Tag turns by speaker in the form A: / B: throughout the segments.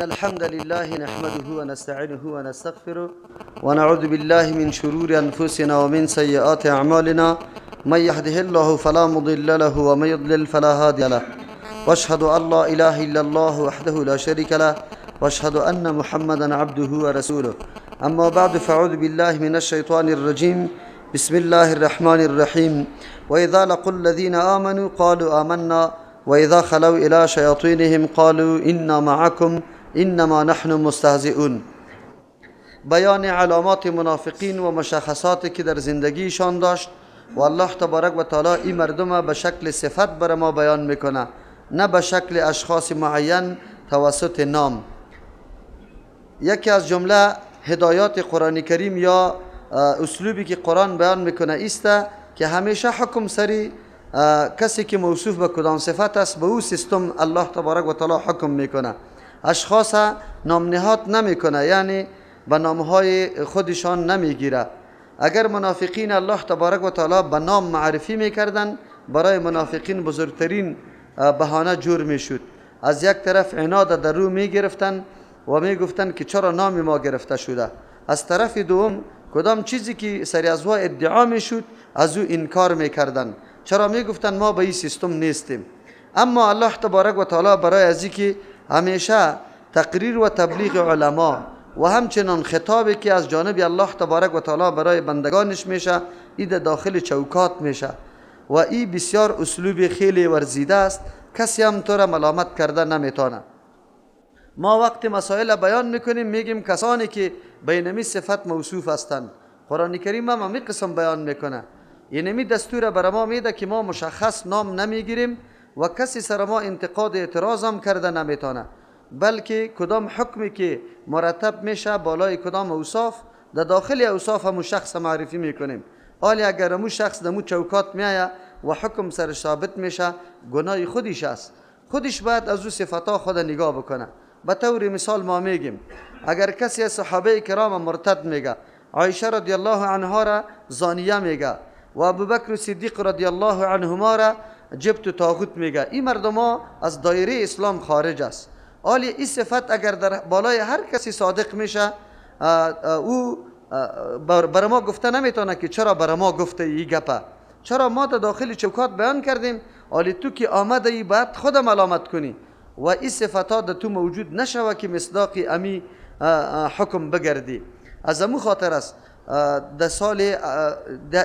A: الحمد لله نحمده ونستعينه ونستغفره ونعوذ بالله من شرور أنفسنا ومن سيئات أعمالنا. من يهده الله فلا مضل له ومن يضلل فلا هادي له. واشهد أن لا إله إلا الله وحده لا شريك له واشهد أن محمدا عبده ورسوله. أما بعد، فأعوذ بالله من الشيطان الرجيم. بسم الله الرحمن الرحيم. وإذا لقوا الذين آمنوا قالوا آمنا وإذا خلوا إلى شياطينهم قالوا إنا معكم إنما نحن مستهزئون. بیان علامات منافقین و مشخصاتی که در زندگیشان داشت و الله تبارک و تعالی این مردم به شکل صفت بر ما بیان میکنه، نه به شکل اشخاص معین توسط نام. یکی از جمله هدایات قرآن کریم یا اسلوبی که قرآن بیان میکنه ایست که همیشه حکم سری کسی که موصوف به کدام صفت است، به او سیستم الله تبارک و تعالی حکم میکنه. اشخاص نام نهاد نمیکنه، یعنی به نامهای خودشان نمیگیره. اگر منافقین الله تبارک و تعالی به نام معرفی میکردن، برای منافقین بزرگترین بهانه جور میشد. از یک طرف عناد در رو میگرفتن و میگفتن که چرا نام ما گرفته شده، از طرف دوم کدام چیزی که سری از وا ادعا میشد از او انکار میکردن. چرا؟ میگفتن ما به این سیستم نیستیم. اما الله تبارک و تعالی برای از که همیشه تقریر و تبلیغ علما و همچنان خطابی که از جانب الله تبارک و تعالی برای بندگانش میشه، ای داخل چوکات میشه و ای بسیار اسلوب خیلی ورزیده است، کسی هم تو را ملامت کرده نمیتونه. ما وقت مسائل بیان میکنیم، میگیم کسانی که به اینمی صفت موصوف هستند. قرآن کریم هم همی قسم بیان میکنه. اینمی دستور بر ما میده که ما مشخص نام نمیگیریم و کسی سر ما انتقاد اعتراض هم کرده نمیتونه، بلکه کدام حکمی که مرتب میشه بالای کدام اوصاف، در داخل اوصاف همو شخص معرفی میکنیم. حالی اگر همو شخص دمو چوکات میایه و حکم سرش ثابت میشه، گناه خودش است. خودش باید از او صفتا خود نگاه بکنه. به طور مثال ما میگیم اگر کسی از صحابه کرام مرتد میگه، عایشه رضی الله عنها را زانیه میگه و ابوبکر صدیق رضی الله عنهما را جبت و طاغوت میگه، این مردم ها از دایره اسلام خارج است. حالی این صفت اگر در بالای هر کسی صادق میشه، او بر ما گفته نمیتونه که چرا بر ما گفته ای گپه، چرا ما در داخل چوکات بیان کردیم. حالی تو که آمده ای باید خود ملامت کنی و این صفت ها در تو موجود نشوه که مصداق امی حکم بگردی. از امو خاطر است در سال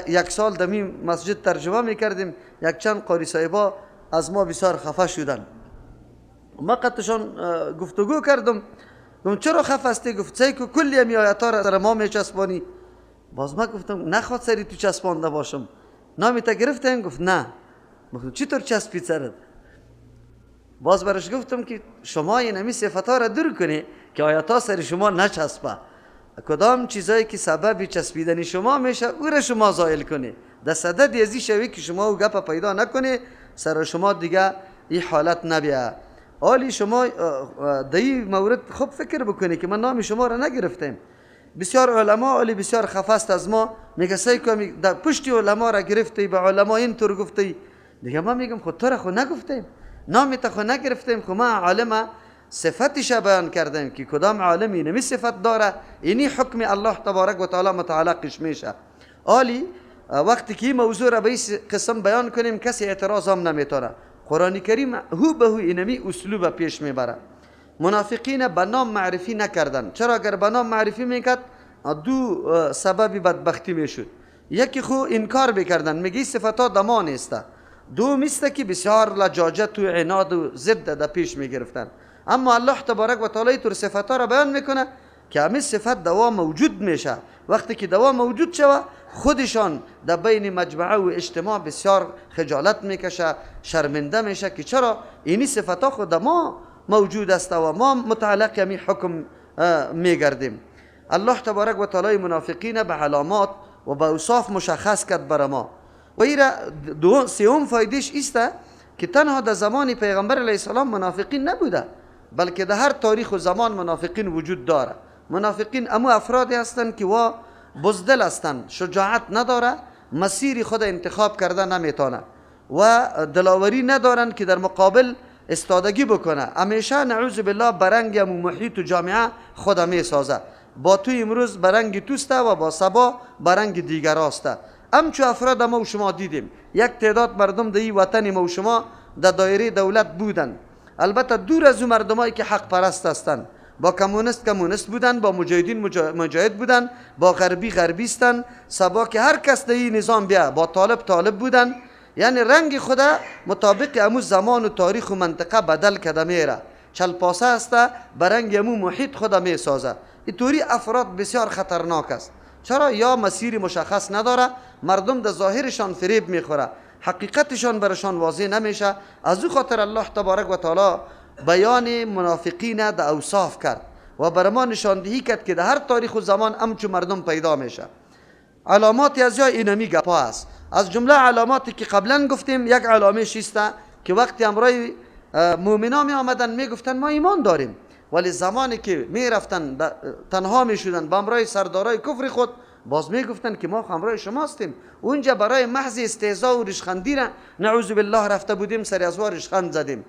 A: یک سال دمی مسجد ترجمه میکردیم، یک چند قاری صاحبا از ما بسیار خفه شدن. ما قطشان گفتگو کردم، گفتم چرا خفه هستی؟ گفت سیل کو کلی امی آیت را سر ما میچسبانی. باز ما گفتم نخواد سری تو چسبانده باشم، نامی تا گرفتیم؟ گفت نه. گفتم چطور چسبید سرت؟ باز برش گفتم که شما این همی صفت ها را دور کنی که آیت ها سر شما نچسبه. کدام چیزایی که سبب چسبیدن شما میشه، او را شما زائل کنی. در صدد ازی شوی که شما او گپ پیدا نکنی، سر شما دیگه این حالت نبیه. حالی شما در این مورد خوب فکر بکنی که من نام شما را نگرفتم. بسیار علما علی بسیار خفست از ما، میگه سیل کو در پشتی علما را گرفتی، به علما اینطور گفتی. دیگه ما میگم خود تو را خو نگفتیم، نام تا خو نگرفتیم، خو ما عالم صفتش بیان کردیم که کدام عالم اینمی صفت داره، اینی حکم الله تبارک و تعالی متعلقش میشه. حالی وقتی که این موضوع را به این قسم بیان کنیم، کسی اعتراض هم نمیتونه. قرآن کریم هو به هو اینمی اسلوب پیش میبره. منافقین به نام معرفی نکردن. چرا؟ اگر به نام معرفی میکرد، دو سبب بدبختی میشد. یکی خو انکار بکردن، میگی صفتا د ما نیسته. دوم است که بسیار لجاجت و عناد و ضد در پیش میگرفتن. اما الله تبارک و تعالی طور صفتا را بیان میکنه که همین صفت د وا موجود میشه. وقتی که د وا موجود شوه، خودشان در بین مجمعه و اجتماع بسیار خجالت میکشه، شرمنده میشه که چرا اینی صفت ها خود ما موجود است و ما متعلق همی حکم میگردیم. الله تبارک و تعالی منافقین به علامات و به اوصاف مشخص کرد بر ما. و ایره دو سوم فایدهش است که تنها در زمان پیغمبر علیه السلام منافقین نبوده، بلکه در هر تاریخ و زمان منافقین وجود داره. منافقین امو افرادی هستند که وا بزدل هستند، شجاعت نداره، مسیر خود انتخاب کرده نمیتونه و دلاوری ندارن که در مقابل استادگی بکنه. همیشه نعوذ بالله برنگ امو محیط و جامعه خود می سازه. با تو امروز برنگ توسته و با سبا برنگ دیگر استه. همچو افراد ما و شما دیدیم، یک تعداد مردم در این وطن ما و شما در دایره دولت بودن، البته دور از اون مردمایی که حق پرست هستند، با کمونیست کمونیست بودن، با مجاهدین مجاهد بودن، با غربی غربیستن، سبا که هر کس در این نظام بیا با طالب طالب بودن. یعنی رنگ خدا مطابق امو زمان و تاریخ و منطقه بدل کده میره، چلپاسه است، برنگ امو محیط خدا میسازه. اینطوری افراد بسیار خطرناک است. چرا؟ یا مسیر مشخص نداره، مردم در ظاهرشان فریب میخوره، حقیقتشان برشان واضح نمیشه. از او خاطر الله تبارک و تعالی بیان منافقین در اوصاف کرد و بر ما نشاندهی کرد که در هر تاریخ و زمان همچو مردم پیدا میشه. علامات از یا اینمی گپا است. از جمله علاماتی که قبلا گفتیم، یک علامه شیسته که وقتی امرای مؤمنا می آمدن می گفتن ما ایمان داریم، ولی زمانی که می رفتن تنها می شدن با امرای سردارای کفر خود، باز می گفتن که ما همراه شما هستیم. اونجا برای محض استهزا و ریشخندی را نعوذ بالله رفته بودیم، سر از ریشخند زدیم.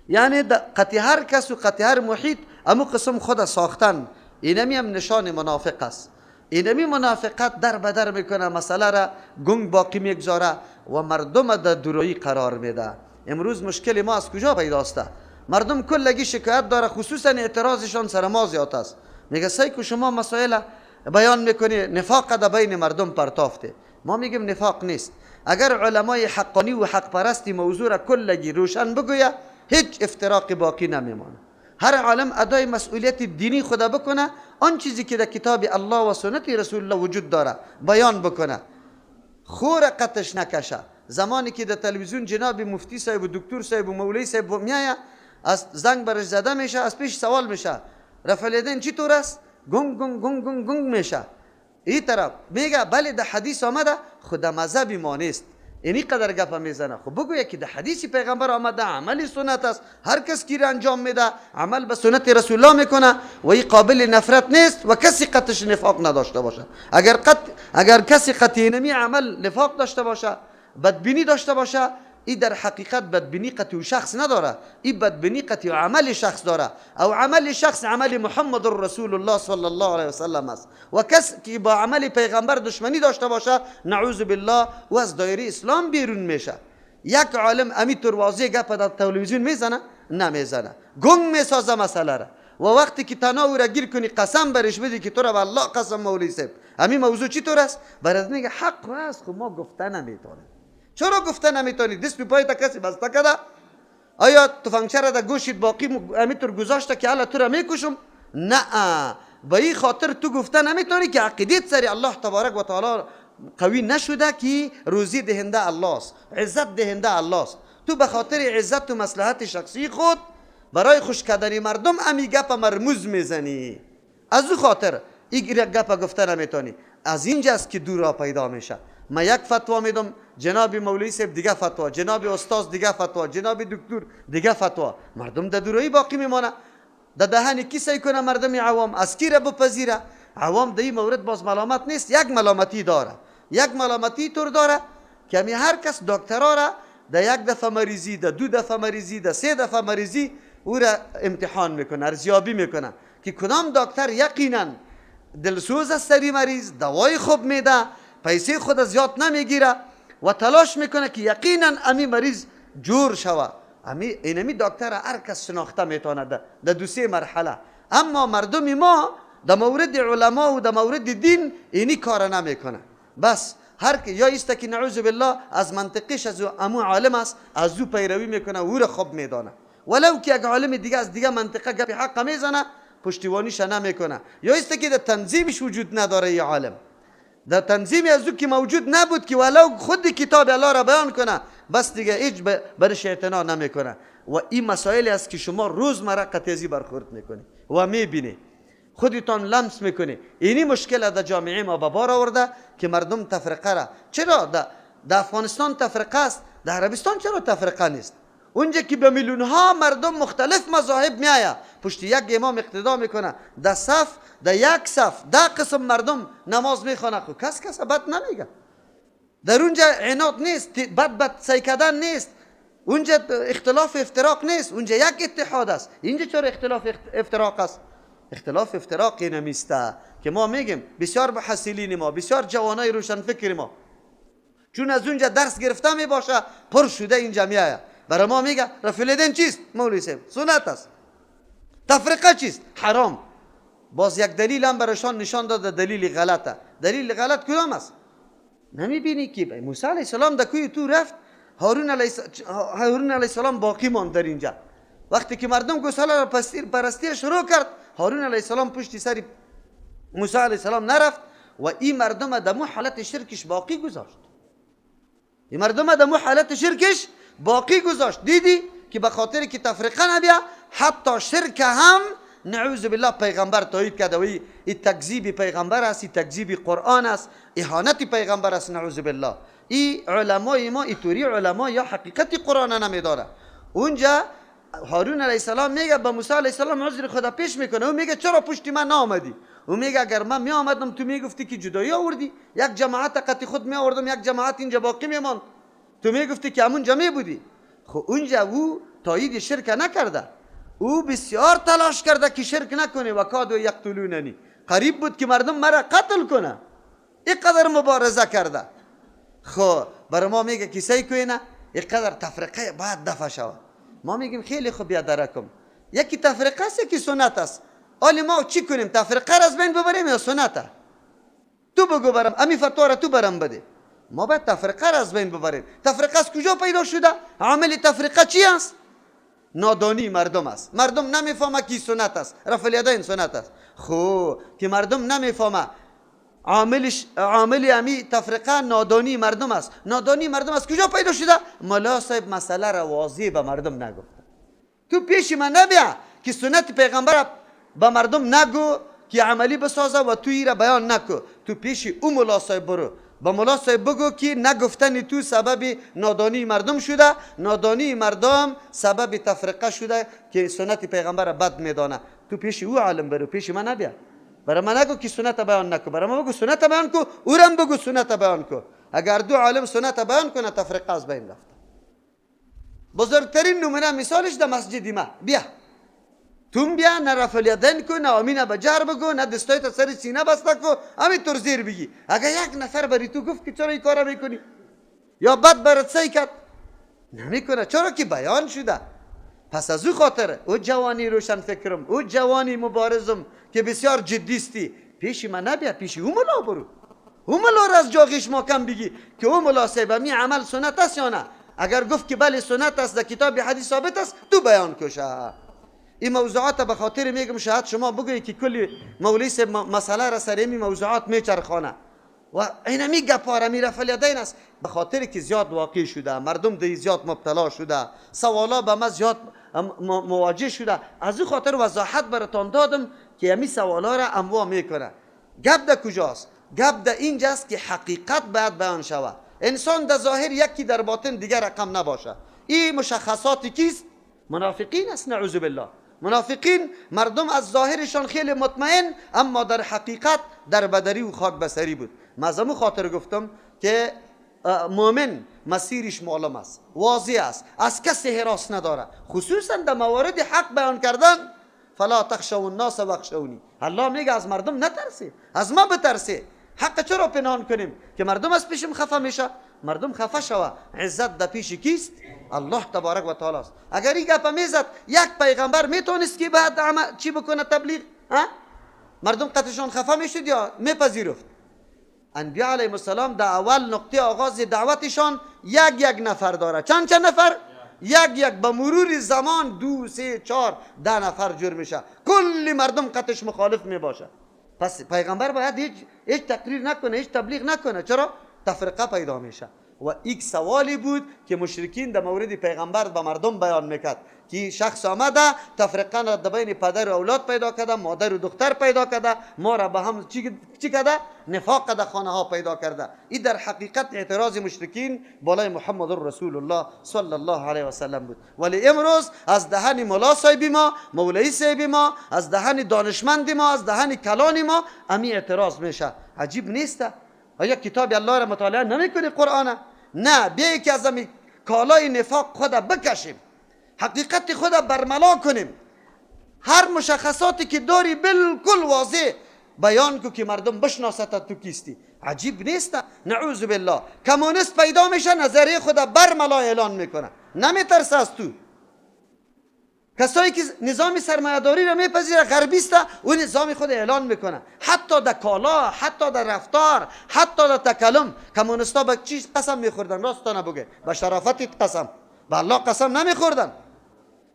A: یعنی قطع هر کس و قطع هر محیط امو قسم خود ساختن، اینمی هم نشان منافق است. اینمی منافقت در بدر میکنه، مسئله را گنگ باقی میگذاره و مردم در درویی قرار میده. امروز مشکل ما از کجا پیداسته؟ مردم کلگی شکایت داره، خصوصا اعتراضشان سر ما زیاد است. میگه سعی کو شما مسائل بیان میکنی، نفاق در بین مردم پرتافته. ما میگیم نفاق نیست. اگر علمای حقانی و حق پرستی موضوع را کلگی روشن بگویه، هیچ افتراق باقی نمیمانه. هر عالم ادای مسئولیت دینی خدا بکنه، آن چیزی که در کتاب الله و سنت رسول الله وجود داره بیان بکنه، خور قطش نکشه. زمانی که در تلویزیون جناب مفتی صاحب و دکتر صاحب و مولوی صاحب میایه، از زنگ برش زده میشه، از پیش سوال میشه رفع الیدین چطور است؟ گنگ گنگ گنگ گنگ گنگ میشه. این طرف میگه بله در حدیث آمده، خدا مذهب ما نیست. اینی قدر گپ میزنه. خب بگو که در حدیث پیغمبر آمده، عمل سنت است، هر کس کی را انجام میده عمل به سنت رسول الله میکنه و این قابل نفرت نیست و کسی قطش نفاق نداشته باشه. اگر کسی قطعی نمی عمل نفاق داشته باشه، بدبینی داشته باشه، این در حقیقت بدبینی قطعی شخص نداره، این بدبینی قطعی عمل شخص داره، او عمل شخص عمل محمد رسول الله صلی الله علیه وسلم است. و کس که با عمل پیغمبر دشمنی داشته باشه، نعوذ بالله، و از دایره اسلام بیرون میشه. یک عالم امی طور واضح گپ در تلویزیون میزنه؟ نمیزنه، گنگ میسازه مسئله را. و وقتی که تنها او را گیر کنی، قسم برش بدی که تو را به الله قسم مولوی صاحب امی موضوع چی طور است؟ برات میگه حق است، خب ما گفته نمیتونیم. چرا گفته نمیتونی؟ دست به پای تا کسی بسته کده؟ آیا تفنگچه را در گوشت باقی امیتور گذاشته که الله تو را میکشم؟ نه، به این خاطر تو گفته نمیتونی که عقیدت سری الله تبارک و تعالی قوی نشده که روزی دهنده الله است، عزت دهنده الله است. تو به خاطر عزت و مصلحت شخصی خود برای خوش کردن مردم امی گپ مرموز میزنی، از او خاطر این گپ گفته نمیتونی. از اینجاست که دور را پیدا میشه. ما یک فتوا میدم، جناب مولوی صاحب دیگه فتوا، جناب استاد دیگه فتوا، جناب دکتر دیگه فتوا، مردم در دورایی باقی میمانه. در دهن کی سعی کنه مردم عوام از کی را بپذیره؟ عوام در این مورد باز ملامت نیست، یک ملامتی داره، یک ملامتی طور داره که می هر کس دکترا را در یک دفعه مریضی، در دو دفعه مریضی، در سه دفعه مریضی او را امتحان میکنه، ارزیابی میکنه که کدام دکتر یقینا دلسوز است سری مریض، دوای خوب میده، پیسه خود زیاد نمیگیره و تلاش میکنه که یقینا امی مریض جور شوه. امی اینمی دکتر هر کس شناخته میتونه در دو سه مرحله. اما مردم ما در مورد علما و در مورد دین اینی کار نمیکنه. بس هر که یا ایست که نعوذ بالله از منطقش از امو عالم است، از او پیروی میکنه، او را خوب میدانه، ولو که یک عالم دیگه از دیگه منطقه گپ حق میزنه پشتیبانیش نمیکنه. یا ایست که در تنظیمش وجود نداره، یه عالم در تنظیم از او که موجود نبود که ولو خود کتاب الله را بیان کنه، بس دیگه هیچ برش اعتنا نمیکنه. و این مسائلی است که شما روزمره قطعی برخورد میکنی و میبینی، خودتان لمس میکنی. اینی مشکل در جامعه ما به بار آورده که مردم تفرقه را، چرا در افغانستان تفرقه است، در عربستان چرا تفرقه نیست؟ اونجا که به میلیون ها مردم مختلف مذاهب میآید، پشت یک امام اقتدا میکنه، در صف، در یک صف ده قسم مردم نماز میخوانه، خب کس کس بد نمیگه. در اونجا عناد نیست، بد بد سعی کردن نیست. اونجا اختلاف افتراق نیست، اونجا یک اتحاد است. اینجا چرا اختلاف افتراق است؟ اختلاف افتراق نمیسته که ما میگیم بسیار محصلین ما، بسیار جوانای روشن فکر ما چون از اونجا درس گرفته می باشه، پر شده اینجا میآید برای ما میگه رفع الیدین چیست؟ مولوی صاحب سنت است. تفرقه چیست؟ حرام. باز یک دلیل هم برایشان نشان داده، دلیل غلطه. دلیل غلط کدام است؟ نمیبینی که موسی علیه السلام در کوی تو رفت، هارون علیه السلام باقی ماند در اینجا. وقتی که مردم گوساله را پرستی شروع کرد، هارون علیه السلام پشت سر موسی علیه السلام نرفت و این مردم در مو حالت شرکش باقی گذاشت. این مردم در مو حالت شرکش باقی گذاشت. دیدی که به خاطر که تفرقه نبیا، حتی شرک هم نعوذ بالله پیغمبر تایید کرده و این تکذیب پیغمبر است، این تکذیب قرآن است، اهانت پیغمبر است، نعوذ بالله. این علمای ما اینطوری علما یا حقیقت قرآن نمیداره. اونجا هارون علیه السلام میگه به موسی علیه السلام عذر خدا پیش میکنه، او میگه چرا پشت من نآمدی؟ او میگه اگر من می آمدم تو میگفتی که جدایی آوردی، یک جماعت قطی خود می آوردم، یک جماعت اینجا باقی میماند، تو میگفتی که همونجا می بودی. خب اونجا او تایید شرک نکرده، او بسیار تلاش کرده که شرک نکنه و کادو یقتلوننی، قریب بود که مردم مرا قتل کنه، اینقدر مبارزه کرده. خب برای ما میگه که سعی کنه اینقدر تفرقه باید دفع شود. ما میگیم خیلی خوب بیادرکم، یکی تفرقه است یکی سنت است. حالا ما چی کنیم؟ تفرقه را از بین ببریم یا سنت؟ تو بگو برم، امی فتوا را تو برم بده. ما باید تفرقه را از بین ببریم. تفرقه از کجا پیدا شده؟ عامل تفرقه چی است؟ نادانی مردم است. مردم نمیفهمه کی سنت است، رفع الیدین سنت است. خب که مردم نمیفهمه عامل امی تفرقه نادانی مردم است. نادانی مردم از کجا پیدا شده؟ ملا صاحب مسئله را واضح به مردم نگفته. تو پیش من نبیا که سنت پیغمبر به مردم نگو که عملی بسازه و تو را بیان نکو. تو پیش او ملا صاحب برو، به ملا صاحب بگو که نگفتن تو سبب نادانی مردم شده، نادانی مردم سبب تفرقه شده که سنت پیغمبر بد میدانه. تو پیش او عالم برو، پیش من نبیا. برای من نگو که سنت بیان نکو، برای من بگو سنت بیان کو، اورم بگو سنت بیان کو. اگر دو عالم سنت بیان کنه تفرقه از بین رفته. بزرگترین نمونه مثالش در مسجد ما، بیا توم بیا، نه رفع الیدین کو، نه آمین به جهر بگو، نه دستایت سر سینه بسته کو، همینطور زیر بگی. اگر یک نفر بری تو گفت که چرا این کارا میکنی یا بد برات سعی کرد، نمیکنه. چرا که بیان شده. پس از او خاطر او جوانی روشن فکرم، او جوانی مبارزم که بسیار جدیستی، پیش من نبیا، پیش او ملا برو. او ملا را از جاغش ما کم بگی که او ملا صاحب می عمل سنت است یا نه. اگر گفت که بله سنت است، در کتاب حدیث ثابت است، تو بیان کشه. این موضوعات به خاطر میگم شاید شما بگویی که کلی مولوی صاحب مسئله را سر این موضوعات میچرخانه و اینمی گپا را می رفع الیدین است، به خاطر که زیاد واقع شده، مردم دی زیاد مبتلا شده، سوالا به ما زیاد مواجه شده. از او خاطر وضاحت براتان دادم که همی سوالا را انواع میکنه. گپ در کجاست؟ گپ در اینجاست که حقیقت باید بیان شود. انسان در ظاهر یکی، در باطن دیگر رقم نباشه. این مشخصات کیست؟ منافقین است، نعوذ بالله. منافقین مردم از ظاهرشان خیلی مطمئن، اما در حقیقت در بدری و خاک بسری بود. من از امو خاطر گفتم که مؤمن مسیرش معلوم است، واضح است، از کسی هراس نداره، خصوصا در موارد حق بیان کردن. فلا تخشوا الناس واخشونی، الله میگه از مردم نترسی، از ما بترسی. حق چرا پنهان کنیم که مردم از پیشم خفه میشه؟ مردم خفه شوه، عزت در پیش کیست؟ الله تبارک و تعالی است. اگر این گپ میزد یک پیغمبر میتونست که بعد چی بکنه؟ تبلیغ. ها؟ مردم قطعشان خفه میشد یا میپذیرفت؟ انبیاء علیهم السلام در اول نقطه آغاز دعوتشان یک یک نفر داره. چند چند نفر؟ یک یک. به مرور زمان 2 3 4 10 نفر جور میشه، کلی مردم قطعش مخالف میباشه. پس پیغمبر باید هیچ تقریر نکنه، هیچ تبلیغ نکنه. چرا؟ تفرقه پیدا میشه. و یک سوالی بود که مشرکین در مورد پیغمبر به مردم بیان میکرد که شخص آمده تفرقه را در بین پدر و اولاد پیدا کرده، مادر و دختر پیدا کرده، ما را به هم چی کرده؟ نفاق در خانه ها پیدا کرده. این در حقیقت اعتراض مشرکین بالای محمد رسول الله صلی الله علیه و سلم بود. ولی امروز از دهن ملا صاحب ما، مولوی صاحب ما، از دهن دانشمند ما، از دهن کلان ما امی اعتراض میشه. عجیب نیست؟ آیا کتاب الله را مطالعه نمیکنی؟ قرآن نه، بیا که از کالای نفاق خود بکشیم، حقیقت خود برملا کنیم. هر مشخصاتی که داری بالکل واضح بیان کو که مردم بشناسد تو کیستی. عجیب نیست؟ نعوذ بالله. کمونیست پیدا میشه، نظریه خود برملا اعلان میکنه، نمیترسه از تو. کسایی که نظام سرمایه‌داری را میپذیره، غربیست، او نظام خود اعلان میکنه، حتی در کالا، حتی در رفتار، حتی در تکلم. کمونیستا به چیز قسم میخوردن؟ راستانه بگه، به شرافت قسم، به الله قسم نمیخوردن.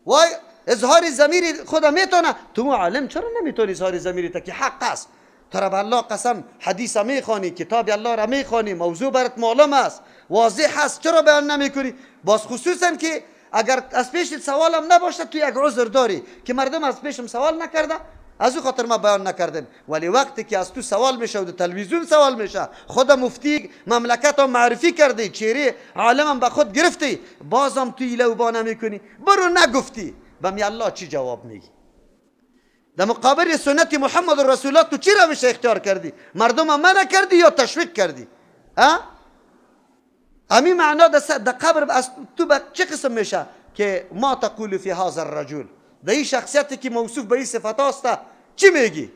A: وای اظهار ضمیر خود میتونه، تو عالم چرا نمیتونی اظهار ضمیر تا که حق است؟ تو به الله قسم حدیث میخوانی، کتاب الله را میخوانی، موضوع برات معلوم است، واضح است، چرا بیان نمیکنی؟ باز خصوصا که اگر از پیش سوالم نباشه تو یک عذر داری که مردم از پیشم سوال نکرده، از او خاطر ما بیان نکردیم. ولی وقتی که از تو سوال میشه و در تلویزیون سوال میشه، خود مفتی مملکت هم معرفی کردی، چهره عالمم به خود گرفتی، بازم تو ایله و با نمیکنی، برو نگفتی، به می الله چی جواب میگی؟ در مقابل سنت محمد رسول الله تو چی روش اختیار کردی؟ مردم هم منع کردی یا تشویق کردی؟ ها؟ امی معنا در قبر از تو به چه قسم میشه که ما تقول فی هذا الرجل، در این شخصیتی که موصوف به این صفت هست چی میگی؟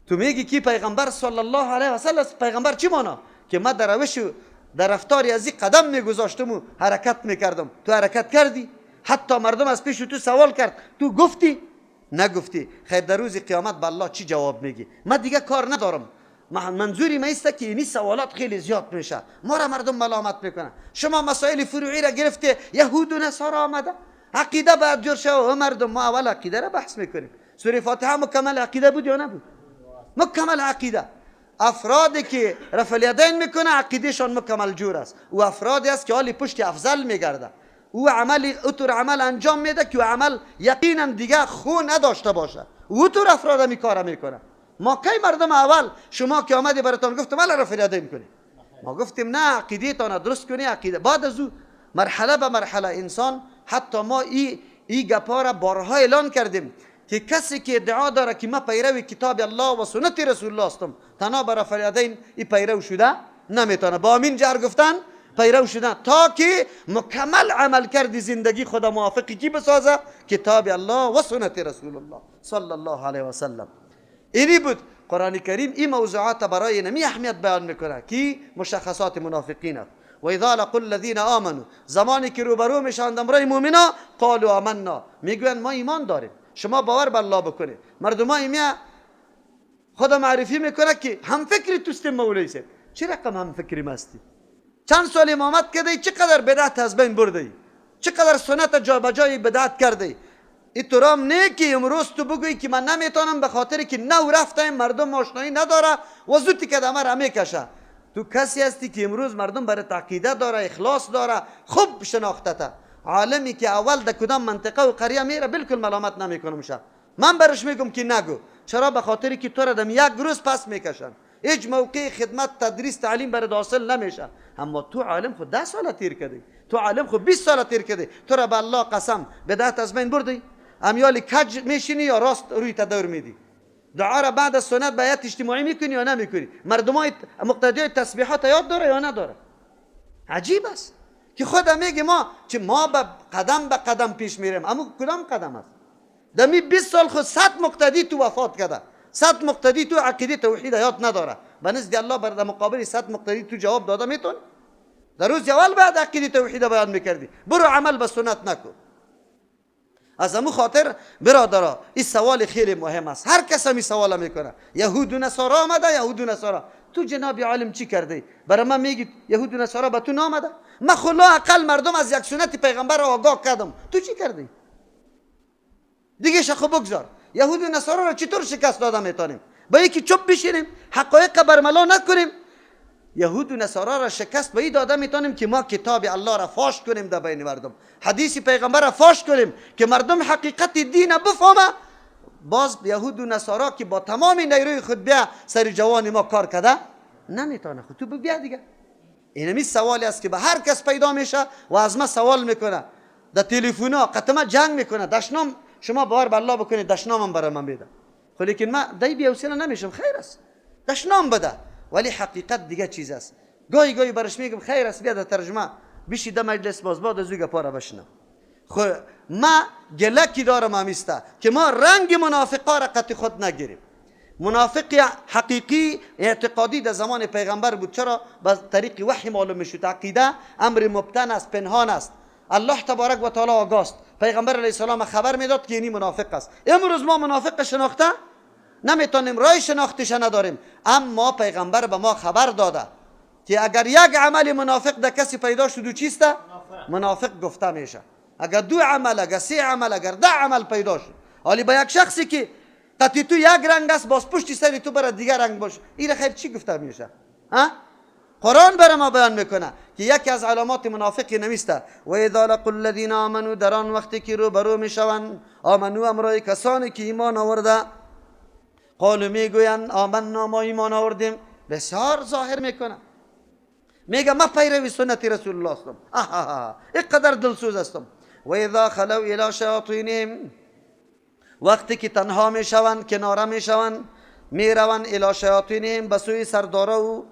A: تو میگی که پیغمبر صلی الله علیه و سلم، پیغمبر چی مانا؟ که ما در روش در رفتار از این قدم میگذاشتم و حرکت میکردم. تو حرکت کردی؟ حتی مردم از پیش تو سوال کرد، تو گفتی؟ نگفتی. خیر، در روز قیامت به الله چی جواب میگی؟ من دیگه کار ندارم. منظوری ما است که اینی سوالات خیلی زیاد میشه، ما را مردم ملامت میکنن. شما مسائل فروعی را گرفته، یهود و نصارا آمده، عقیده باید جور شوه. مردم ما اول عقیده را بحث میکنیم. سوره فاتحه مکمل عقیده بود یا نبود؟ مکمل عقیده. افرادی که رفع الیدین میکنه عقیدهشان مکمل جور است، و افرادی است که حالی پشت افضل میگرده، او عمل اوتور عمل انجام میده که عمل یقینا دیگه خو نداشته باشه، او طور افراد می کار میکنه. ما کی مردم اول شما که آمدی براتون گفتم اول رفع الیدین کنی، ما گفتیم نه، عقیده تان درست کنی، عقیده بعد از او مرحله به مرحله انسان. حتی ما ای گپا را بارها اعلان کردیم که کسی که ادعا داره که ما پیرو کتاب الله و سنت رسول الله هستم، تنها به رفع الیدین ای پیرو شده نمیتونه. با امین جهر گفتن پیرو شدن تا که مکمل عمل کردی زندگی خود موافقی کی بسازه؟ کتاب الله و سنت رسول الله صلی الله علیه و سلم. اینی بود قرآن کریم این موضوعات برای نمی اهمیت بیان میکنه که مشخصات منافقین است. و اذا لقوا الذین آمنوا، زمانی که روبرو میشوند امرای مؤمنا، قالوا آمنا، میگویند ما ایمان داریم. شما باور به الله بکنید. مردمای میا خدا معرفی میکنه که هم فکری توستیم مولوی صاحب. چه رقم هم فکری مستی؟ چند سال امامت کرده، چقدر بدعت از بین برده، چقدر سنت جا به جای بدعت کرده. این ترام نه که امروز تو بگویی که من نمیتونم به خاطر که نو رفته مردم آشنایی نداره و زودی که دمر میکشه. تو کسی هستی که امروز مردم برای عقیده داره، اخلاص داره، خوب شناخته تا. عالمی که اول در کدام منطقه و قریه میره بالکل ملامت نمیکنم شه. من برش میگم که نگو. چرا؟ به خاطر که تو را دم یک روز پس میکشن، هیچ موقع خدمت تدریس تعلیم برات حاصل نمیشه. اما تو عالم خود 10 سال تیر کردی، تو عالم خود 20 سال تیر کردی، تو را به الله قسم بدعت از بین بردی. امیال کج میشینی یا راست روی تدور میدی؟ دعا را بعد از سنت باید اجتماعی میکنی یا نمیکنی؟ مردمای مقتدی تسبیحات یاد داره یا نداره؟ عجیب است که خدا میگه ما چه ما به قدم به قدم پیش میریم، اما کدام قدم است؟ دمی 20 سال خود 100 مقتدی تو وفات کرده، 100 مقتدی تو عقیده توحید یاد نداره. به نزد الله بر مقابل 100 مقتدی تو جواب داده میتون؟ در روز اول بعد عقیده توحید بیان میکردی، برو عمل به سنت نکن. از امو خاطر برادرا این سوال خیلی مهم است، هر کس این سوال میکنه. یهود و نصارا آمده، یهود و نصارا، تو جناب عالم چی کرده؟ برای من میگی یهود و نصارا به تو نامده؟ من خلا اقل مردم از یک سنت پیغمبر آگاه کردم، تو چی کردی؟ دیگه شخو بگذار. یهود و نصارا را چطور شکست داده میتونیم؟ با یکی چوب بشینیم، حقایق برملا نکنیم. یهود و نصارا را شکست به این داده میتونیم که ما کتاب الله را فاش کنیم در بین مردم، حدیث پیغمبر را فاش کنیم که مردم حقیقت دین بفهمه. باز یهود و نصارا که با تمام نیروی خود بیا سر جوان ما کار کرده نمیتونه. خود تو بیا دیگه. اینمی سوالی است که به هر کس پیدا میشه و از ما سوال میکنه در تلفن ها، قطمه جنگ میکنه، دشنام. شما باور به الله بکنید دشنامم برای من بده، خب لیکن من دای بی حوصله نمیشم، خیر است دشنام بده، ولی حقیقت دیگه چیز است. گاهی گاهی برش میگم خیر است بیا در ترجمه بشی ده مجلس باز بعد از گپا را بشنم. خو ما گلکی دارم همیسته که ما رنگ منافقا را قطع خود نگیریم. منافق حقیقی اعتقادی در زمان پیغمبر بود. چرا؟ به طریق وحی معلوم میشد. عقیده امر مبتن است، پنهان است. الله تبارک و تعالی آگاست. پیغمبر علیه السلام خبر میداد که اینی منافق است. امروز ما منافق شناخته نمیتونیم، رای شناختش نداریم، اما پیغمبر به ما خبر داده که اگر یک عمل منافق در کسی پیدا شد و چیست؟ منافق گفته میشه. اگر دو عمل، اگر سه عمل، اگر 10 عمل پیدا شد، حالی با یک شخصی که قطعی تو یک رنگ است، باز پشت سر تو برای دیگر رنگ باشه، این خیر چی گفته میشه؟ ها؟ قرآن برای ما بیان میکنه که یکی از علامات منافقی نمیسته. و اذا لقوا الذین آمنوا، در آن وقتی که روبرو میشوند، آمنو امرای کسانی که ایمان آورده، قالوا میگویند آمنا، ما ایمان آوردیم. بسیار ظاهر میکنه، میگه ما پیروی سنت رسول الله هستم، آها اینقدر دلسوز هستم. و اذا خلو الی شیاطینهم، وقتی که تنها میشوند، کناره میشوند، میروند الی شیاطینهم، به سوی سردارا و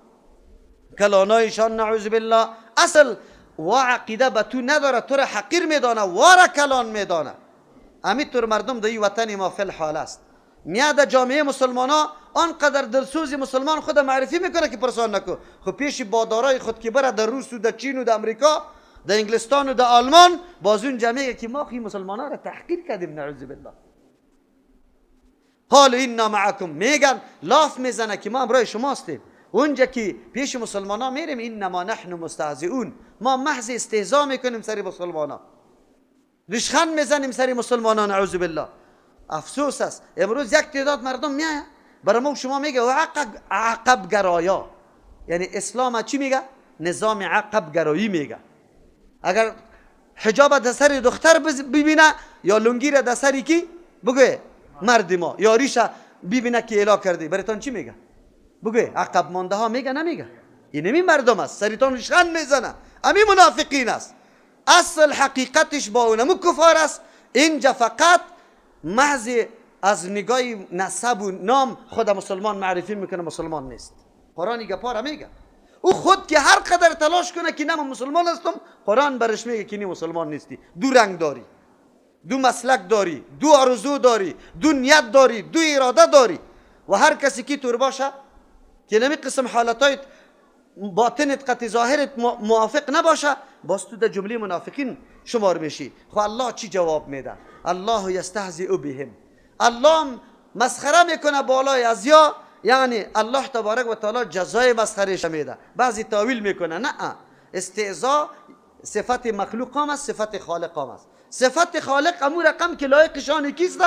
A: کلانایشان، نعوذ بالله. اصل و عقیده به تو نداره، تو را حقیر میدانه، وارا کلان میدانه. همینطور مردم در وطن ما فی الحال است. میاد جامعه مسلمان ها آنقدر دلسوز مسلمان خود معرفی میکنه که پرسان نکو. خب پیش بادارای خود که بره در روس و در چین و در امریکا، در انگلستان و در آلمان، باز اون جامعه که ما خی مسلمان ها را تحقیر کردیم، نعوذ بالله. قالوا انا معکم، میگن لاف میزنه که ما همراه شما هستیم. اونجا که پیش مسلمان ها میریم، انما نحن مستهزئون، ما محض استهزا میکنیم سر مسلمان ها، ریشخند میزنیم سر مسلمان ها، نعوذ بالله. افسوس است امروز یک تعداد مردم میآید برای ما شما میگه عقب گرایا، یعنی اسلام چی میگه؟ نظام عقب گرایی میگه. اگر حجاب در سر دختر ببینه یا لنگی را در سر کی بگه مرد ما، یا ریشه ببینه که اعلا کرده، براتون چی میگه؟ بگه عقب مانده ها میگه؟ نمیگه. این نمی مردم است، سریتان ریشخند میزنه، امی منافقین است. اصل حقیقتش با اونمو کفار است. اینجا فقط محض از نگاه نسب و نام خود مسلمان معرفی میکنه، مسلمان نیست. قرآن گپا را میگه. او خود که هر قدر تلاش کنه که نه من مسلمان هستم، قرآن برش میگه که نی مسلمان نیستی. دو رنگ داری، دو مسلک داری، دو آرزو داری، دو نیت داری، دو اراده داری. و هر کسی که تور باشه که نمی قسم حالتای باطنت قطع ظاهرت موافق نباشه، باز تو در جمله منافقین شمار میشی. خب الله چی جواب میده؟ الله یستهزئ بهم، الله مسخره میکنه بالای از یا، یعنی الله تبارک و تعالی جزای مسخرهش میده. بعضی تاویل میکنه، نه استهزاء صفت مخلوق هم است، صفت خالق هم است. صفت خالق امو رقم که لایق شان کیست؟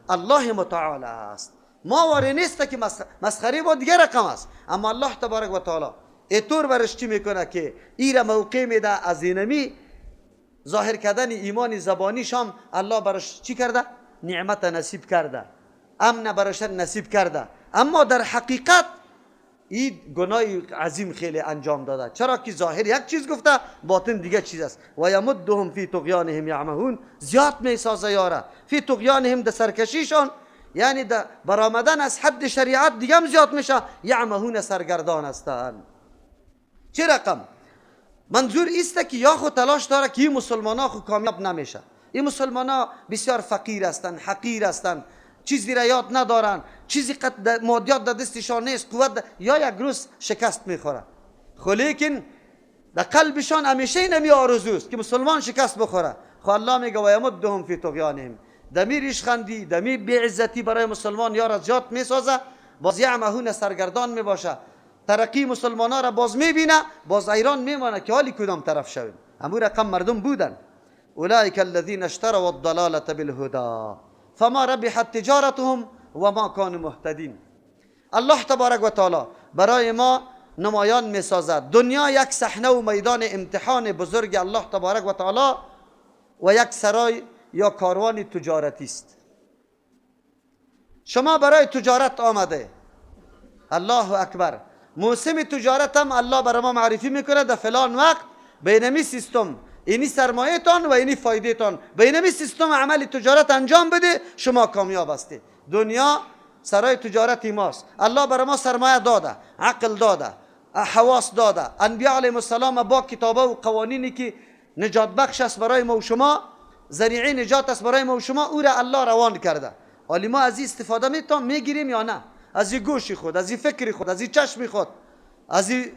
A: الله متعال است. ما واره نیست که مسخره با دیگر رقم است، اما الله تبارک و تعالی اینطور برش چی میکنه که ایره موقع میده از اینمی ظاهر کردن ایمان زبانی شام الله برش چی کرده؟ نعمت نصیب کرده، امن برش نصیب کرده. اما در حقیقت این گناه عظیم خیلی انجام داده، چرا که ظاهر یک چیز گفته، باطن دیگه چیز است. و یمدهم فی طغیانهم یعمهون، زیاد میسازه یاره فی طغیانهم، در سرکشیشان، یعنی در برآمدن از حد شریعت دیگه هم زیاد میشه. یعمهون سرگردان هستند. چه رقم؟ منظور ایست که یا خود تلاش داره که این مسلمان ها خود کامیاب نمیشه، این مسلمان ها بسیار فقیر هستند، حقیر هستند، چیزی را یاد ندارن، چیزی قد مادیات در دستشان نیست، قوت یا یک روز شکست میخوره. خو لیکن در قلبشان همیشه این همی آرزوست که مسلمان شکست بخوره. خو الله میگه و یمدهم فی طغیانهم، دمی ریشخندی، دمی بیعزتی برای مسلمان یار زیاد میسازه، باز یعمهون سرگردان میباشه، ترقی مسلمان ها را باز میبینه، باز ایران میمانه که حالی کدام طرف شویم. همون رقم مردم بودن. اولئک الذین اشتروا الضلاله بالهدى فما ربحت تجارتهم وما كانوا مهتدین. الله تبارک و تعالی برای ما نمایان میسازد دنیا یک صحنه و میدان امتحان بزرگ الله تبارک و تعالی و یک سرای یا کاروان تجارتی است. شما برای تجارت آمده، الله اکبر، موسم تجارت هم الله برای ما معرفی میکنه در فلان وقت به اینمی سیستم، اینی سرمایه تان و اینی فایده تان، به اینمی سیستم عمل تجارت انجام بده، شما کامیاب هستید. دنیا سرای تجارتی ماست. الله برای ما سرمایه داده، عقل داده، حواس داده، انبیاء علیهم السلام با کتابه و قوانینی که نجات بخش است برای ما و شما، ذریعه نجات است برای ما و شما، او را الله روان کرده. حالی ما از این استفاده میگیریم یا نه؟ از این گوش خود، از این فکر خود، از این چشم خود، از این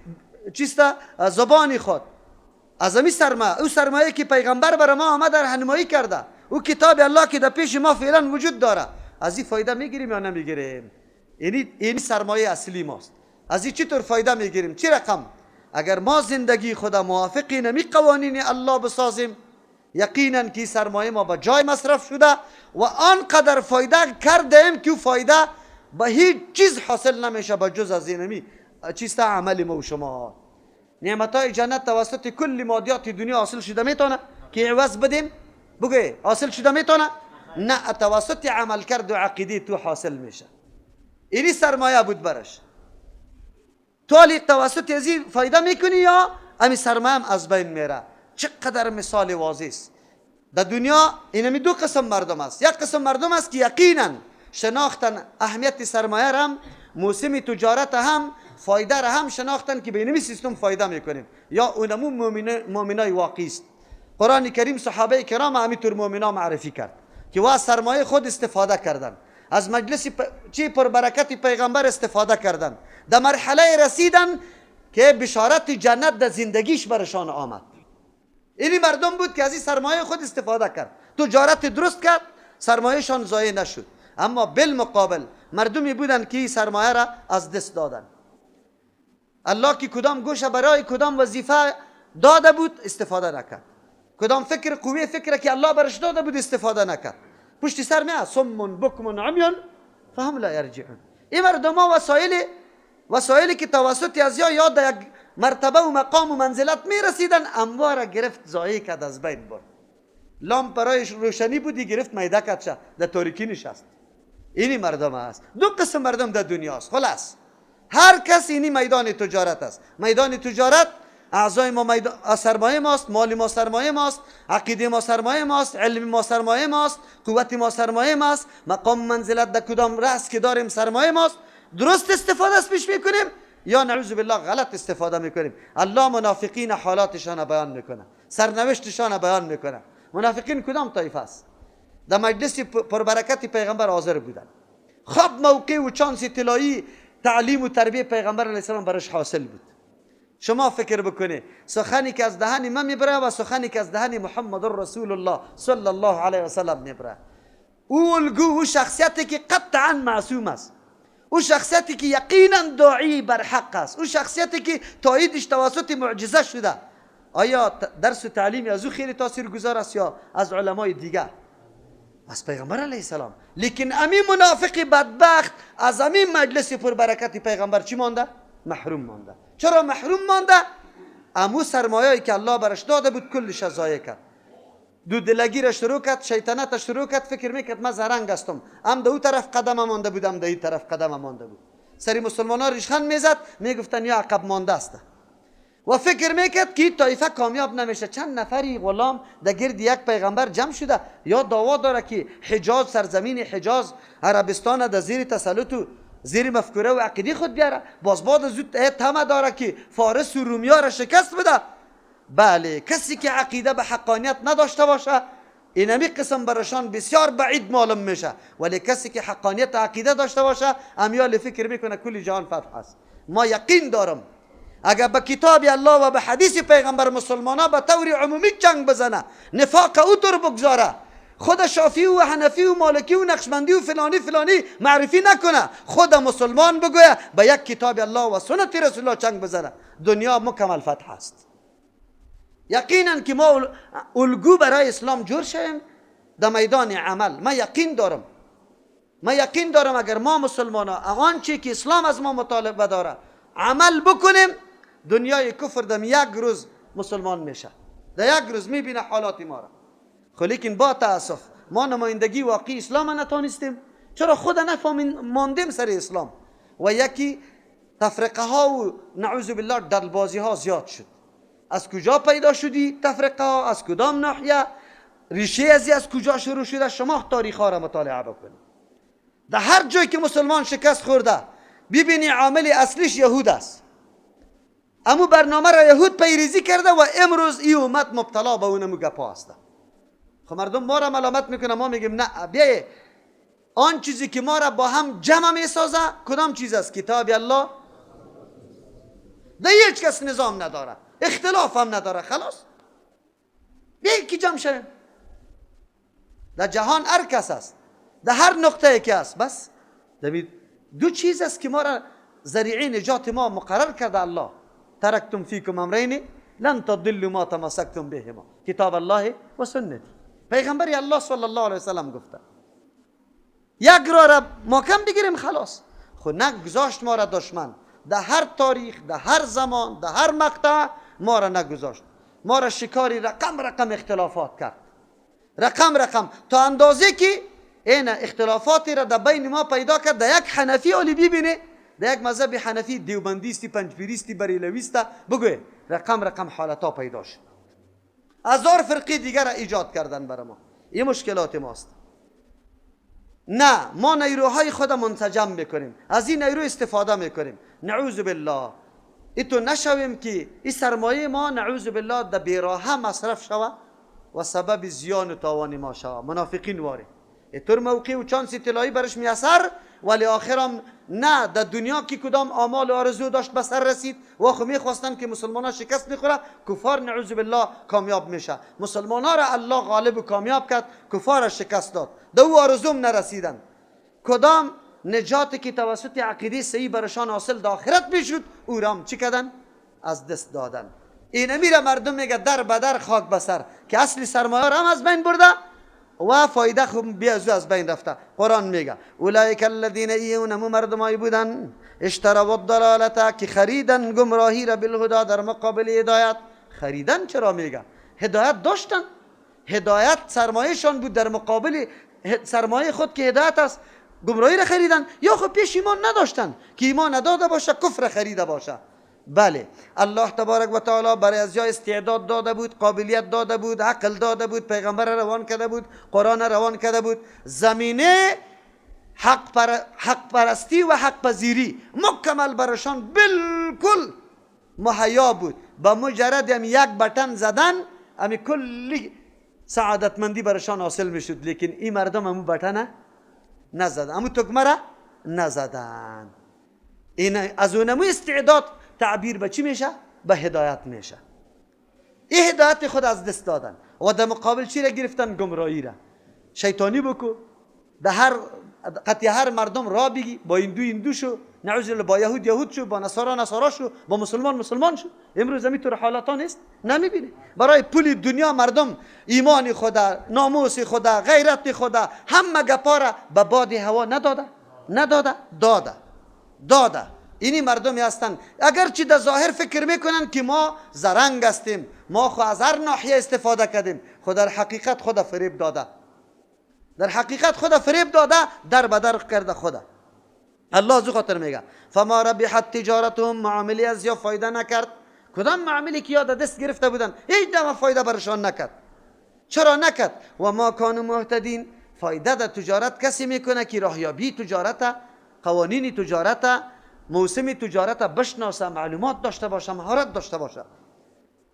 A: چیست زبان خود، از این سرمایه، او سرمایه که پیغمبر برای ما آمده راهنمایی کرده، او کتاب الله که در پیش ما فعلا وجود داره، از این فایده میگیریم یا نمیگیریم؟ این سرمایه اصلی ماست. از این چطور فایده میگیریم؟ چی رقم؟ اگر ما زندگی خود موافق نمی قوانین الله بسازیم، یقینا که سرمایه ما به جای مصرف شده و آنقدر فایده کردیم که فایده به هیچ چیز حاصل نمیشه به جز از اینمی چیست عمل ما و شما. نعمتای جنت توسط کل مادیات دنیا حاصل شده میتونه که عوض بدیم؟ بگه حاصل شده میتونه؟ نه، توسط عمل کرد و عقیده تو حاصل میشه. اینی سرمایه بود برش. تو حالی توسط از این فایده میکنی یا امی سرمایه هم از بین میره؟ چقدر مثال واضح است. در دنیا اینمی دو قسم مردم است. یک قسم مردم است که یقینا شناختن اهمیت سرمایه را هم، موسم تجارت هم، فایده را هم شناختن که به اینمی سیستم فایده میکنیم، یا اونمو مؤمنای واقعی است. قرآن کریم صحابه کرام همینطور مؤمنا معرفی کرد که وا سرمایه خود استفاده کردن، از مجلس چی پربرکت پیغمبر استفاده کردن، در مرحله رسیدن که بشارت جنت در زندگیش برشان آمد. اینی مردم بود که از این سرمایه خود استفاده کرد، تجارت درست کرد، سرمایهشان ضایع نشد. اما بالمقابل مردمی بودن که این سرمایه را از دست دادن. الله که کدام گوشه برای کدام وظیفه داده بود استفاده نکرد، کدام فکر قوی فکر که الله برش داده بود استفاده نکرد. پشت سر می صم بکم عمی فهم لا یرجعون. این مردم ها وسایلی که توسط از یا در یک مرتبه و مقام و منزلت می رسیدن، اموار گرفت ضایع کرد، از بین برد. لامپ برای روشنی بودی گرفت میده کرد شه، در تاریکی نشست. اینی مردم هست. دو قسم مردم در دنیا است. خلاص هر کس اینی میدان تجارت است. میدان تجارت اعضای ما سرمایه ماست، مال ما سرمایه ماست، عقیده ما سرمایه ماست، علم ما سرمایه ماست، قوت ما سرمایه ماست، مقام منزلت در کدام رأس که داریم سرمایه ماست. درست استفاده از پیش میکنیم یا نعوذ بالله غلط استفاده میکنیم. الله منافقین حالاتشان بیان میکنه، سرنوشتشان بیان میکنه. منافقین کدام طایفه است؟ در مجلس پربرکت پیغمبر حاضر بودن. خب موقع و چانس طلایی تعلیم و تربیه پیغمبر علیه السلام برش حاصل بود. شما فکر بکنی سخنی که از دهن من میبره و سخنی که از دهن محمد رسول الله صلی الله علیه و سلم میبره، او الگو، او شخصیتی که قطعا معصوم است، او شخصیتی که یقینا داعی بر حق است، او شخصیتی که تاییدش توسط معجزه شده. آیا درس و تعلیم از او خیلی تاثیرگذار است یا از علمای دیگر؟ از پیغمبر علیه السلام. لیکن امی منافق بدبخت از امی مجلس پربرکت پیغمبر چی مانده؟ محروم مانده. چرا محروم مانده؟ امو سرمایه‌ای که الله برش داده بود کلش ضایع کرد. دودلگی را شروع کرد، شیطنت شروع کرد، فکر میکرد من زرنگ هستم، هم ده او طرف قدم مانده بود، هم ده این طرف قدم مانده بود. سری مسلمان ها ریشخند میزد، میگفتن یا عقب مانده است. و فکر میکرد که طایفه کامیاب نمیشه. چند نفری غلام در گرد یک پیغمبر جمع شده یا دعوا داره که حجاز، سرزمین حجاز، عربستان در زیر تسلط و زیر مفکوره و عقیده خود بیاره. باز بعد از او طمع داره که فارس و رومیا را شکست بده. بله، کسی که عقیده به حقانیت نداشته باشه اینمی قسم برشان بسیار بعید معلوم میشه، ولی کسی که حقانیت عقیده داشته باشه امیال فکر میکنه کل جهان فتح است. ما یقین دارم اگر به کتاب الله و به حدیث پیغمبر مسلمان ها به طور عمومی جنگ بزنه، نفاق او طور بگذاره، خود شافعی و حنفی و مالکی و نقشبندی و فلانی فلانی معرفی نکنه، خود مسلمان بگویه به یک کتاب الله و سنت رسول الله جنگ بزنه، دنیا مکمل فتح است. یقینا که ما الگو برای اسلام جور شویم در میدان عمل. ما یقین دارم، ما یقین دارم اگر ما مسلمان ها آنچه که اسلام از ما مطالبه داره عمل بکنیم، دنیای کفر در یک روز مسلمان میشه، در یک روز میبینه حالات ما را. خب لیکن با تاسف ما نمایندگی واقعی اسلام نتانستیم. چرا خود نفهمیم ماندیم سر اسلام و یکی تفرقه ها و نعوذ بالله دلبازی ها زیاد شد. از کجا پیدا شدی تفرقه ها؟ از کدام ناحیه؟ ریشه ازی از کجا شروع شده؟ شما تاریخ ها را مطالعه بکنید. در هر جایی که مسلمان شکست خورده ببینی عامل اصلیش یهود است. امو برنامه را یهود پیریزی کرده و امروز ای امت مبتلا به اونمو گپا هسته. خب مردم ما را ملامت میکنه، ما میگیم نه، بیایه آن چیزی که ما را با هم جمع میسازه کدام چیز است؟ کتاب الله. ده هیچ کس نظام نداره، اختلاف هم نداره، خلاص بیایه که جمع شویم. در جهان هر کس است، در هر نقطه که است، بس دو چیز است که ما را ذریعه نجات ما مقرر کرده الله. ترکتم فیکم امرین لن تضلوا ما تمسکتم بهما، کتاب الله و سنتی. پیغمبر الله صلی الله علیه وسلم گفته یک را را محکم بگیریم خلاص. خب نگذاشت ما را دشمن، در هر تاریخ، در هر زمان، در هر مقطع ما را نگذاشت. ما را شکاری رقم رقم اختلافات کرد، رقم رقم، تا اندازه که این اختلافاتی را در بین ما پیدا کرد. در یک حنفی علی ببینه، در یک مذهب حنفی دیوبندیستی، پنجپیریستی، بریلویسته، بگوی رقم رقم حالتا پیدا شد. هزار فرقه دیگر را ایجاد کردن برای ما. این مشکلات ماست. نه، ما نیروهای خود منسجم میکنیم، از این نیرو استفاده میکنیم. نعوذ بالله ایتو نشویم که این سرمایه ما نعوذ بالله در بیراهه مصرف شوه و سبب زیان و تاوان ما شوه. منافقین واره اینطور موقع و چانس طلایی برش میسر، ولی آخرم نه در دنیا که کدام آمال و آرزو داشت به سر رسید و خو میخواستن که مسلمان ها شکست میخوره، کفار نعوذ بالله کامیاب میشه. مسلمان ها را الله غالب و کامیاب کرد، کفار را شکست داد، در او آرزوم نرسیدن. کدام نجاتی که توسط عقیده صحیح برشان حاصل در آخرت میشد، او را هم چی کردن؟ از دست دادن. این میره مردم میگه در بدر خاک بسر، که اصل سرمایه را هم از بین برده و فایده خوب بیازو از بین رفته. قرآن میگه اولئک الذین، ایونمو مردمایی بودن، اشتروا الضلالة، که خریدن گمراهی را بالهدی در مقابل هدایت. خریدن چرا میگه؟ هدایت داشتن، هدایت سرمایهشان بود، در مقابل سرمایه خود که هدایت است گمراهی را خریدن. یا خب پیش ایمان نداشتن که ایمان نداده باشه کفر خریده باشه. بله، الله تبارک و تعالی برای از یا استعداد داده بود، قابلیت داده بود، عقل داده بود، پیغمبر روان کرده بود، قرآن روان کرده بود. زمینه حق پرستی و حق پذیری مکمل برشان بالکل مهیا بود. با مجرد هم یک بटन زدن همی کلی سعادتمندی برشان حاصل میشد. لیکن این مردم همون بटन نزدن، همون تکمه را نزدن. این از اونمو استعداد تعبیر به چی میشه؟ به هدایت میشه. این هدایت خود از دست دادن و در مقابل چی را گرفتن؟ گمراهی را. شیطانی بکو، در هر قطعه هر مردم را بگی، با هندو هندو شو، نعوذ بالله، با یهود یهود شو، با نصارا نصارا شو، با مسلمان مسلمان شو. امروز همینطور حالت ها نیست؟ نمیبینی؟ برای پول دنیا مردم ایمان خدا، ناموس خدا، غیرت خدا، همه گپا را به باد هوا نداده، نداده، داده، داده. اینی مردمی هستند اگرچه در ظاهر فکر میکنن که ما زرنگ هستیم، ما خو از هر ناحیه استفاده کردیم، خو در حقیقت خدا فریب داده، در حقیقت خدا فریب داده، در بدر کرده خدا. الله از خاطر میگه فما ربحت تجارتهم، معامله از یا فایده نکرد. کدام معامله که یاد دست گرفته بودن هیچ دم فایده برشان نکرد. چرا نکرد؟ و ما کانوا مهتدین. فایده در تجارت کسی میکنه که راهیابی تجارت، قوانین تجارت، موسم تجارت بشناسه، معلومات داشته باشه، مهارت داشته باشه.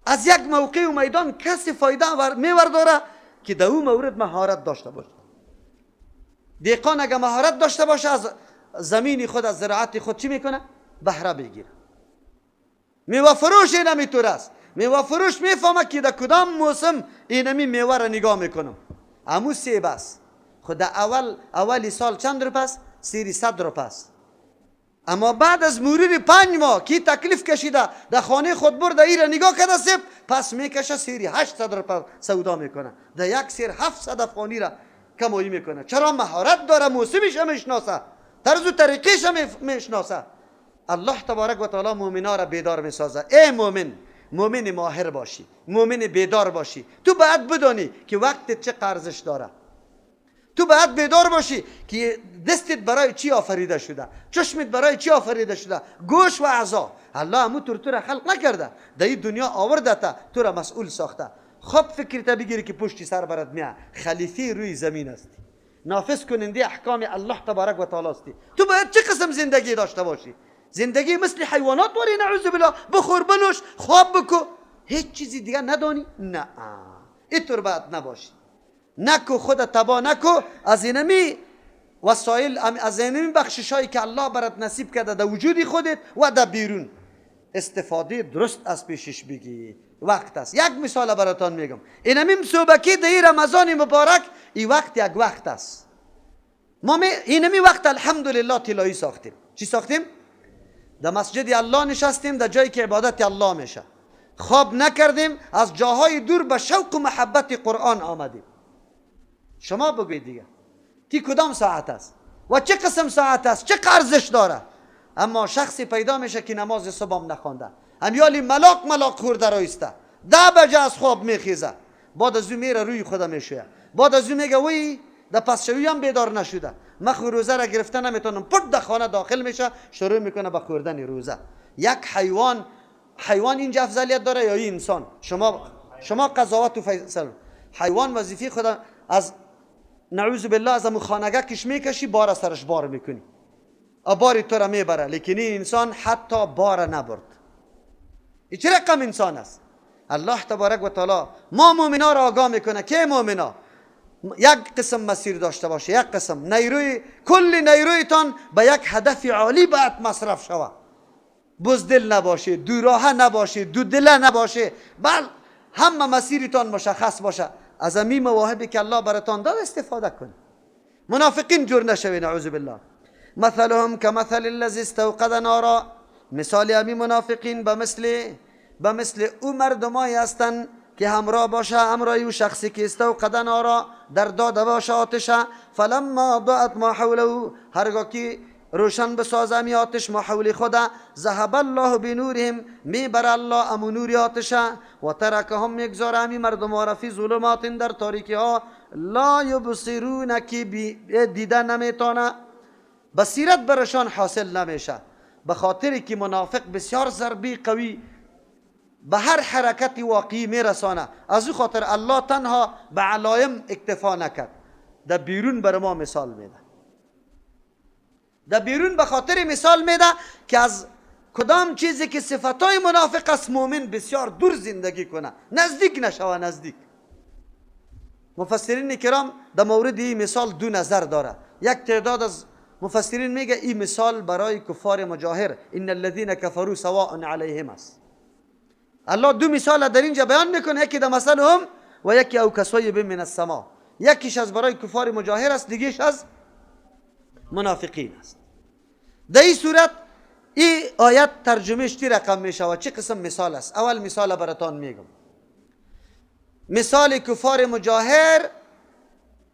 A: از یک موقع و میدان کسی فایده میورداره که در او مورد مهارت داشته باشه. دهقان اگه مهارت داشته باشه از زمین خود، از زراعت خود چی میکنه؟ بهره بگیره. میوه فروش اینمی طور است. میوه فروش میفهمه که در کدام موسم اینمی میوه را نگاه میکنم. امو سیب است. خود اول سال چند روپه است؟ 300 روپه است. اما بعد از مرور 5 ماه کی تکلیف کشیده در خانه خود برده ای را نگاه کرده سیب، پس میکشه سیری 800 روپه سودا میکنه. در یک سیر 700 افغانی را کمایی میکنه. چرا؟ مهارت داره، موسمش هم میشناسه، طرز و طریقش هم میشناسه. الله تبارک و تعالی مؤمنا را بیدار میسازه. ای مؤمن، مؤمن ماهر باشی، مؤمن بیدار باشی. تو باید بدانی که وقت چه ارزش داره. تو باید بیدار باشی که دستت برای چی آفریده شده، چشمت برای چی آفریده شده، گوش و اعضا. الله همو تو را خلق نکرده، در این دنیا آورده تا تو را مسئول ساخته. خب فکرت بگیری که پشتی سر برات میاد، خلیفه روی زمین هستی، نافذ کننده احکام الله تبارک و تعالی هستی. تو باید چه قسم زندگی داشته باشی؟ زندگی مثل حیوانات واری، نعوذ بالله، بخور بنوش خواب بکو، هیچ چیزی دیگه ندانی. نه، اینطور باید نباشی. نکو خود تبا نکو از اینمی وسایل، از اینمی بخشش هایی که الله برات نصیب کرده در وجود خودت و در بیرون. استفاده درست از پیشش بگی. وقت است. یک مثال براتان میگم. اینمی صبحکی در رمضان مبارک، این وقت یک وقت است. ما اینمی وقت الحمدلله طلایی ساختیم. چی ساختیم؟ در مسجد الله نشستیم، در جایی که عبادت الله میشه. خواب نکردیم، از جاهای دور به شوق و محبت قرآن آمدیم. شما بگوید دیگه کی کدام ساعت است و چه قسم ساعت است، چه ارزش داره؟ اما شخصی پیدا میشه که نماز صبح هم نخوانده، همیالی ملاق ملاق خورده رایسته، 10 بجه از خواب میخیزه، بعد از او میره روی خود میشویه، بعد از او میگه وی در پسشویی هم بیدار نشده، من خو روزه را گرفته نمیتونم. پت در خانه داخل میشه، شروع میکنه به خوردن روزه. یک حیوان، حیوان اینجا افضلیت داره یا این انسان؟ شما قضاوت و فیصل. حیوان وظیفه خود از نعوذ بالله از امو خانگه کش میکشی، بار سرش بار میکنی، باری تو را میبره. لیکن این انسان حتی بار نبرد. این چه رقم انسان است؟ الله تبارک و تعالی ما مؤمنا را آگاه میکنه که مؤمنا یک قسم مسیر داشته باشه، یک قسم نیروی، کل نیرویتان به یک هدف عالی باید مصرف شود. بزدل نباشه، دو نباشه، دو دله نباشه، بل همه مسیرتان مشخص باشه. از امی مواهبی که الله براتان داد استفاده کنید. منافقین جور نشوید، نعوذ بالله. مثلهم كمثل الذي استوقد نارا. مثال امی منافقین به مثل او مردمایی هستند که همراه باشه، همراه او شخصی که استوقد نارا، در داده باشه آتش. فلما اضاءت ما حوله، هرگاه که روشن بسازه امی آتش ما حول خدا، ذهب الله بنورهم، میبر الله امو نور آتش، و ترکهم، میگذاره امی مردم را، فی ظلمات، در تاریکی ها، لا یبصرون، که دیده نمیتونه، بصیرت برشان حاصل نمیشه. به خاطر که منافق بسیار ضربی قوی به هر حرکت واقعی میرسانه. از او خاطر الله تنها به علایم اکتفا نکرد، در بیرون بر ما مثال میده. در بیرون به خاطر مثال میده که از کدام چیزی که صفتای منافق است مؤمن بسیار دور زندگی کنه، نزدیک نشوه، نزدیک. مفسرین کرام در مورد این مثال دو نظر داره. یک تعداد از مفسرین میگه این مثال برای کفار مجاهر، ان الذين كفروا سواء عليهم است. الله دو مثال در اینجا بیان میکنه، یکی در مثلهم و یکی او کصیب من السماء. یکیش از برای کفار مجاهر است، دیگهش از منافقین است. در این صورت این آیت ترجمهش چی رقم میشه و چه قسم مثال است؟ اول مثال براتان میگم. مثال کفار مجاهر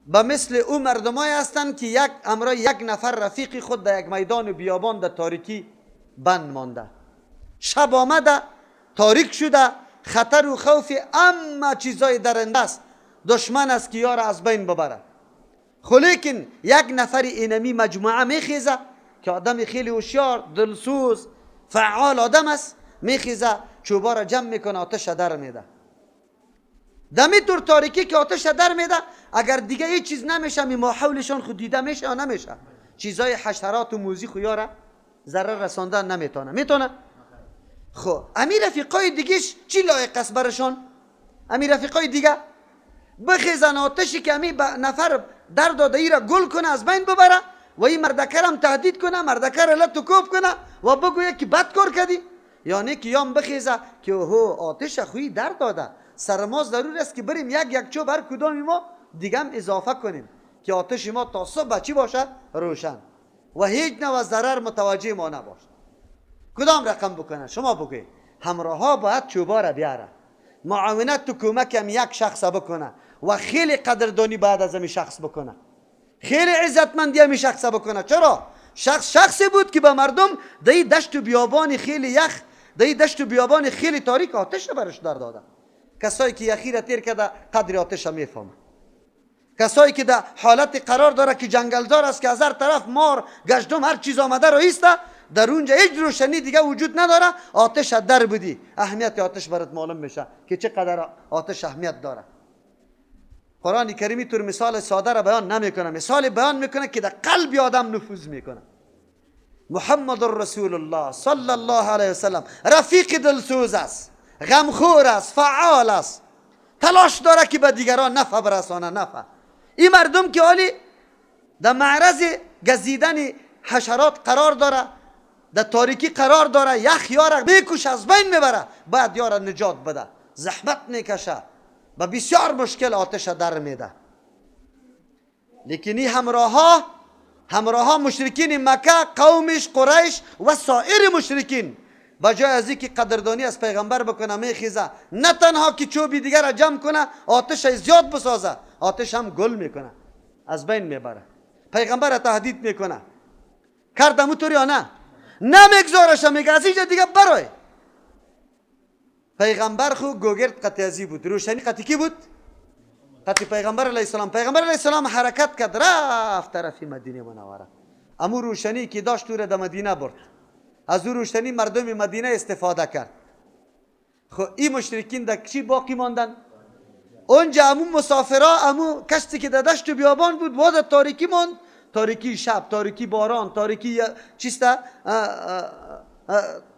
A: به مثل او مردمای هستند که یک امرای یک نفر رفیق خود در یک میدان بیابان در تاریکی بند مانده. شب آمده، تاریک شده، خطر و خوف اما چیزای درنده است، دشمن است که یار از بین ببره. خو لیکن یک نفر اینمی مجموعه میخیزه که آدم خیلی هوشیار، دلسوز، فعال آدم است، میخیزه، چوبا را جمع میکنه، آتش در میده. دمی طور تاریکی که آتش در میده، اگر دیگه هیچ چیز نمیشه، می ماحولشان خود دیده میشه یا نمیشه؟ چیزای حشرات و موذی خو یاره ضرر رساندن نمیتونه. میتونه؟ خب امی رفیقای دیگهش چی لایق است برشان؟ امی رفیقای دیگه بخیزن، آتشی که امی نفر در داده ای را گل کنه، از بین ببره و این مردکر هم تهدید کنه، مردکر لت و کوب کنه و بگویه که بد کار کردی. یعنی که یام بخیزه که هو آتش خویی در داده، سر ما ضرور است که بریم یک یک چوب هر کدام ما دیگه هم اضافه کنیم که آتش ما تا صبح چی باشه؟ روشن و هیچ نوع ضرر متوجه ما نباشه. کدام رقم بکنه؟ شما بگوید. همراه ها باید چوبا را بیاره، معاونت و کمک هم یک شخص بکنه و خیلی قدردانی بعد از این شخص بکنه، خیلی عزتمندی همی شخص بکنه. چرا؟ شخص شخصی بود که به مردم در دشت و بیابان خیلی یخ، در دشت و بیابان خیلی تاریک آتش برش در داده. کسایی که یخی را تیر کرده قدر آتش میفهمه. کسایی که در حالت قرار داره که جنگلزار است که از هر طرف مار، گژدم، هر چیز آمده را ایسته، در اونجا هیچ روشنی دیگه وجود نداره، آتش در بودی، اهمیت آتش برات معلوم میشه که چقدر آتش اهمیت داره. قرآن کریمی طور مثال ساده را بیان نمیکنه، مثال بیان میکنه که در قلب آدم نفوذ میکنه. محمد رسول الله صلی الله علیه وسلم رفیق دلسوز است، غمخور است، فعال است، تلاش داره که به دیگران نفع برسانه. نفع این مردم که حالی در معرض گزیدن حشرات قرار داره، در تاریکی قرار داره، یخ یاره میکشه، از بین میبره، باید یاره نجات بده، زحمت میکشه، با بسیار مشکل آتش در میده. لیکن این همراه مشرکین مکه، قومش قریش و سایر مشرکین، بجای از اینکه قدردانی از پیغمبر بکنه، میخیزه نه تنها که چوبی دیگر را جمع کنه، آتش زیاد بسازه، آتش هم گل میکنه، از بین میبره، پیغمبر را تهدید میکنه. کرد همونطور یا نه؟ نمیگذارش، میگه از اینجا دیگه برای پیغمبر. خو گوگرد قطعی بود، روشنی قطعی کی بود؟ قطعی پیغمبر علیه السلام. پیغمبر علیه السلام حرکت کرد، رفت طرف مدینه منوره. امو روشنی که داشت او را در مدینه برد، از او روشنی مردم مدینه استفاده کرد. خب این مشرکین در چی باقی ماندن؟ اونجا امو مسافرا، امو کشتی که در دشت و بیابان بود، باز تاریکی ماند، تاریکی شب، تاریکی باران، تاریکی چیسته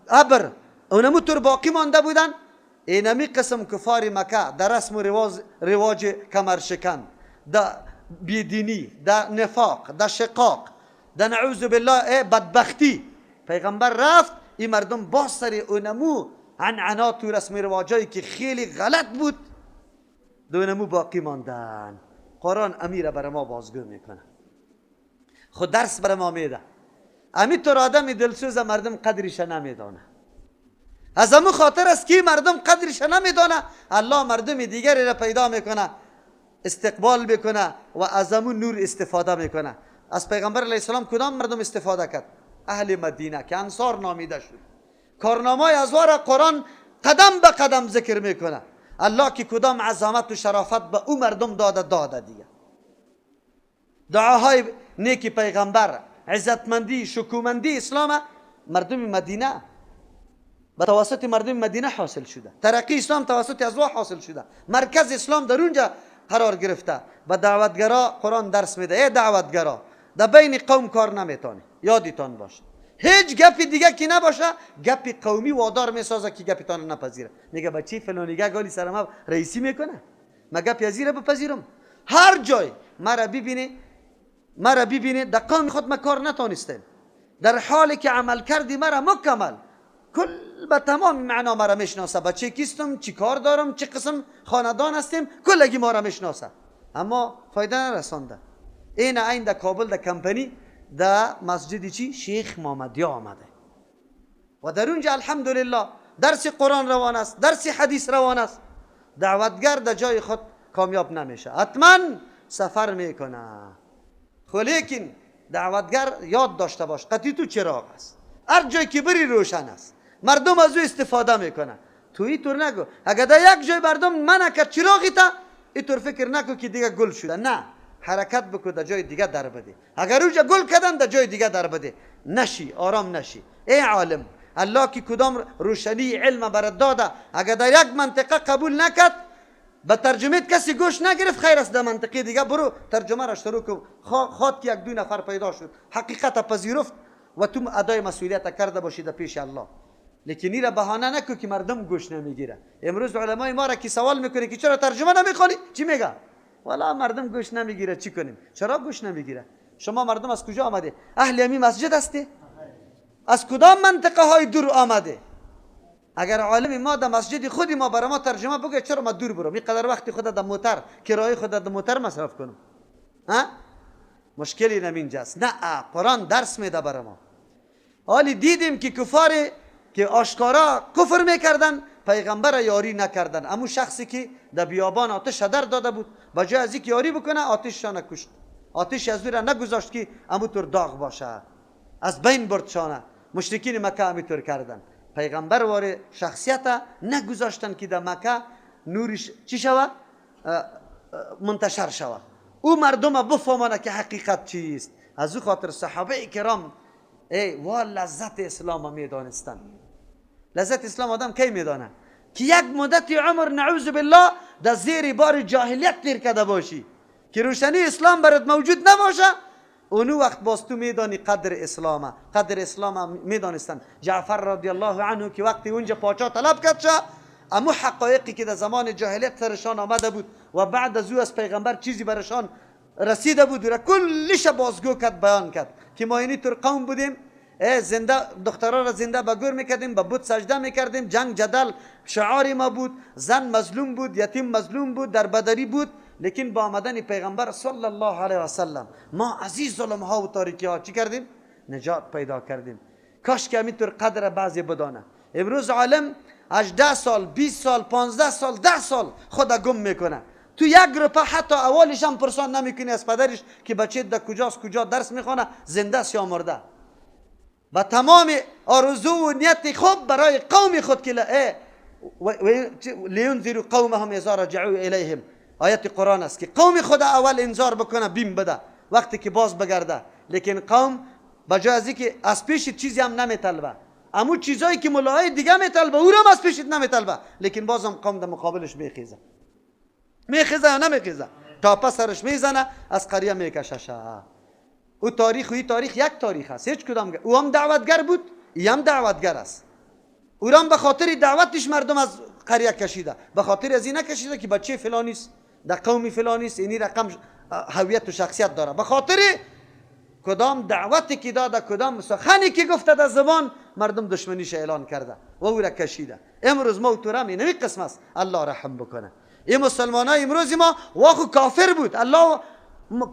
A: ابر، اونمو طور باقی مانده بودن. اینمی قسم کفار مکه در رسم و رواج کمرشکن، در بیدینی، در نفاق، در شقاق، در نعوذ بالله بدبختی. پیغمبر رفت، این مردم باز سر اونمو عنعنات و رسم رواجایی که خیلی غلط بود دونمو باقی ماندن. قرآن امیر بر ما بازگو میکنه، خود درس بر ما میده. امی طور آدم دلسوز مردم قدرش نمیدانه. از امو خاطر است که مردم قدرش نمیدانه، الله مردم دیگری را پیدا میکنه، استقبال میکنه و از امو نور استفاده میکنه. از پیغمبر علیه السلام کدام مردم استفاده کرد؟ اهل مدینه که انصار نامیده شد. کارنامه از را قرآن قدم به قدم ذکر میکنه. الله که کدام عظمت و شرافت به او مردم داده داده دیگه. دعاهای نیکی پیغمبر، عزتمندی، شکومندی اسلام مردم مدینه به توسط مردم مدینه حاصل شده. ترقی اسلام توسط ازوا حاصل شده. مرکز اسلام در اونجا قرار گرفته. به دعوتگرا قرآن درس میده. ای دعوتگرا، در بین قوم کار نمیتونه، یادتان باشه. هیچ گپی دیگه که نباشه، گپی قومی وادار میسازه که گپتان نپذیره. میگه بچی فلانیگه گالی سر ما رئیسی میکنه، ما گپی از بپذیرم؟ هر جای مرا ببینی، مرا ببینی در قوم خود ما کار نتانستم، در حالی که عمل کردی مرا مکمل کل به تمام معنا مرا میشناسه، بچه کیستم، چی کار دارم، چه قسم خاندان هستیم، کلگی ما را میشناسه، اما فایده نرسانده. این عین در کابل در کمپنی در مسجد چی شیخ محمدی آمده و در اونجا الحمدلله درس قرآن روان است، درس حدیث روان است. دعوتگر در جای خود کامیاب نمیشه، حتما سفر میکنه. خو لیکن دعوتگر یاد داشته باش قطعی تو چراغ است، هر جای که بری روشن است، مردم از او استفاده میکنه. تو اینطور نگو اگر در یک جای مردم منع کرد چراغی تا، اینطور فکر نکن که دیگه گل شده. نه، حرکت بکن، در جای دیگه در بده. اگر اونجا گل کردن در جای دیگه در بده. نشی، آرام نشی. ای عالم، الله که کدام روشنی علم برات داده، اگر در یک منطقه قبول نکرد، به ترجمه کسی گوش نگرفت، خیر است، در منطقه دیگه برو ترجمه را شروع کن. خواد که یک دو نفر پیدا شد حقیقت پذیرفت و تو ادای مسئولیت کرده باشی در پیش الله. لیکن این را بهانه نکن که مردم گوش نمیگیره. امروز علمای ما را که سوال میکنه که چرا ترجمه نمیخوانی، چی میگه؟ والا مردم گوش نمیگیره، چی کنیم؟ چرا گوش نمیگیره؟ شما مردم از کجا آمده؟ اهل امی مسجد هستی؟ از کدام منطقه های دور آمده؟ اگر عالم ما در مسجد خودی ما برای ما ترجمه بگه، چرا ما دور برم؟ اینقدر وقتی خود در موتر، کرایه خود در موتر مصرف کنم؟ ها، مشکلی نمینجاست. نه، قرآن درس میده برای ما. حالی دیدیم که کفار که آشکارا کفر میکردن، پیغمبر یاری نکردن. امو شخصی که در بیابان آتش در داده بود، با جای از اینکه یاری بکنه آتش کشت، آتش از او را نگذاشت که امو طور داغ باشه، از بین برد شانه. مشرکین مکه همیطور کردن، پیغمبر وار شخصیت نگذاشتن که در مکه نورش چی شوه؟ منتشر شوه، او مردم بفهمانه که حقیقت چیست. از او خاطر صحابه کرام ای وا لذت اسلام میدانستن. لذت اسلام آدم کی میدانه؟ که یک مدت عمر نعوذ بالله در زیر بار جاهلیت تیر کرده باشی که روشنی اسلام برات موجود نباشه. اونو وقت باز تو میدانی قدر اسلامه، قدر اسلام میدانستن. جعفر رضی الله عنه که وقتی اونجا پاچا طلب کرد شه، امو حقایقی که در زمان جاهلیت سرشان آمده بود و بعد از او از پیغمبر چیزی برشان رسیده بود و کلش بازگو کرد، بیان کرد که ما اینی طور قوم بودیم، زنده دخترها را زنده به گور میکردیم، به بت سجده میکردیم، جنگ جدل شعار ما بود، زن مظلوم بود، یتیم مظلوم بود، در بدری بود. لیکن با آمدن پیغمبر صلی الله علیه و سلم ما از این ظلم ها و تاریکی ها چی کردیم؟ نجات پیدا کردیم. کاش که همینطور قدر بعضی بدانه. امروز عالم 18 سال، 20 سال، 15 سال، 10 سال خود گم میکنه. تو یک روپه حتی اولش هم پرسان نمیکنی از پدرش که بچه در کجاست، کجا درس میخوانه، زنده است یا مرده. و تمام آرزو و نیت خوب برای قوم خود که لینذروا قومهم اذا رجعوا الیهم، آیت قرآن است که قوم خود اول انذار بکنه، بیم بده وقتی که باز بگرده. لیکن قوم بجای از اینکه از پیش چیزی هم نمیطلبه، امو چیزایی که ملاهای دیگه میطلبه او هم از پیشت نمیطلبه، لیکن بازم قوم در مقابلش میخیزه. میخیزه یا نمیخیزه؟ تا پس سرش میزنه، از قریه میکششه. او تاریخ و این تاریخ یک تاریخ است، هیچ کدام. او هم دعوتگر بود، ای هم دعوتگر است. او هم به خاطر دعوتش مردم از قریه کشیده، به خاطر از این نکشیده که بچه فلانی است، در قوم فلانی است، اینی رقم هویت و شخصیت داره. به خاطر کدام دعوتی که داده، کدام سخنی که گفته در زبان، مردم دشمنیش اعلان کرده و او را کشیده. امروز ما و تو را اینمی قسم است. الله رحم بکنه این مسلمان های امروز ما. واخو کافر بود، الله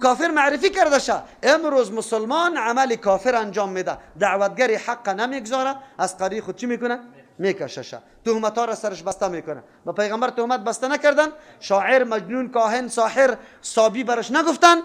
A: کافر معرفی کرده شه. امروز مسلمان عمل کافر انجام میده، دعوتگر حق نمیگذاره، از قریه خود چی میکنه؟ میکششه، تهمت ها را سرش بسته میکنه. به پیغمبر تهمت بسته نکردن، شاعر، مجنون، کاهن، ساحر، صابی برش نگفتن.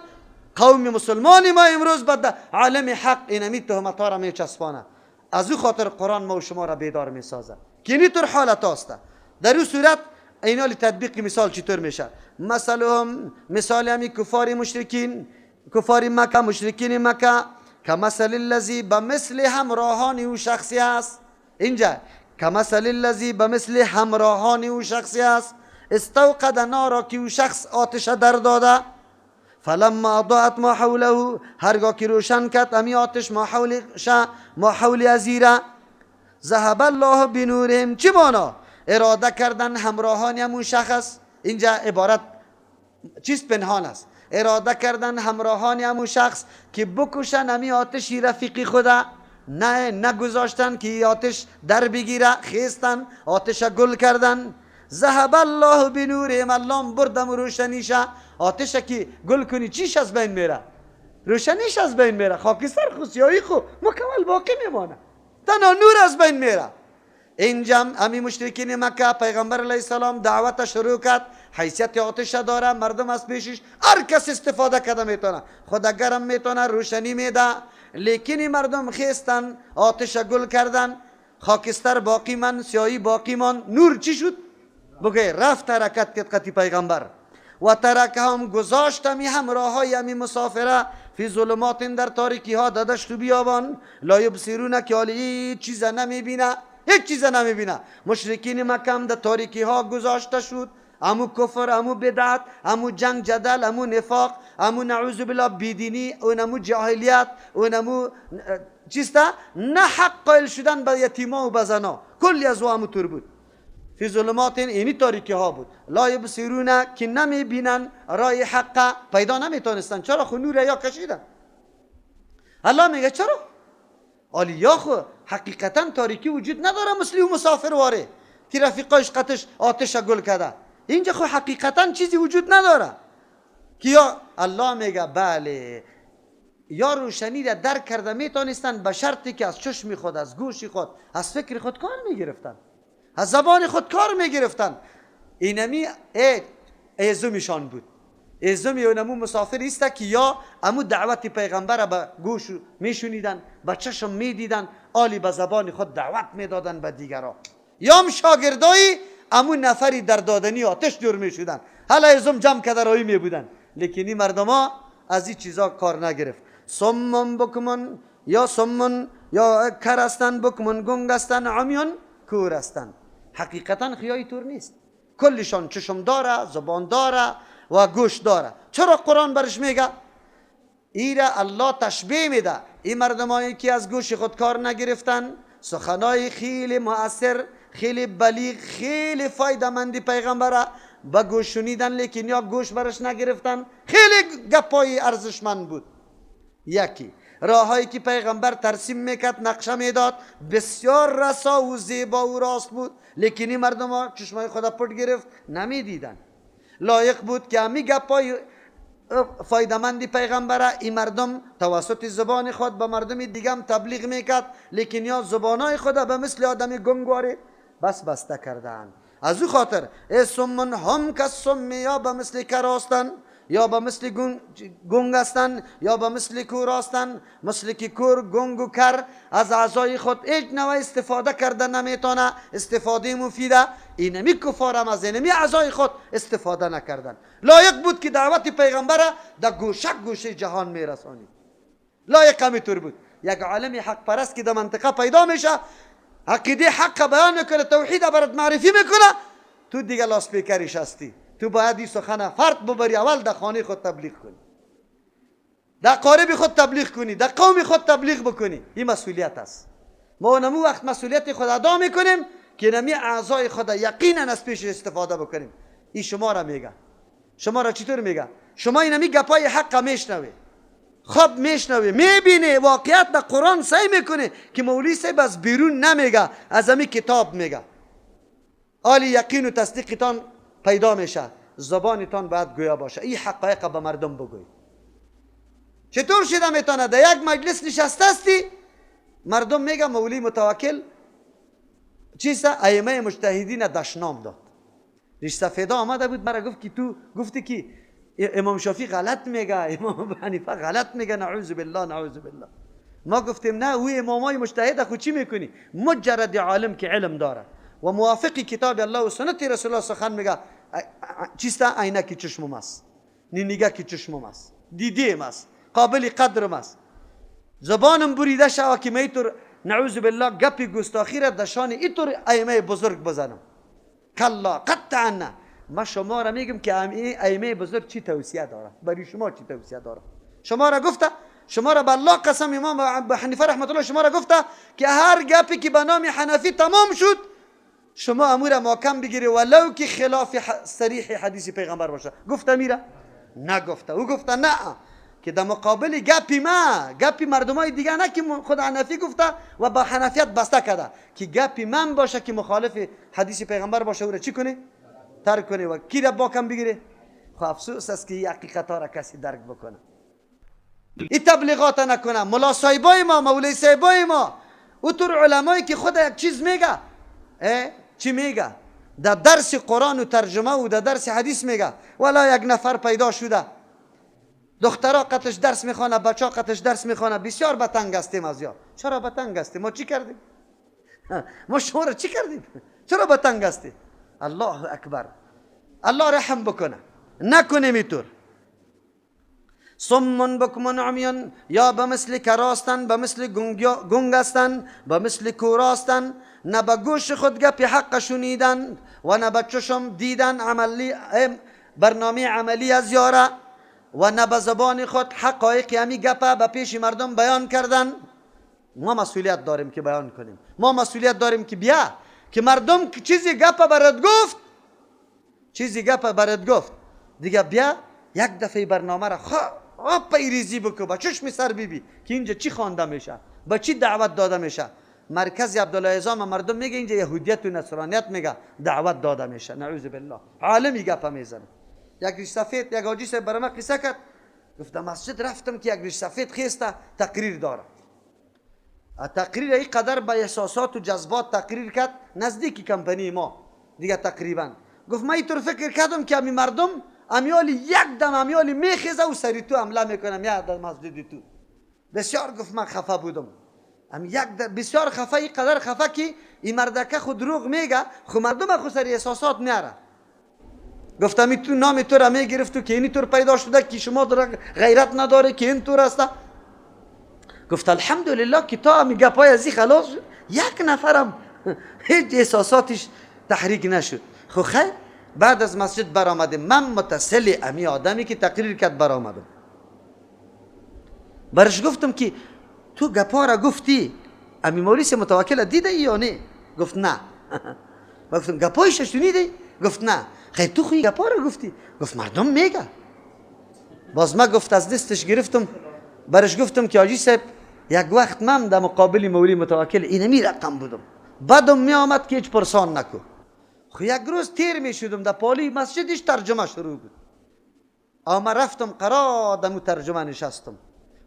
A: قوم مسلمان ما امروز به عالم حق اینمی تهمت ها را میچسبانه. از او خاطر قرآن ما و شما را بیدار میسازه که اینی طور حالت هسته. در او صورت اینال تطبیق مثال چطور میشه؟ مثلهم، مثال همی کفار مشرکین، کفار مکه، مشرکین مکه، کمثل الذی، به مثل همراهان او شخصی است. اینجا کمثل الذی، به مثل همراهان او شخصی است، استوقد نارا، که او شخص آتش در داده. فلما اضاءت ما حوله، هرگاه که روشن کرد امی آتش ما حول ما حول ازیره، ذهب الله بنورهم. چی مانا؟ اراده کردن همراهان همون شخص، اینجا عبارت چیز پنهان است، اراده کردن همراهان همون شخص که بکشن امی آتشی رفیقی خدا، نه نگذاشتن که آتش در بگیره، خیستن آتش گل کردن. ذهب الله بنورهم، الله بردم روشنیشه. آتش که گل کنی چیش از بین میره؟ روشنیش از بین میره، خاکستر خو سیاهی خو مکمل باقی میمانه، تنها نور از بین میره. اینجا امی مشرکین مکه پیغمبر علیه السلام دعوت شروع کرد، حیثیت آتش داره، مردم از پیشش هر کس استفاده کرده میتونه، خدا گرم میتونه، روشنی میده. لیکن مردم خیستن آتش گل کردن، خاکستر باقی من، سیاهی باقی من، نور چی شد؟ بگه رفت حرکت کرد قطی پیغمبر. و ترکهم، گذاشت امی همراه امی مسافره، فی ظلمات، در تاریکی ها، ددشت و بیابان، لا یبصرون، که حالی هیچ چیز نمیبینه، هیچ چیز نمیبینه. مشرکین مکه هم در تاریکی ها گذاشته شد، امو کفر، امو بدعت، امو جنگ جدل، امو نفاق، امو نعوذ بالله بیدینی، اونمو جاهلیت، اونمو چیستا نه حق قائل شدن به یتیما و به زنا، کلی از او امو طور بود. فی ظلمات، اینی تاریکی ها بود، لا یبصرون، که نمی بینن رای حق پیدا نمیتونستن. چرا؟ خو نور یا کشیدن. الله میگه چرا؟ آلی یا خو حقیقتا تاریکی وجود نداره مثل او مسافر واره که رفیقاش قطش آتش گل کرده. اینجا خو حقیقتا چیزی وجود نداره که یا الله میگه بله، یا روشنی را درک کرده میتونستن به شرطی که از چشم خود، از گوش خود، از فکر خود کار میگرفتن، از زبان خود کار میگرفتن. اینمی ایزومیشان بود. ایزومی اونمو مسافر است که یا امو دعوت پیغمبر به گوش میشونیدن، به چشم میدیدن، آلی به زبان خود دعوت میدادن به دیگرا. یا هم شاگردای امو نفری در دادنی آتش جور میشدن، حالا ایزم جمع کده رایی میبودن. لیکن این مردما از این چیزا کار نگرفت. صم بکمن، یا صم یا کر هستن، بکمن گنگ هستن، عمیون کور هستن. حقیقتا خیای طور نیست، کلشان چشم داره، زبان داره و گوش داره. چرا قرآن برش میگه ایره الله تشبیه میده. این مردمایی که از گوش خود کار نگرفتن، سخنای خیلی مؤثر، خیلی بلیغ، خیلی فایده‌مندی پیغمبره با گوش شنیدن، لیکن یا گوش برش نگرفتن. خیلی گپای ارزشمند بود. یکی راههایی که پیغمبر ترسیم میکرد، نقشه میداد، بسیار رسا و زیبا و راست بود، لیکن این مردم ها چشمای خدا پت گرفت، نمیدیدن. لایق بود که همی گپای فایده‌مندی پیغمبره این مردم توسط زبان خود به مردم دیگه هم تبلیغ میکرد، لیکن یا زبانای خود به مثل آدم گنگواره بس بسته کردن. از او خاطر صم هم کالصم، یا به مثل کراستن، یا به مثل گنگ هستن، یا به مثل کور هستن. مثل که کور، گنگ و کر از اعضای خود هیچ نوع استفاده کرده نمیتونه، استفاده مفیده. اینمی کفار هم از اینمی اعضای خود استفاده نکردن. لایق بود که دعوت پیغمبر در گوشه گوشه جهان میرسانید. لایق همینطور بود. یک عالم حق پرست که در منطقه پیدا میشه، عقیده حق بیان میکنه، توحید برات معرفی میکنه، تو دیگه لاسپیکرش هستی. تو باید این سخن فرد ببری، اول در خانه خود تبلیغ کنی، در قارب خود تبلیغ کنی، در قوم خود تبلیغ بکنی. این مسئولیت است. ما نمو وقت مسئولیت خود ادا میکنیم که نمی اعضای خود یقینا از پیش استفاده بکنیم. این شما را میگه. شما را چطور میگه؟ شما اینمی گپای حق میشنوی، خواب میشنوی، میبینی واقعیت در قرآن سعی میکنه که مولوی صاحب از بیرون نمیگه، از همی کتاب میگه. آلی یقین و تصدیقتان پیدا میشه، زبانتان باید گویا باشه. این حقایق به مردم بگوی. چطور شده میتونه در یک مجلس نشسته هستی، مردم میگه مولوی متوکل چیسته ائمه مجتهدین دشنام داد. ریش سفیدا آمده بود مرا گفت که تو گفتی که امام شافعی غلط میگه، امام حنیفه غلط میگه، نعوذ بالله نعوذ بالله. ما گفتیم نه، او امامای مجتهد خو چی میکنی؟ مجرد عالم که علم داره و موافق کتاب الله و سنت رسول الله سخن میگه، چیسته؟ عینک چشمم است، نینگه که چشمم است، دیدیم است، قابل قدرم است. زبانم بریده شوه که میتور نعوذ بالله گپی گستاخی را دشان ایتور ائمه بزرگ بزنم. کلا قطعا نه. ما شما را میگم که ائمه بزرگ چی توصیه داره، برای شما چی توصیه داره. شما را گفته، شما را به الله قسم، امام ابو حنیفه رحمت الله شما را گفته که هر گپی که به نام حنفی تمام شد، شما امور محکم بگیری ولو که خلاف صریح حدیث پیغمبر باشه. گفته میره؟ نگفته. او گفته نه، که در مقابل گپی ما، گپی مردمای دیگه نه که خود حنفی گفته و با حنفیت بسته کرده، که گپی من باشه که مخالف حدیث پیغمبر باشه، او را چی کنه؟ ترک کنه و کی را باکم بگیره؟ خب افسوس است که این حقیقت ها را کسی درک بکنه، این تبلیغات نکنه. ملا صاحبای ما، مولوی صاحبای ما، او طور علمایی که خود یک چیز میگه، چی میگه؟ در درس قرآن و ترجمه و در درس حدیث میگه. ولا یک نفر پیدا شده، دخترها قطش درس میخوانه، بچه ها قطش درس میخوانه، بسیار بتنگ هستیم از یا. چرا بتنگ هستیم؟ ما چی کردیم؟ ما شما را چی کردیم؟ چرا بتنگ هستیم؟ الله اکبر. الله رحم بکنه، نکنه میتور. صم بکم عمی، یا به مثل کراستن، به مثل گنگ هستن، به مثل کوراستن، نه به گوش خود گپ حق شنیدن و نه به چشم دیدن عملی برنامه عملی از یاره، و نه به زبان خود حقایق همی گپه به پیش مردم بیان کردن. ما مسئولیت داریم که بیان کنیم، ما مسئولیت داریم که بیا که مردم چیزی گپه برات گفت، چیزی گپه برات گفت دیگه، بیا یک دفعه برنامه را خواب پیریزی بکن، با چشم سر ببی که اینجا چی خوانده میشه، با چی دعوت داده میشه. مرکز عبدالله عزام مردم میگه اینجا یهودیت و نصرانیت میگه دعوت داده میشه، نعوذ بالله. عالمی گپه میزنه. یک ریش سفید، یک حاجی صاحب برای من قصه کرد، گفت در مسجد رفتم که یک ریش سفید خیسته تقریر داره. تقریر این قدر با احساسات و جذبات تقریر کرد، نزدیک کمپانی ما دیگه تقریبا. گفت من اینطور فکر کردم که امی مردم امیالی یک دم امیالی میخیزه و سری تو حمله میکنم یا در مسجد تو. بسیار گفت من خفه بودم، ام یک بسیار خفه، این قدر خفه که این مردکه خود دروغ میگه، خو مردم خو سری احساسات میاره. گفتم این تو نام تو را میگرفت و که اینی طور پیدا شده که شما در غیرت نداره که این طور است. گفت الحمدلله که تا همی گپای ازی خلاص شد، یک نفرم هیچ احساساتش تحریک نشد. خو خیر، بعد از مسجد برآمدیم، من متصل امی آدمی که تقریر کرد برآمدم. برش گفتم که تو گپا را گفتی، امی مولیس متوکل دیده یا نه؟ گفت نه. گفتم گپایش شنیدی؟ گفت نه. خیر تو خو گپا را گفتی. گفت مردم میگه. باز ما گفت از دستش گرفتم، برش گفتم که حاجی صاحب یک وقت من در مقابل مولی متوکل اینمی رقم بودم، بدم می آمد که هیچ پرسان نکو. خو یک روز تیر می شدم در پالی مسجدش ترجمه شروع بود، اما رفتم قرار دمو ترجمه نشستم.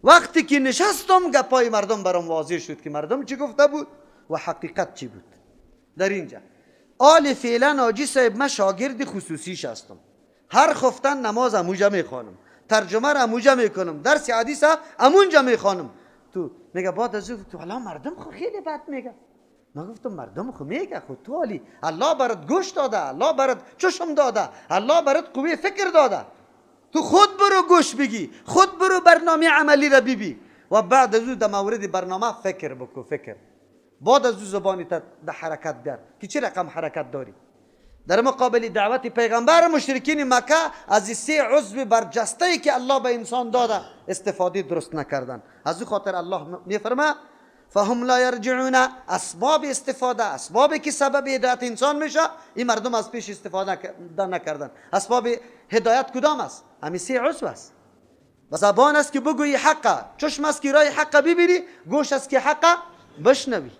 A: وقتی که نشستم گپای مردم برام واضح شد که مردم چی گفته بود و حقیقت چی بود. در اینجا آل فعلا حاجی صاحب من شاگرد خصوصیش هستم، هر خفتن نماز اموجا میخوانم، ترجمه را اموجا میکنم، درس حدیث امونجا میخوانم. تو میگه بعد از تو حالا مردم خو خیلی بد میگه. من گفتم مردم خو میگه، خو تو علی الله برات گوش داده، الله برات چشم داده، الله برات قوه فکر داده، تو خود برو گوش بگی، خود برو برنامه عملی را ببی و بعد از او در مورد برنامه فکر بکو، فکر بعد از او زبانی تا در حرکت بیار که چه رقم حرکت داری. در مقابل دعوت پیغمبر مشرکین مکه از سه عضو برجسته که الله به انسان داده استفاده درست نکردن. از او خاطر الله میفرما فهم لا یرجعون، اسباب استفاده، اسبابی که سبب هدایت انسان میشه این مردم از پیش استفاده نکردن. اسباب هدایت کدام است؟ همین سه عضو است. و زبان است که بگویی حقه، چشم است که رای حقه ببینی، گوش است که حقه بشنوی.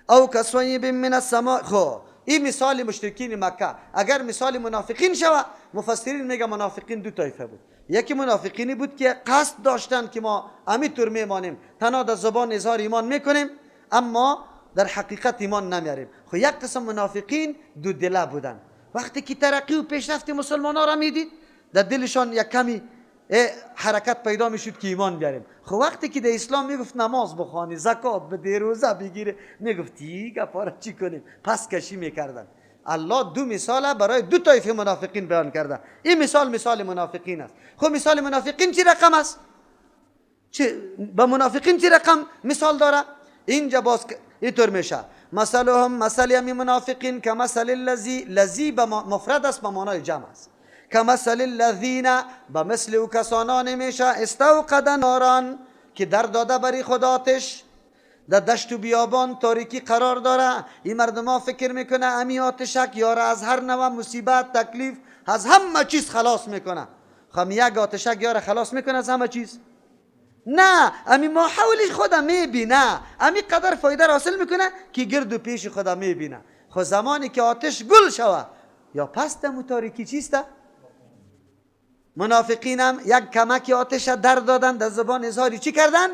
A: او کصیب من السماء. خو این مثال مشرکین مکه. اگر مثال منافقین شوه، مفسرین میگه منافقین دو طایفه بود. یکی منافقینی بود که قصد داشتن که ما امیطور میمانیم، تنها در زبان اظهار ایمان میکنیم اما در حقیقت ایمان نمیاریم. خو یک قسم منافقین دو دله بودن. وقتی که ترقی و پیشرفت مسلمان ها را میدید در دلشان یک کمی حرکت پیدا میشد که ایمان بیاریم. خب وقتی که در اسلام میگفت نماز بخوانی، زکات بده، روزه بگیره، میگفت ای گپا را چی کنیم، پس کشی میکردن. الله دو مثال برای دو طایفه منافقین بیان کرده. این مثال مثال منافقین است. خب مثال منافقین چی رقم است؟ با منافقین چی رقم مثال داره؟ اینجا باز اینطور میشه مثلهم مثل یمی منافقین که مثل الذی، لذی به مفرد است به معنای جمع است، کمثل الذین به مثل او کسانان میشه استوقد ناران که در داده بری خود آتش، در دشت و بیابان تاریکی قرار داره. این مردم ها فکر میکنه امی آتشک یاره از هر نوع مصیبت تکلیف از همه چیز خلاص میکنه. خب یک آتشک یاره خلاص میکنه از همه چیز؟ نه، امی ما حول خود میبینه، امی قدر فایده حاصل میکنه که گرد و پیش خود میبینه. خب زمانی که آتش گل شوه یا پس دمو تاریکی چیسته؟ منافقین هم یک کمک آتش در دادن، در زبان اظهاری چی کردن؟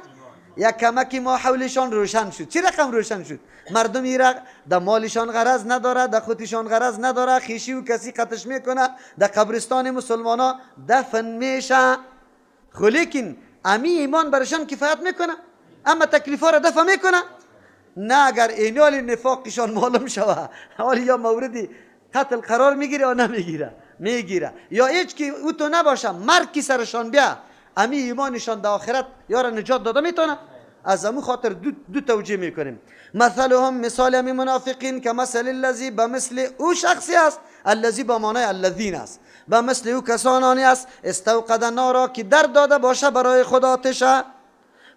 A: یک کمک ما حولشان روشن شد. چی رقم روشن شد؟ مردم ایرا در مالشان غرض نداره، در خودشان غرض نداره، خیشی و کسی قتش میکنه، در قبرستان مسلمان ها دفن میشه. خو لیکن امی ایمان برشان کفایت میکنه، اما تکلیف ها را دفع میکنه؟ نه، اگر اینال نفاقشان معلوم شوه حالی یا موردی قتل قرار میگیره یا نمیگیره؟ میگیره. یا هیچ که او تو نباشه مرگ کی سرشان بیا، امی ایمانشان در آخرت یارا نجات داده میتونه. از امو خاطر دو توجیه میکنیم. مثلهم مثال امی منافقین که مثل الذی به مثل او شخصی است، الذی با معنای الذین است، به مثل او کسانانی است استوقد نارا که در داده باشه برای خود آتش،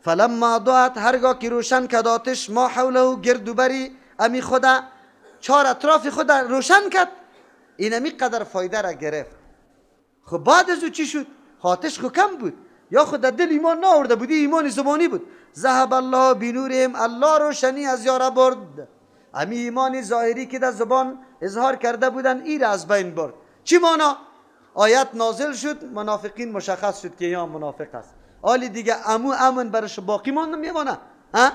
A: فلما ضاءت هرگاه که روشن کد آتش، ما حوله گرد و بری امی خدا چهار اطراف خود روشن کرد، این امی قدر فایده را گرفت. خب بعد از او چی شد؟ آتش خو کم بود، یا خود در دل ایمان نآورده بودی، ایمان زبانی بود. ذهب الله بنورهم، الله روشنی از یاره برد. امی ایمان ظاهری که در زبان اظهار کرده بودن ای را از بین برد. چی مانا؟ آیت نازل شد، منافقین مشخص شد که یا منافق است. آلی دیگه امو امن برش باقی مانده میمانه؟ ها؟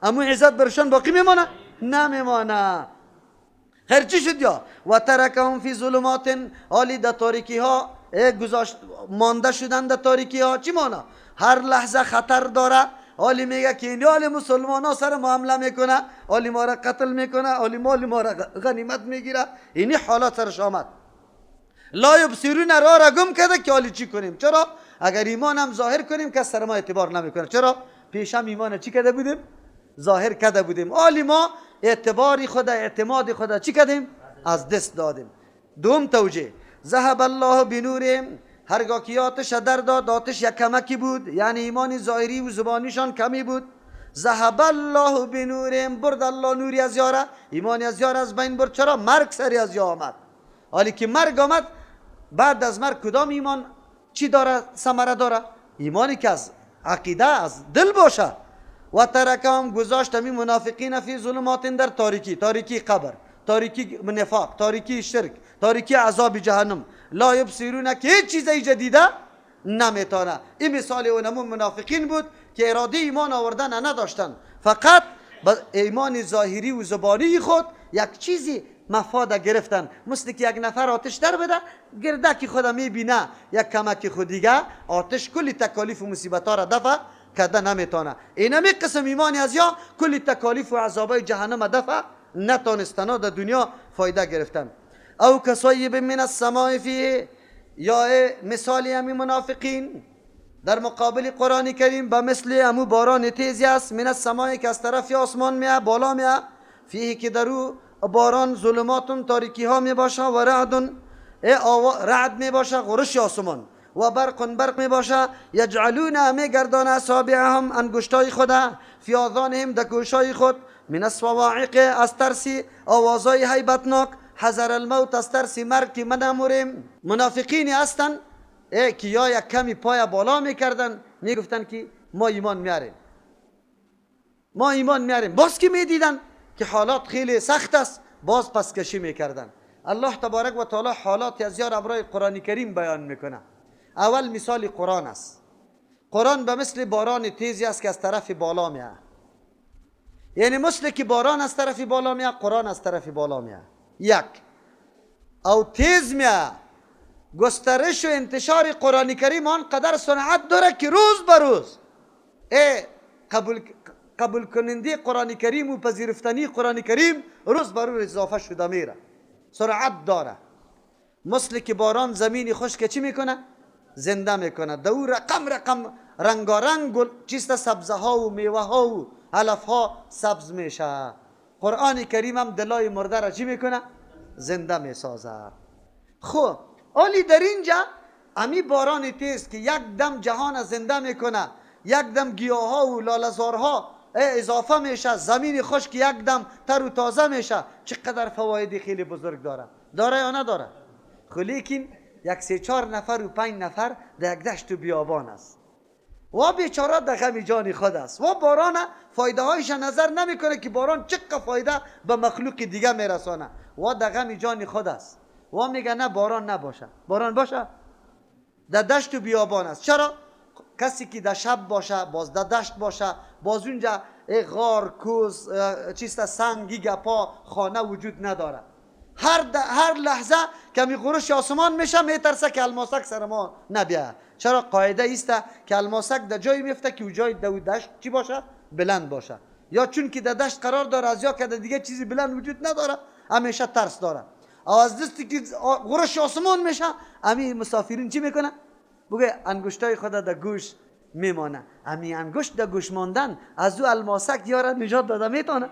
A: امو عزت برشان باقی میمانه؟ نمیمانه. خیر چی شد یا؟ و ترکهم فی ظلمات، آلی در تاریکی ها گذاشت مانده شدن در تاریکی ها. چی مانا؟ هر لحظه خطر داره. آلی میگه که این آلی مسلمان ها سر ما حمله میکنه، آلی ما را قتل میکنه، آلی مال ما را غنیمت میگیره. اینی حالات سرش آمد. لا یبصرون را را گم کرده که آلی چی کنیم؟ چرا؟ اگر ایمان هم ظاهر کنیم که سر ما اعتبار نمیکنه. چرا؟ پیشم ایمان چی کرده بودیم؟ ظاهر کرده بودیم. آلی ما اعتباری خدا، اعتماد خدا چی کردیم؟ از دست دادیم. دوم توجیه ذهب الله بنورهم، هرگاه که آتش در داد، آتش یک کمکی بود، یعنی ایمان ظاهری و زبانیشان کمی بود. ذهب الله بنورهم، برد الله نوری از یاره، ایمان از یاره از بین برد. چرا؟ مرگ سری از یا آمد. حالی که مرگ آمد، بعد از مرگ کدام ایمان چی داره، ثمره داره؟ ایمانی که از عقیده از دل باشه. و ترکهم، گذاشت می منافقین، فی ظلمات، در تاریکی، تاریکی قبر، تاریکی نفاق، تاریکی شرک، تاریکی عذاب جهنم. لا یبصرون، که هیچ چیز جدیده نمیتونه. این مثال اونمون منافقین بود که اراده ایمان آوردن نداشتن، فقط با ایمان ظاهری و زبانی خود یک چیزی مفاد گرفتن، مثل که یک نفر آتش در بده، گردک خود میبینه یک کمک خود، دیگه آتش کلی تکالیف و مصیبت ها را دفع کرده نمیتونه. اینمی قسم ایمانی از یا کلی تکالیف و عذابای جهنم دفع نتانستن، در دنیا فایده گرفتن. او کصیب من السماء فیه، یا مثالی همی منافقین در مقابل قرآن کریم به مثل امو باران تیزی است، من السماء، که از طرف آسمان میه، بالا میه، فیه، که در او باران، ظلمات، تاریکی ها می باشه، و رعد، رعد می باشه، غرش آسمان، و برق، برق می باشه. یجعلون، می گردان، اصابعهم، انگشتای خود، فی آذانهم، در گوشای خود، من الصواعق، از ترسی آوازای هیبتناک، حذر الموت، از ترسی مرگ که من نموریم. منافقینی هستن ای که یا یک کمی پای بالا میکردن، میگفتن که ما ایمان میاریم، ما ایمان میاریم. باز که میدیدن که حالات خیلی سخت است، باز پس کشی میکردن. الله تبارک و تعالی حالات از یار امرای قرآن کریم بیان میکنه. اول مثال قرآن است. قرآن به مثل باران تیزی است که از طرف بالا میاد، یعنی مثل که باران از طرف بالا میاد، قرآن از طرف بالا میاد، یک او تیز میاد. گسترش و انتشار قرآن کریم آن قدر سرعت داره که روز به روز ای قبول کننده قرآن کریم و پذیرفتنی قرآن کریم روز به روز اضافه شده میره، سرعت داره. مثل که باران زمین خشک چی میکنه؟ زنده میکنه. دو رقم رقم رنگارنگ گل چیست، سبزه ها و میوه ها و علف ها سبز میشه. قرآن کریم هم دلای مرده را چی میکنه؟ زنده میسازه. خب آلی در اینجا امی باران تیز که یک دم جهان زنده میکنه، یک دم گیاه ها و لاله‌زارها اضافه میشه، زمین خشک یک دم تر و تازه میشه، چقدر فواید خیلی بزرگ داره. داره یا نداره؟ خو لیکن یک سه چهار نفر و پنج نفر در یک دشت و بیابان است و بیچاره در غم جان خود است و باران فایده هایش نظر نمیکنه که باران چقدر فایده به مخلوق دیگه میرسانه، و در غم جان خود است و میگه نه باران نباشه، باران باشه. در دشت و بیابان است. چرا؟ کسی که در شب باشه، باز در دشت باشه، باز اونجا غار، کوز، چیست، سنگی گپا، خانه وجود نداره. هر لحظه کمی غرش آسمان میشه، میترسه که الماسک سر ما نبیه. چرا؟ قاعده ایست که الماسک در جایی میفته که جای دو دشت چی باشه؟ بلند باشه. یا چون که در دشت قرار داره، از یا که دیگه چیزی بلند وجود نداره، همیشه ترس داره. او از دستی که غرش آسمان میشه، امی مسافرین چی میکنه؟ بگه انگشتای خود در گوش میمانه. امی انگشت در گوش ماندن از او الماسک یاره نجات داده میتونه؟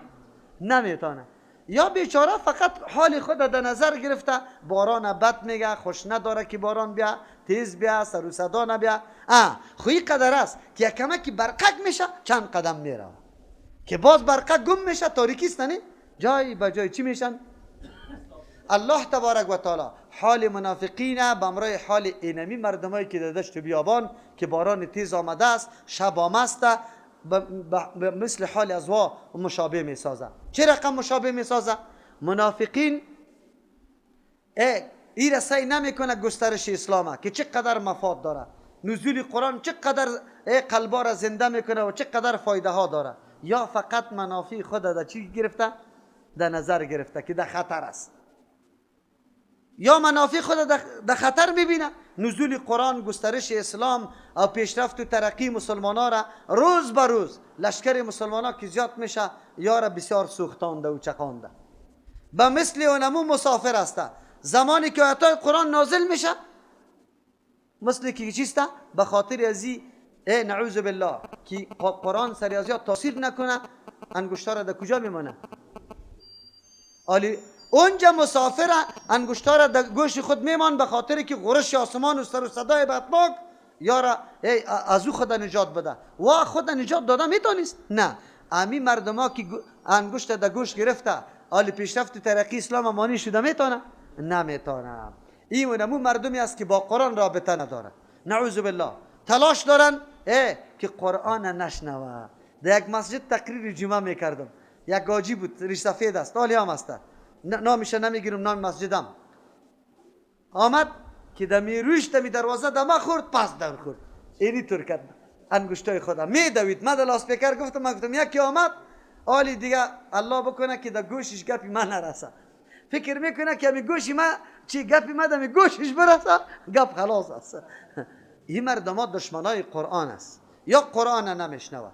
A: نمیتونه. یا بیچاره فقط حال خود در نظر گرفته، باران بد میگه، خوش نداره که باران بیا، تیز بیا، سر و صدا نبیا. خو ای قدر است که یک کمکی برقک میشه، چند قدم میره که باز برقک گم میشه، تاریکی است، نه جای به جای چی میشن. الله تبارک و تعالی حال منافقین به امرای حال اینمی مردمایی که در دشت بیابان که باران تیز آمده است، شب آمده، مثل حال ازوا مشابه می سازه. چه رقم مشابه می سازه؟ منافقین ای رسای نمیکنه گسترش اسلامه که چقدر مفاد داره، نزول قرآن چقدر قلبا را زنده میکنه و چقدر فایده ها داره، یا فقط منافع خود در چی گرفته؟ در نظر گرفته که در خطر است، یا منافع خود در خطر میبینه. نزول قرآن، گسترش اسلام و پیشرفت و ترقی مسلمان ها را روز به روز لشکر مسلمان ها که زیاد میشه، یا را بسیار سوختانده و چقانده. به مثل اونمو مسافر است زمانی که آیات قرآن نازل میشه، مثل که چیست؟ به خاطر ازی نعوذ بالله که قرآن سر از تاثیر نکنه، انگشتار را در کجا میمانه؟ اونجا مسافر انگشتا را در گوش خود میمان به خاطر که غرش آسمان و سر و صدای بدناک یارا از او خود نجات بده. و خود نجات داده میتونست؟ نه. امی مردما که انگشت در گوش گرفته آلی پیشرفت ترقی اسلام مانی شده میتونه؟ نمیتونه. این اونمو مردمی است که با قرآن رابطه نداره، نعوذ بالله. تلاش دارن که قرآن نشنوه. در یک مسجد تقریر جمعه میکردم، یک گاجی بود، ریش سفید است، آلی هم است، نامش نمیگیرم، نام مسجدم. آمد که دمی روش دمی دروازه دما خورد، پس در خورد، اینی طور کرد انگشتای خودم میدوید. من در لاسپیکر گفتم، من گفتم یکی آمد آلی دیگه الله بکنه که در گوشش گپی من نرسه، فکر میکنه که می گوشی من چی گپی من دمی گوشش برسه گپ خلاص است. این مردم دشمنای قرآن است، یا قرآن نمیشنوه.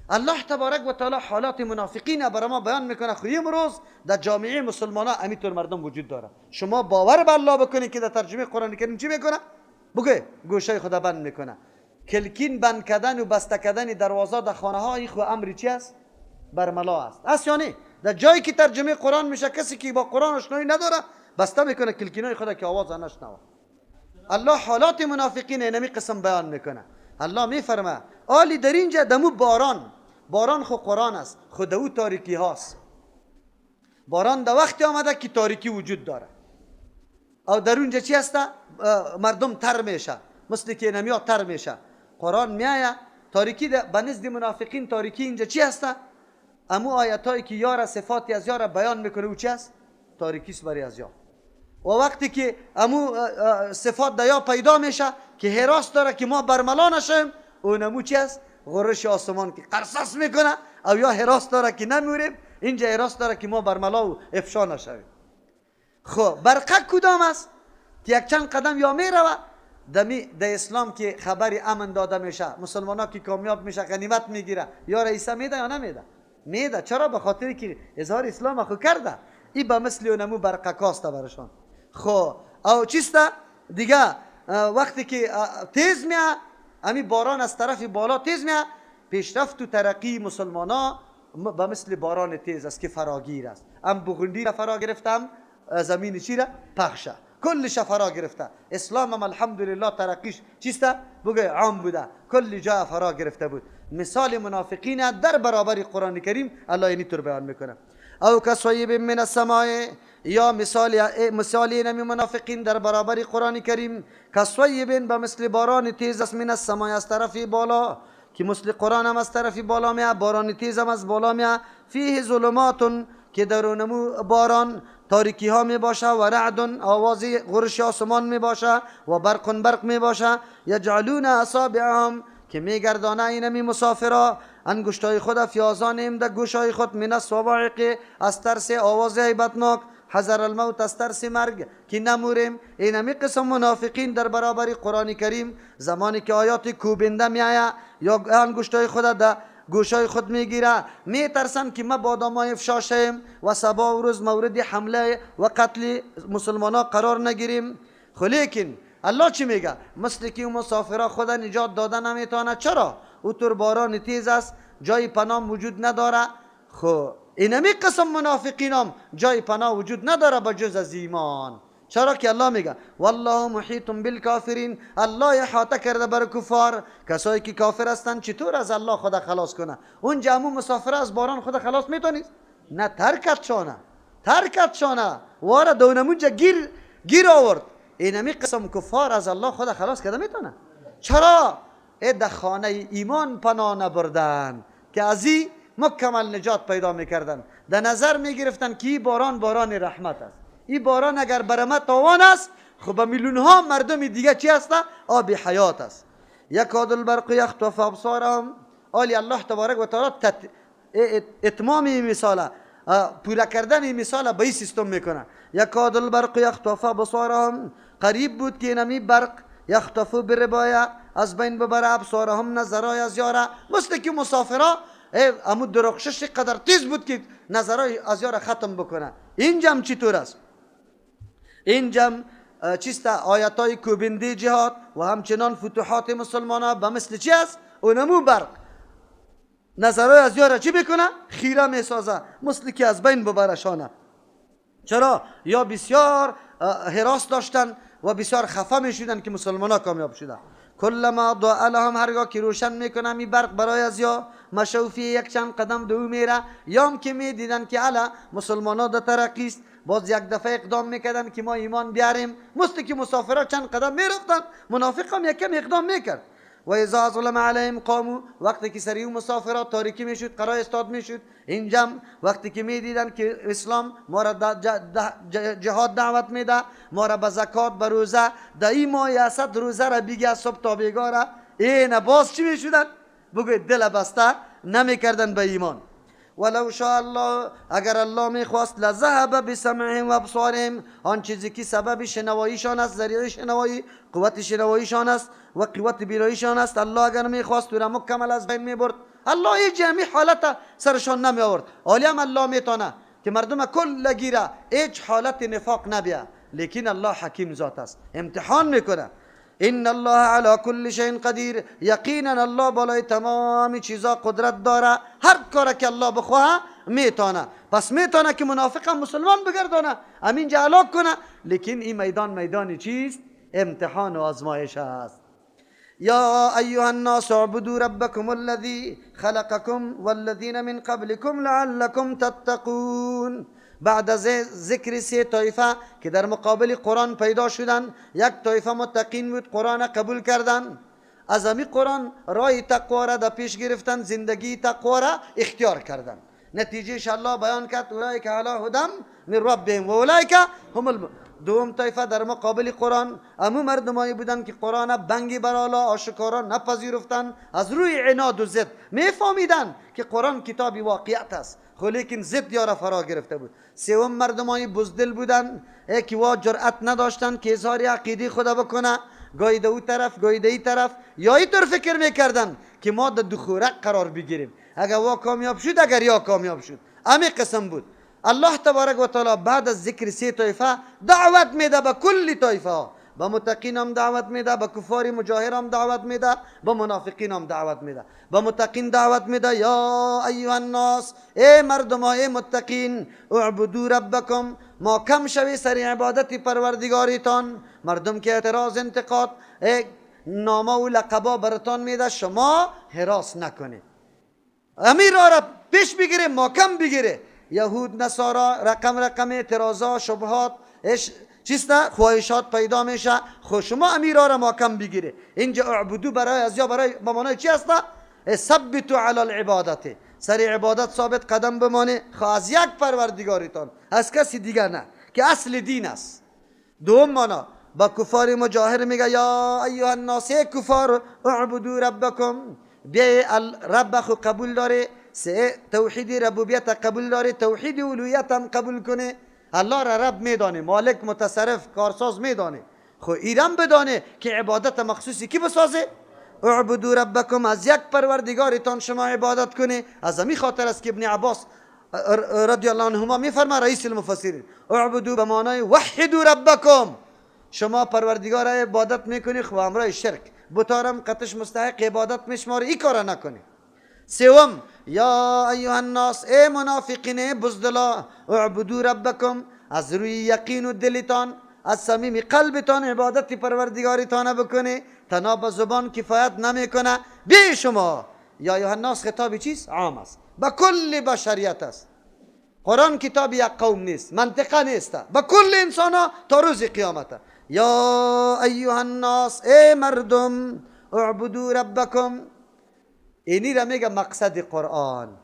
A: الله تبارک و تعالی حالات منافقین برای ما بیان میکنه. خو امروز در جامعه مسلمان ها همینطور مردم وجود داره. شما باور به الله بکنید که در ترجمه قرآن کریم چی میکنه؟ بگه گوشه خدا بند میکنه. کلکین بند کردن و بسته کردن دروازه در خانه ها این خو امر چی است؟ برملا است. است یا نه؟ در جایی که ترجمه قرآن میشه کسی که با قرآن آشنایی نداره بسته میکنه کلکینای خدا که آواز نشنوه. الله حالات منافقین اینمی قسم بیان میکنه. الله میفرمه آلی در اینجا دمو باران، باران خو قرآن است، خود او تاریکی هاست. باران در وقتی آمده که تاریکی وجود داره او در اونجا چی هست؟ مردم تر میشه، مثل که نمیا تر میشه. قرآن میایه تاریکی به نزد منافقین تاریکی اینجا چی هست؟ امو آیت هایی که یار صفاتی از یار بیان میکنه او چی هست؟ تاریکی است برای از یار. و وقتی که امو صفات در یا پیدا میشه که حراس داره که ما برملا نشیم، اونمو چی هست؟ غرش آسمان که قرصص میکنه، او یا حراس داره که نمیریم، اینجا حراس داره که ما برملا و افشا نشویم. خب برقه کدام است که یک چند قدم یا میروه در اسلام که خبر امن داده میشه، مسلمان ها که کامیاب میشه غنیمت میگیره، یا رئیسه میده یا نمیده؟ میده. چرا؟ به خاطر که اظهار اسلام خو کرده. ای به مثل اونمو برقه کاسته برشان. خب او چیسته دیگه؟ وقتی که تیز میه امی باران از طرف بالا تیز میه، پیشرفت و ترقی مسلمان ها به مثل باران تیز است که فراگیر است. ام بغندی را فرا گرفتم، زمین چی را پخشه، کلش فرا گرفته. اسلام هم الحمدلله ترقیش چیسته؟ بگه عام بوده، کل جا فرا گرفته بود. مثال منافقین در برابر قرآن کریم الله اینی طور بیان میکنه. او کصیب من السماء، یا مثال اینمی منافقین در برابر قرآن کریم کصیب به مثل باران تیز است، من السماء از طرف بالا، که مثل قرآن هم از طرف بالا میاد، باران تیز هم از بالا میاد. فیه ظلمات، که درونمو باران تاریکی ها می باشه، و رعد آواز غرش آسمان می باشه، و برق برق می باشه. یجعلون اصابعهم، که میگردانه اینمی مسافرا انگشتای خود فی آذانهم در گوشای خود، من الصواعق از ترس آواز هیبتناک، حذر الموت از ترس مرگ که نموریم. اینمی قسم منافقین در برابر قرآن کریم زمانی که آیات کوبنده میآید یا انگشتای خود در گوشای خود میگیره، میترسن که ما با آدمای افشا شیم و صبا و روز مورد حمله و قتل مسلمان ها قرار نگیریم. خو لیکن الله چی میگه؟ مثل که مسافرها خود نجات داده نمیتونه. چرا؟ او تر باران تیز است، جای پناه وجود نداره. خو اینمی قسم منافقین هم جای پناه وجود نداره بجز از ایمان. چرا که الله میگه والله محیط بالکافرین، الله احاطه کرده بر کفار. کسایی که کافر هستند چطور از الله خدا خلاص کنه؟ اونجا امو مسافر از باران خدا خلاص میتونید؟ نه، ترکت شانه، ترکت شانه واره دونمونجا گیر آورد. اینمی قسم کفار از الله خدا خلاص کرده میتونه؟ چرا؟ در خانه ایمان پناه نبردن که از این مکمل نجات پیدا میکردن. در نظر میگرفتن که این باران باران رحمت است، این باران اگر بر ما تاوان است، خب به میلیون ها مردم دیگه چی هست؟ آب حیات است. یکاد البرق یخطف ابصارهم. آلی الله تبارک و تعالی اتمام این مثال، پورا کردن این مثال به این سیستم میکنه. یکاد البرق یخطف ابصارهم، قریب بود که اینمی برق یخطف بربایه از بین ببره ابصارهم نظرای از یاره. مثل که مسافرا امو درخشش قدر تیز بود که نظرای از یاره ختم بکنه. اینجام چطور است؟ اینجام چیست؟ آیتای کوبنده جهاد و همچنان فتوحات مسلمان ها به مثل چی است؟ اونمو برق نظرای از یاره چی میکنه؟ خیره میسازه، مثل که از بین ببرشانه. چرا؟ یا بسیار هراس داشتن و بسیار خفه میشدن که مسلمان ها کامیاب شدن. کلما ضاء لهم، هرگاه که روشن میکنه می برق برای از یا مشوا فیه، یک چند قدم دو میره، یام که میدیدن که علا مسلمان ها در ترقی است، باز یک دفعه اقدام میکردن که ما ایمان بیاریم. مثل که مسافرها چند قدم میرفتن، منافق هم یکم اقدام میکرد. و اذا اظلم علیهم قاموا، وقتی که سری مسافرها تاریکی میشد، قرار استاد میشد، اینجا وقتی که میدیدن که اسلام ما را جهاد دعوت میده، ما را به زکات، به روزه، در این ماه اسد روزه را بیگه از صبح تا بیگاه را، این باز چی میشدن؟ بگوید دل بسته نمیکردن به ایمان. ولو شاء الله، اگر الله میخواست، لذهب بسمعهم و ابصارهم، آن چیزی که سبب شنواییشان است، ذریعه شنوایی، قوت شنواییشان است و قوت بیناییشان است، الله اگر میخواست او را مکمل از بین میبرد. الله هیچ همی حالت سرشان نمی آورد. حالی هم الله میتونه که مردم کل گیره، هیچ حالت نفاق نبیه، لیکن الله حکیم ذات است، امتحان میکنه. ان الله علی کل شیء قدیر، یقینا الله بالای تمام چیزا قدرت داره، هر کار که الله بخواه میتونه. پس میتونه که منافق هم مسلمان بگردانه، همینجا هلاک کنه، لیکن این میدان میدان چیست؟ امتحان و آزمایش است. یا ایها الناس اعبدوا ربکم الذی خلقکم والذین من قبلکم لعلکم تتقون. بعد از ذکر سه طایفه که در مقابل قرآن پیدا شدن، یک طایفه متقین بود، قرآن قبول کردن، از همی قرآن راه تقوا را در پیش گرفتن، زندگی تقوا را اختیار کردن. نتیجه الله بیان کرد اولئک علی هدی من ربهم و اولئک هم الم. دوم طایفه در مقابل قرآن امو مردمایی بودن که قرآن بنگی برالا آشکارا نپذیرفتن، از روی عناد و ضد میفهمیدن که قرآن کتاب واقعیت است، خو لیکن ضد یارا فرا گرفته بود. سوم مردمای بزدل بودن که وا جرأت نداشتن که اظهار عقیده خدا بکنه، گاهی ده او طرف گاهی ده ای طرف، یا اینطور فکر میکردن که ما در دو خورک قرار بگیریم، اگر وا کامیاب شد اگر یا کامیاب شد، امی قسم بود. الله تبارک و تعالی بعد از ذکر سه طایفه دعوت میده به کل طایفه، به متقین هم دعوت میده، به کفار مجاهر هم دعوت میده، به منافقین هم دعوت میده. به متقین دعوت میده یا ایها الناس، ای مردم ای متقین، اعبدوا ربکم، ما کم شوی سر عبادت پروردگاریتان. مردم که اعتراض انتقاد نامه و لقبا براتان میده، شما هراس نکنید، امیر را پیش بگیره، ما کم بگیره. یهود نصارا رقم رقم اعتراضا شبهات چیست خواهشات پیدا میشه، خو شما امیرا را محکم بگیره. اینجا اعبدو برای از یا برای به معنای چی است؟ ثبتوا علی العبادت، سر عبادت ثابت قدم بمانه، خو از یک پروردگارتان، از کسی دیگر نه، که اصل دین است. دوم معنا با کفار مجاهر میگه یا ایها الناس کفار اعبدوا ربکم، بی رب خو قبول داره، سه توحید ربوبیت قبول داره، توحید الوهیت هم قبول کنه، الله را رب میدانه، مالک متصرف کارساز میدانه، خو ایران بدانه که عبادت مخصوصی کی بسازه؟ اعبدوا ربکم، از یک پروردگارتان شما عبادت کنه. از همی خاطر است که ابن عباس رضی الله عنهما میفرما رئیس المفسرین، اعبدوا به معنای وحدوا ربکم، شما پروردگار عبادت میکنی خو همراه شرک بتارم قطش مستحق عبادت میشماری، ای کارا نکنی. سوم یا ایها الناس، ای منافقین ای بزدلا، اعبدوا ربکم، از روی یقین و دلتان، از صمیم قلبتان عبادت پروردگارتان بکنی، تنها به زبان کفایت نمیکنه. بی شما یا ایها الناس خطاب چیست؟ عام است، به کل بشریت است. قرآن کتاب یک قوم نیست، منطقه نیست، به کل انسان ها تا روز قیامت. یا ایها الناس، ای مردم، اعبدوا ربکم، اینی را میگه مقصد قرآن.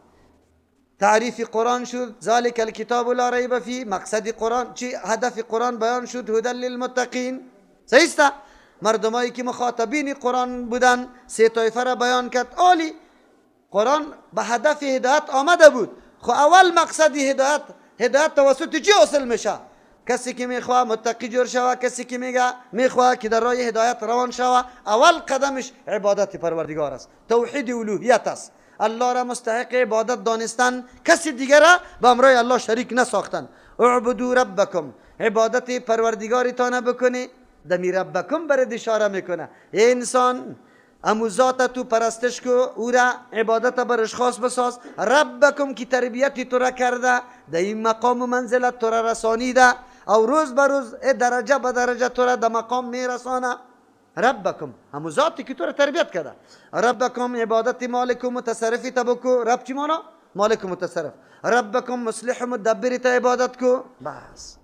A: تعریف قرآن شد، ذلك الکتاب لا ریب فیه، مقصد قرآن چی؟ هدف قرآن بیان شد، هدى للمتقین. صحیح است؟ مردمایی که مخاطبین قرآن بودن سه طایفه را بیان کرد. عالی، قرآن به هدف هدایت آمده بود، خو اول مقصد هدایت، هدایت توسط چی حاصل میشه؟ کسی که میخواه متقی جور شوه، کسی که میگه میخواه که در راه هدایت روان شوه، اول قدمش عبادت پروردگار است، توحید الوهیت است، الله را مستحق عبادت دانستن، کسی دیگر را به امرای الله شریک نساختن. اعبدوا ربکم، عبادت پروردگارتان بکنی. دمی ربکم برد اشاره میکنه انسان امو ذات تو پرستش کو، او را عبادت برش خاص بساز. ربکم کی تربیت تو را کرده، در این مقام و منزلت تو را رسانیده، او روز به روز درجه به درجه تو را در مقام میرسانه. ربکم همو ذاتی که تو را تربیت کرده. ربکم عبادت مالک و متصرفی تا بکو. رب چی مانا؟ مالک و متصرف. ربکم مصلح و مدبر تا عبادت کو. بس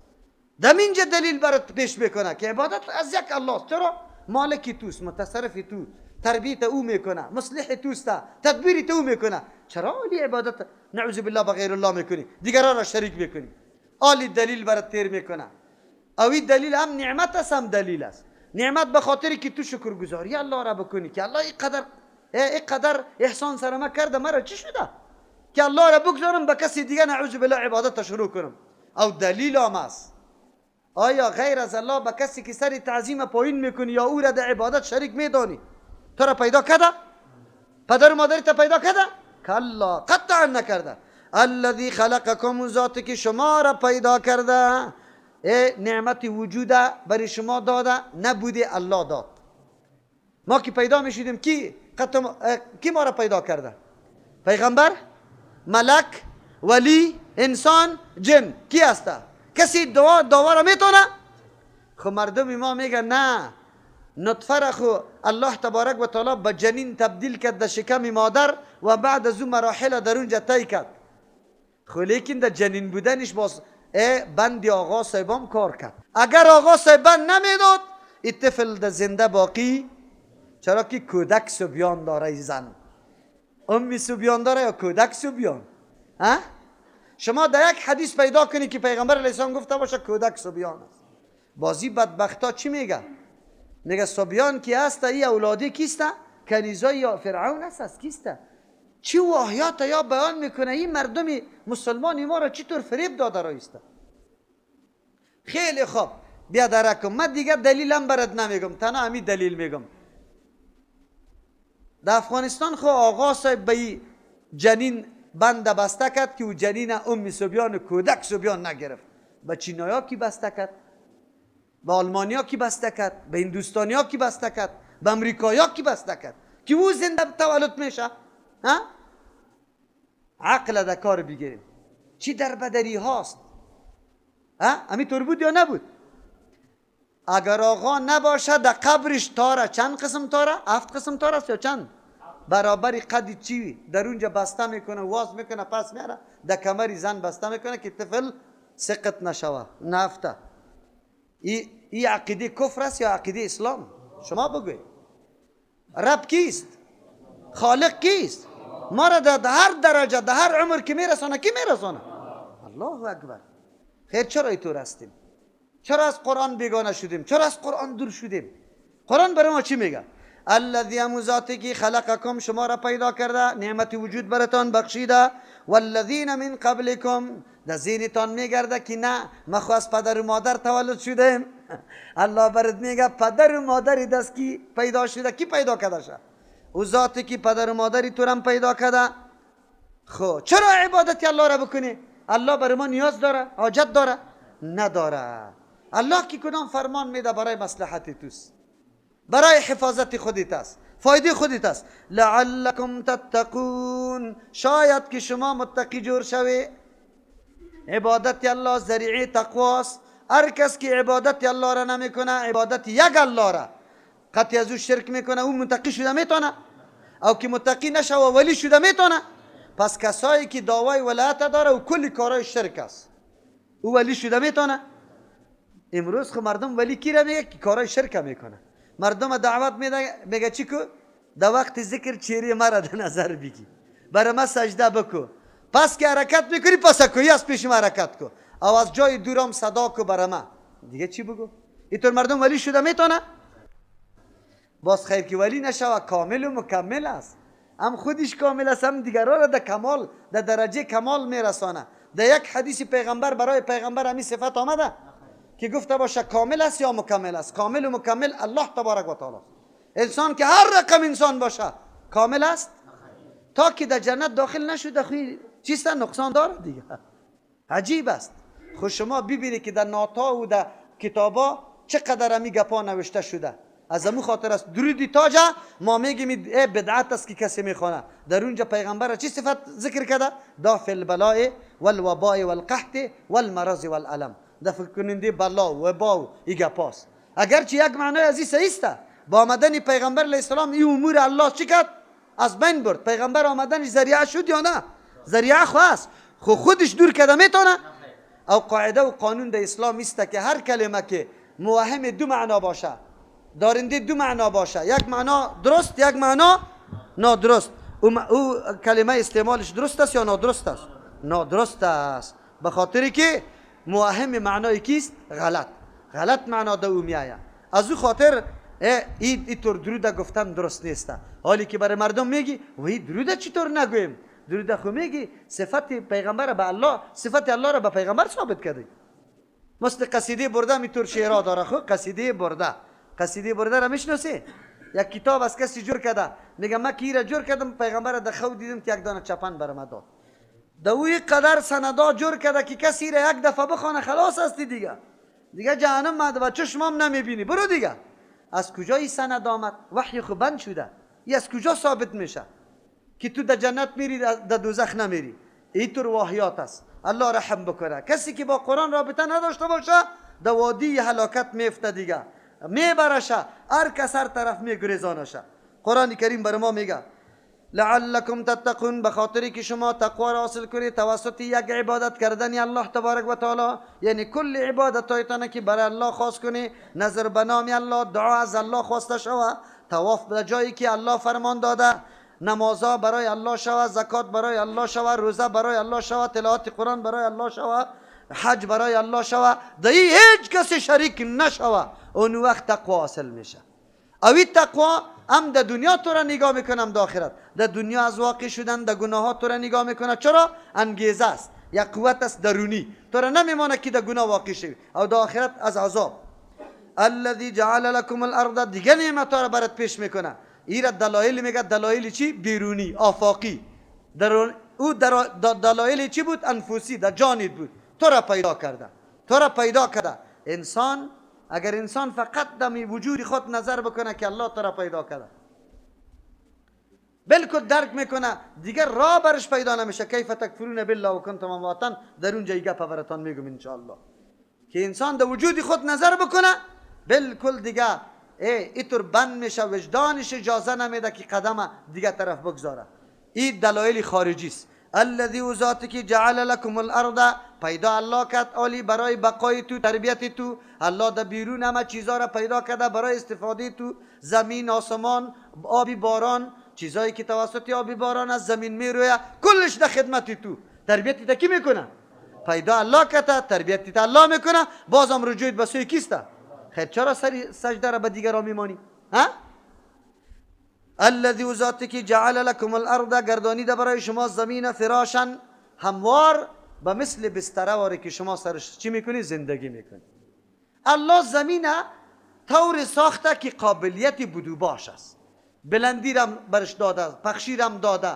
A: دم اینجا دلیل برات پیش میکنه که عبادت از یک الله است. چرا؟ مالک توست، متصرف تو، تربیت او میکنه، مصلح توست، تدبیر تو میکنه. چرا علی عبادت نعوذ بالله بغیر الله میکنی، دیگران را شریک میکنی؟ آلی دلیل برات تیر میکنه. او این دلیل هم نعمت است هم دلیل است. نعمت به خاطری که تو شکرگزاری الله را بکنی که الله اینقدر احسان سر ما کرده، مرا چی شده که الله را بگذارم به کسی دیگه نعوذ بالله عبادت شروع کنم؟ او دلیل هم است. آیا غیر از الله به کسی که سر تعظیم پایین میکنی یا او را در عبادت شریک میدانی، تو را پیدا کرده؟ پدر و مادری تا پیدا کرده؟ کلا، قطعا نکرده. الذی خلقکم، ذاتی که شما را پیدا کرده، ای نعمت وجود برای شما داده، نبوده الله داد. ما که پیدا میشدیم کی ما را پیدا کرده؟ پیغمبر، ملک، ولی، انسان، جن، کی هسته؟ کسی دعا را میتونه؟ خب مردم ما میگن نه، نطفه را خو الله تبارک و تعالی به جنین تبدیل کرد در شکم مادر و بعد از اون مراحل در اونجا طی کرد. خو لیکن در جنین بودنش باز بند آقا صاحبام کار کرد. اگر آقا صاحب بند نمیداد این طفل در زنده باقی، چرا که کودک صبیان داره. ای زن امی صبیان داره یا کودک صبیان؟ ها؟ شما در یک حدیث پیدا کنی که پیغمبر علیه السلام گفته باشه کودک صبیان است. بازی بدبختا چی میگه؟ میگه صبیان کی هست؟ ای اولادی کیست؟ کنیزای یا فرعون است؟ از کیست؟ چی واهیات یا بیان میکنه؟ این مردم مسلمان ما را چطور فریب داده رایسته. خیلی خوب، بیا درکم من دیگه دلیلم برات نمیگم، تنها همین دلیل میگم. در افغانستان خو آقا صاحب به جنین بند بسته کرد که او جنین ام صبیان کودک صبیان نگرفت. به چینایا کی بسته کرد؟ به آلمانیا کی بسته کرد؟ به هندوستانیا کی بسته کرد؟ به امریکایا کی بسته کرد که او زنده تولد میشه؟ ها؟ عقل در کار بگیریم. چی در بدری هاست؟ ها؟ همین طور بود یا نبود؟ اگر آقا نباشه در قبرش تاره چند قسم تاره؟ 7 قسم تاره است یا چند؟ برابر قد چی در اونجا بسته میکنه، واز میکنه، پس میاره در کمری زن بسته میکنه که طفل سقط نشوه، نفته. ای عقیده کفر است یا عقیده اسلام؟ شما بگوید. رب کیست؟ خالق کیست؟ ما را در هر درجه در هر عمر که میرسانه کی میرسانه؟ الله اکبر. خیر، چرا اینطور هستیم؟ چرا از قرآن بیگانه شدیم؟ چرا از قرآن دور شدیم؟ قرآن برای ما چی میگه؟ الذی همون ذاتی که خلقکم شما را پیدا کرده، نعمت وجود براتان بخشیده، والذین من قبلکم، در ذهنتان میگرده که نه ما خو از پدر و مادر تولد شدیم. الله برات میگه پدر و مادری دست کی پیدا شده؟ کی پیدا کرده شه؟ او ذاتی که پدر و مادری تو را پیدا کرده. خب چرا عبادت الله را بکنی؟ الله برای ما نیاز داره؟ حاجت داره؟ نداره. الله که کدام فرمان میده برای مصلحت توست، برای حفاظت خودت است، فایده خودت است. لعلکم تتقون، شاید که شما متقی جور شوی. عبادت الله ذریعه تقواست. هر کس که عبادت الله را نمیکنه، عبادت یک الله را قطعی از او شرک میکنه، او متقی شده میتونه؟ او که متقی نشه و ولی شده میتونه؟ پس کسایی که دعوای ولایت داره و کلی کارای شرک است، او ولی شده میتونه؟ امروز خو مردم ولی کی را میگه که کارای شرک میکنه. مردم دعوت میده، میگه چی کو؟ در وقت ذکر چهره مرا در نظر بگی، برای ما سجده بکو، پس که حرکت میکنی پس کوی از پیش ما حرکت کو، او از جای دورم صدا کو برای ما. دیگه چی بگو؟ اینطور مردم ولی شده میتونه؟ باز خیر که ولی نشوه، کامل و مکمل است، هم خودش کامل است هم دیگران را در کمال، در درجه کمال میرسانه. در یک حدیث پیغمبر برای پیغمبر همین صفت آمده که گفته باشه کامل است یا مکمل است؟ کامل و مکمل الله تبارک و تعالی. انسان که هر رقم انسان باشه کامل است تا که در جنت داخل نشده، خوی چیست نقصان داره دیگه. عجیب است. خب شما ببینید که در ناتا و در کتابا چقدر همی گپا نوشته شده. از امو خاطر است درودی تاجه ما میگیم ای بدعت است که کسی میخوانه. در اونجا پیغمبر چی صفت ذکر کرده؟ دافع البلاء والوباء والقحط والمرض والالم، دفع کننده بلا و وبا و ای گپاست. اگرچه یک معنای از این صحیح است، با آمدن پیغمبر علیه السلام این امور الله چی کرد؟ از بین برد. پیغمبر آمدنش ذریعه شد یا نه؟ ذریعه خو است، خو خودش دور کرده میتونه؟ او قاعده و قانون در اسلام است که هر کلمه که موهم دو معنا باشه، دارنده دو معنا باشه، یک معنا درست یک معنا نادرست، او کلمه استعمالش درست است یا نادرست است؟ نادرست است، به خاطر که موهم معنای کیست؟ غلط، غلط معنا در او میآید. از او خاطر این طور درود گفتن درست نیست. حالی که برای مردم میگی و این درود چطور نگویم؟ درود خو میگی صفت پیغمبر به الله، صفت الله را به پیغمبر ثابت کردی. مثل قصیده برده میطور شعرها داره. خو قصیده برده، قصیده برده را میشناسی؟ یک کتاب از کسی جور کرده، میگه من کی را جور کردم، پیغمبر را در خو دیدم که یک دانه چپن برام داد. در اوی قدر سندا جور کرده که کسی را یک دفعه بخوانه خلاص هستی دیگه، دیگه جهنم مده و چشمام نمیبینی، برو دیگه. از کجا این سند آمد؟ وحی خو بند شده، ای از کجا ثابت میشه که تو در جنت میری در دوزخ نمیری؟ اینطور واهیات است. الله رحم بکنه کسی که با قرآن رابطه نداشته باشه در وادی هلاکت میفته دیگه، میبرشه، هر کس هر طرف میگریزانشه. قرآن کریم بر ما میگه لعلکم تتقون، به خاطری که شما تقوا را حاصل کنید توسط یک عبادت کردن الله تبارک و تعالی، یعنی کل عبادت هایتان که برای الله خاص کنی، نظر به نام الله، دعا از الله خواسته شوه، طواف به جایی که الله فرمان داده، نمازها برای الله شوه، زکات برای الله شوه، روزه برای الله شوه، تلاوت قرآن برای الله شوه، حج برای الله شوه، در هیچ کسی شریک نشوه، اون وقت تقوا حاصل میشه. اوی تقوا هم در دنیا تو را نگاه میکنه هم در آخرت. در دنیا از واقع شدن در گناه تو را نگاه میکنه. چرا؟ انگیزه است، یک قوت است درونی، تو را نمیمانه که در گناه واقع شوی، او در آخرت از عذاب. الذي جعل لكم الارض، دیگه نعمت را برات پیش میکنه. ایرا دلایل میگه، دلایل چی؟ بیرونی، آفاقی. در او دلایل چی بود؟ انفسی، در جانت بود، تو را پیدا کرده، تو را پیدا کرده. انسان اگر انسان فقط دمی وجود خود نظر بکنه که الله تو را پیدا کرده، بالکل درک میکنه، دیگر راه برش پیدا نمیشه. کیف تکفرون بالله و کنتم امواتا، در اونجا ای گپ براتان میگم انشاءالله که انسان در وجود خود نظر بکنه بالکل دیگه اینطور بند میشه، وجدانش اجازه نمیده که قدم دیگه طرف بگذاره. این دلایل خارجی است. الذي ذاتی که جعل لكم الارض، پیدا الله کرد عالی برای بقای تو، تربیت تو. الله در بیرون همه چیزا را پیدا کرده برای استفاده تو، زمین، آسمان، آبی باران، چیزایی که توسط آبی باران از زمین میرویه، کلش در خدمت تو. تربیت تا کی میکنه؟ پیدا الله کرده، تربیت تا الله میکنه، بازم رجوعت به سوی کیست؟ خیر چرا سری سجده را به دیگران میمانی؟ ها؟ الذي ذاتی که جعل لكم الارض، گردانیده برای شما زمین، فراشا هموار، به مثل بستره واری که شما سرش چی میکنی؟ زندگی میکنی. الله زمین طور ساخته که قابلیت بدو باش است، بلندی رم برش داده، پخشی رم داده،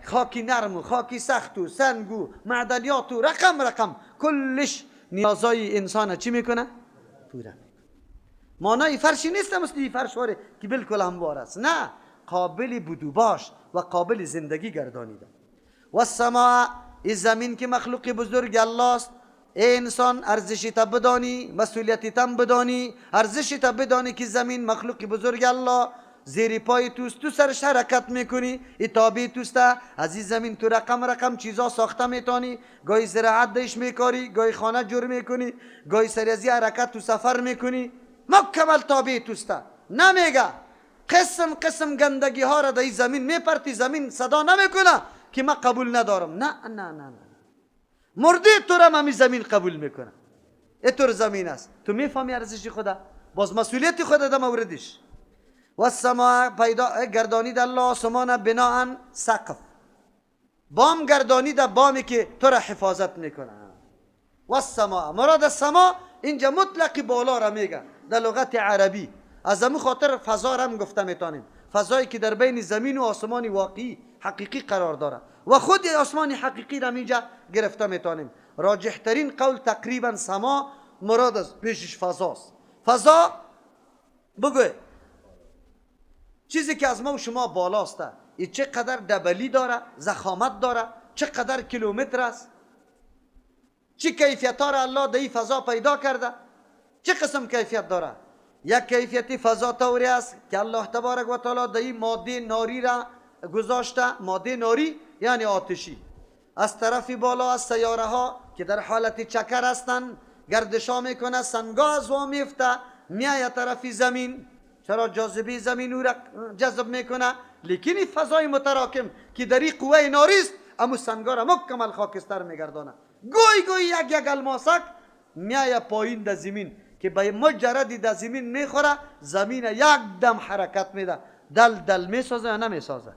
A: خاکی نرم و خاکی سخت و سنگ و معدنیات و رقم رقم، کلش نیازای انسان چی میکنه؟ پوره میکنه. معنای فرشی نیست مثل این فرش واره که بالکل هموار است، نه، قابل بدوباش و قابل زندگی گردانیده. و السماء، این زمین که مخلوق بزرگ الله است، ای انسان ارزشی تا بدانی، مسئولیتی تم بدانی، ارزشی تا بدانی که زمین مخلوق بزرگ الله زیر پای توست، تو سرش حرکت میکنی، ای تابع توست. از این زمین تو رقم رقم چیزا ساخته میتانی، گاهی زراعت دش میکاری، گاهی خانه جور میکنی، گاهی سری از حرکت تو سفر میکنی، مکمل تابع توست. نمیگه قسم قسم گندگی ها را در این زمین میپرتی، زمین صدا نمیکنه که من قبول ندارم. نه نه نه نه، مرده تو را همی زمین قبول میکنه. اینطور زمین است. تو میفهمی ارزش خدا، باز مسئولیت خدا در موردش. و السماء پیدا گردانید الله آسمان بناء سقف، بام گردانید، بامی که تو را حفاظت میکنه. و السماء، مراد السماء اینجا مطلق بالا را میگه در لغت عربی. از همون خاطر فضا را هم گفته میتونیم، فضایی که در بین زمین و آسمان واقعی حقیقی قرار داره و خود آسمان حقیقی را اینجا گرفته میتونیم. راجح ترین قول تقریبا سما مراد از پیشش فضاست. فضا بگو چیزی که از ما و شما بالاست، این چقدر دبلی داره، زخامت داره، چقدر کیلومتر است، چه کیفیت را الله در این فضا پیدا کرده، چه قسم کیفیت داره. یک کیفیت فضا طوری است که الله تبارک و تعالی در این ماده ناری را گذاشته، ماده ناری یعنی آتشی، از طرف بالا از سیاره ها که در حالت چکر هستند گردشا میکنه، سنگا از وا میفته میایه طرف زمین. چرا جاذبه زمین او را جذب میکنه؟ لیکن این فضای متراکم که در این قوه ناری است، امو سنگا را مکمل خاکستر میگردانه. گوی گوی یک یک الماسک میایه پایین در زمین که به مجردی در زمین میخوره، زمین یک دم حرکت میده، دل دل میسازه یا نمیسازه.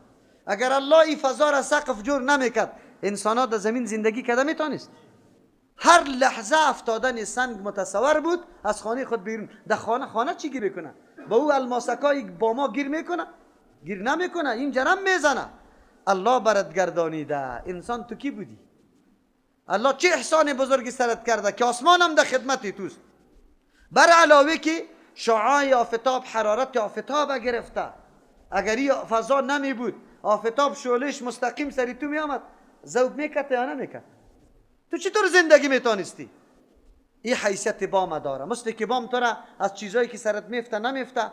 A: اگر الله این فضا را سقف جور نمیکرد، انسان ها در زمین زندگی کرده میتونست. هر لحظه افتادن سنگ متصور بود از خانه خود بیرون. در خانه چی گیر میکنه؟ با او الماسکای با ما گیر میکنه؟ گیر نمیکنه، این جرم میزنه. الله برات گردانیده. انسان تو کی بودی؟ الله چه احسان بزرگی سرت کرده که آسمان هم در خدمت توست. بر علاوه که شعاع آفتاب، حرارت آفتاب گرفته. اگر این فضا نمی بود، آفتاب شعلهش مستقیم سری تو می آمد، ذوب میکرد یا نمیکرد؟ تو چطور زندگی میتونستی؟ این حیثیت بام داره. مثل که بام تو را از چیزایی که سرت میفته نمیفته،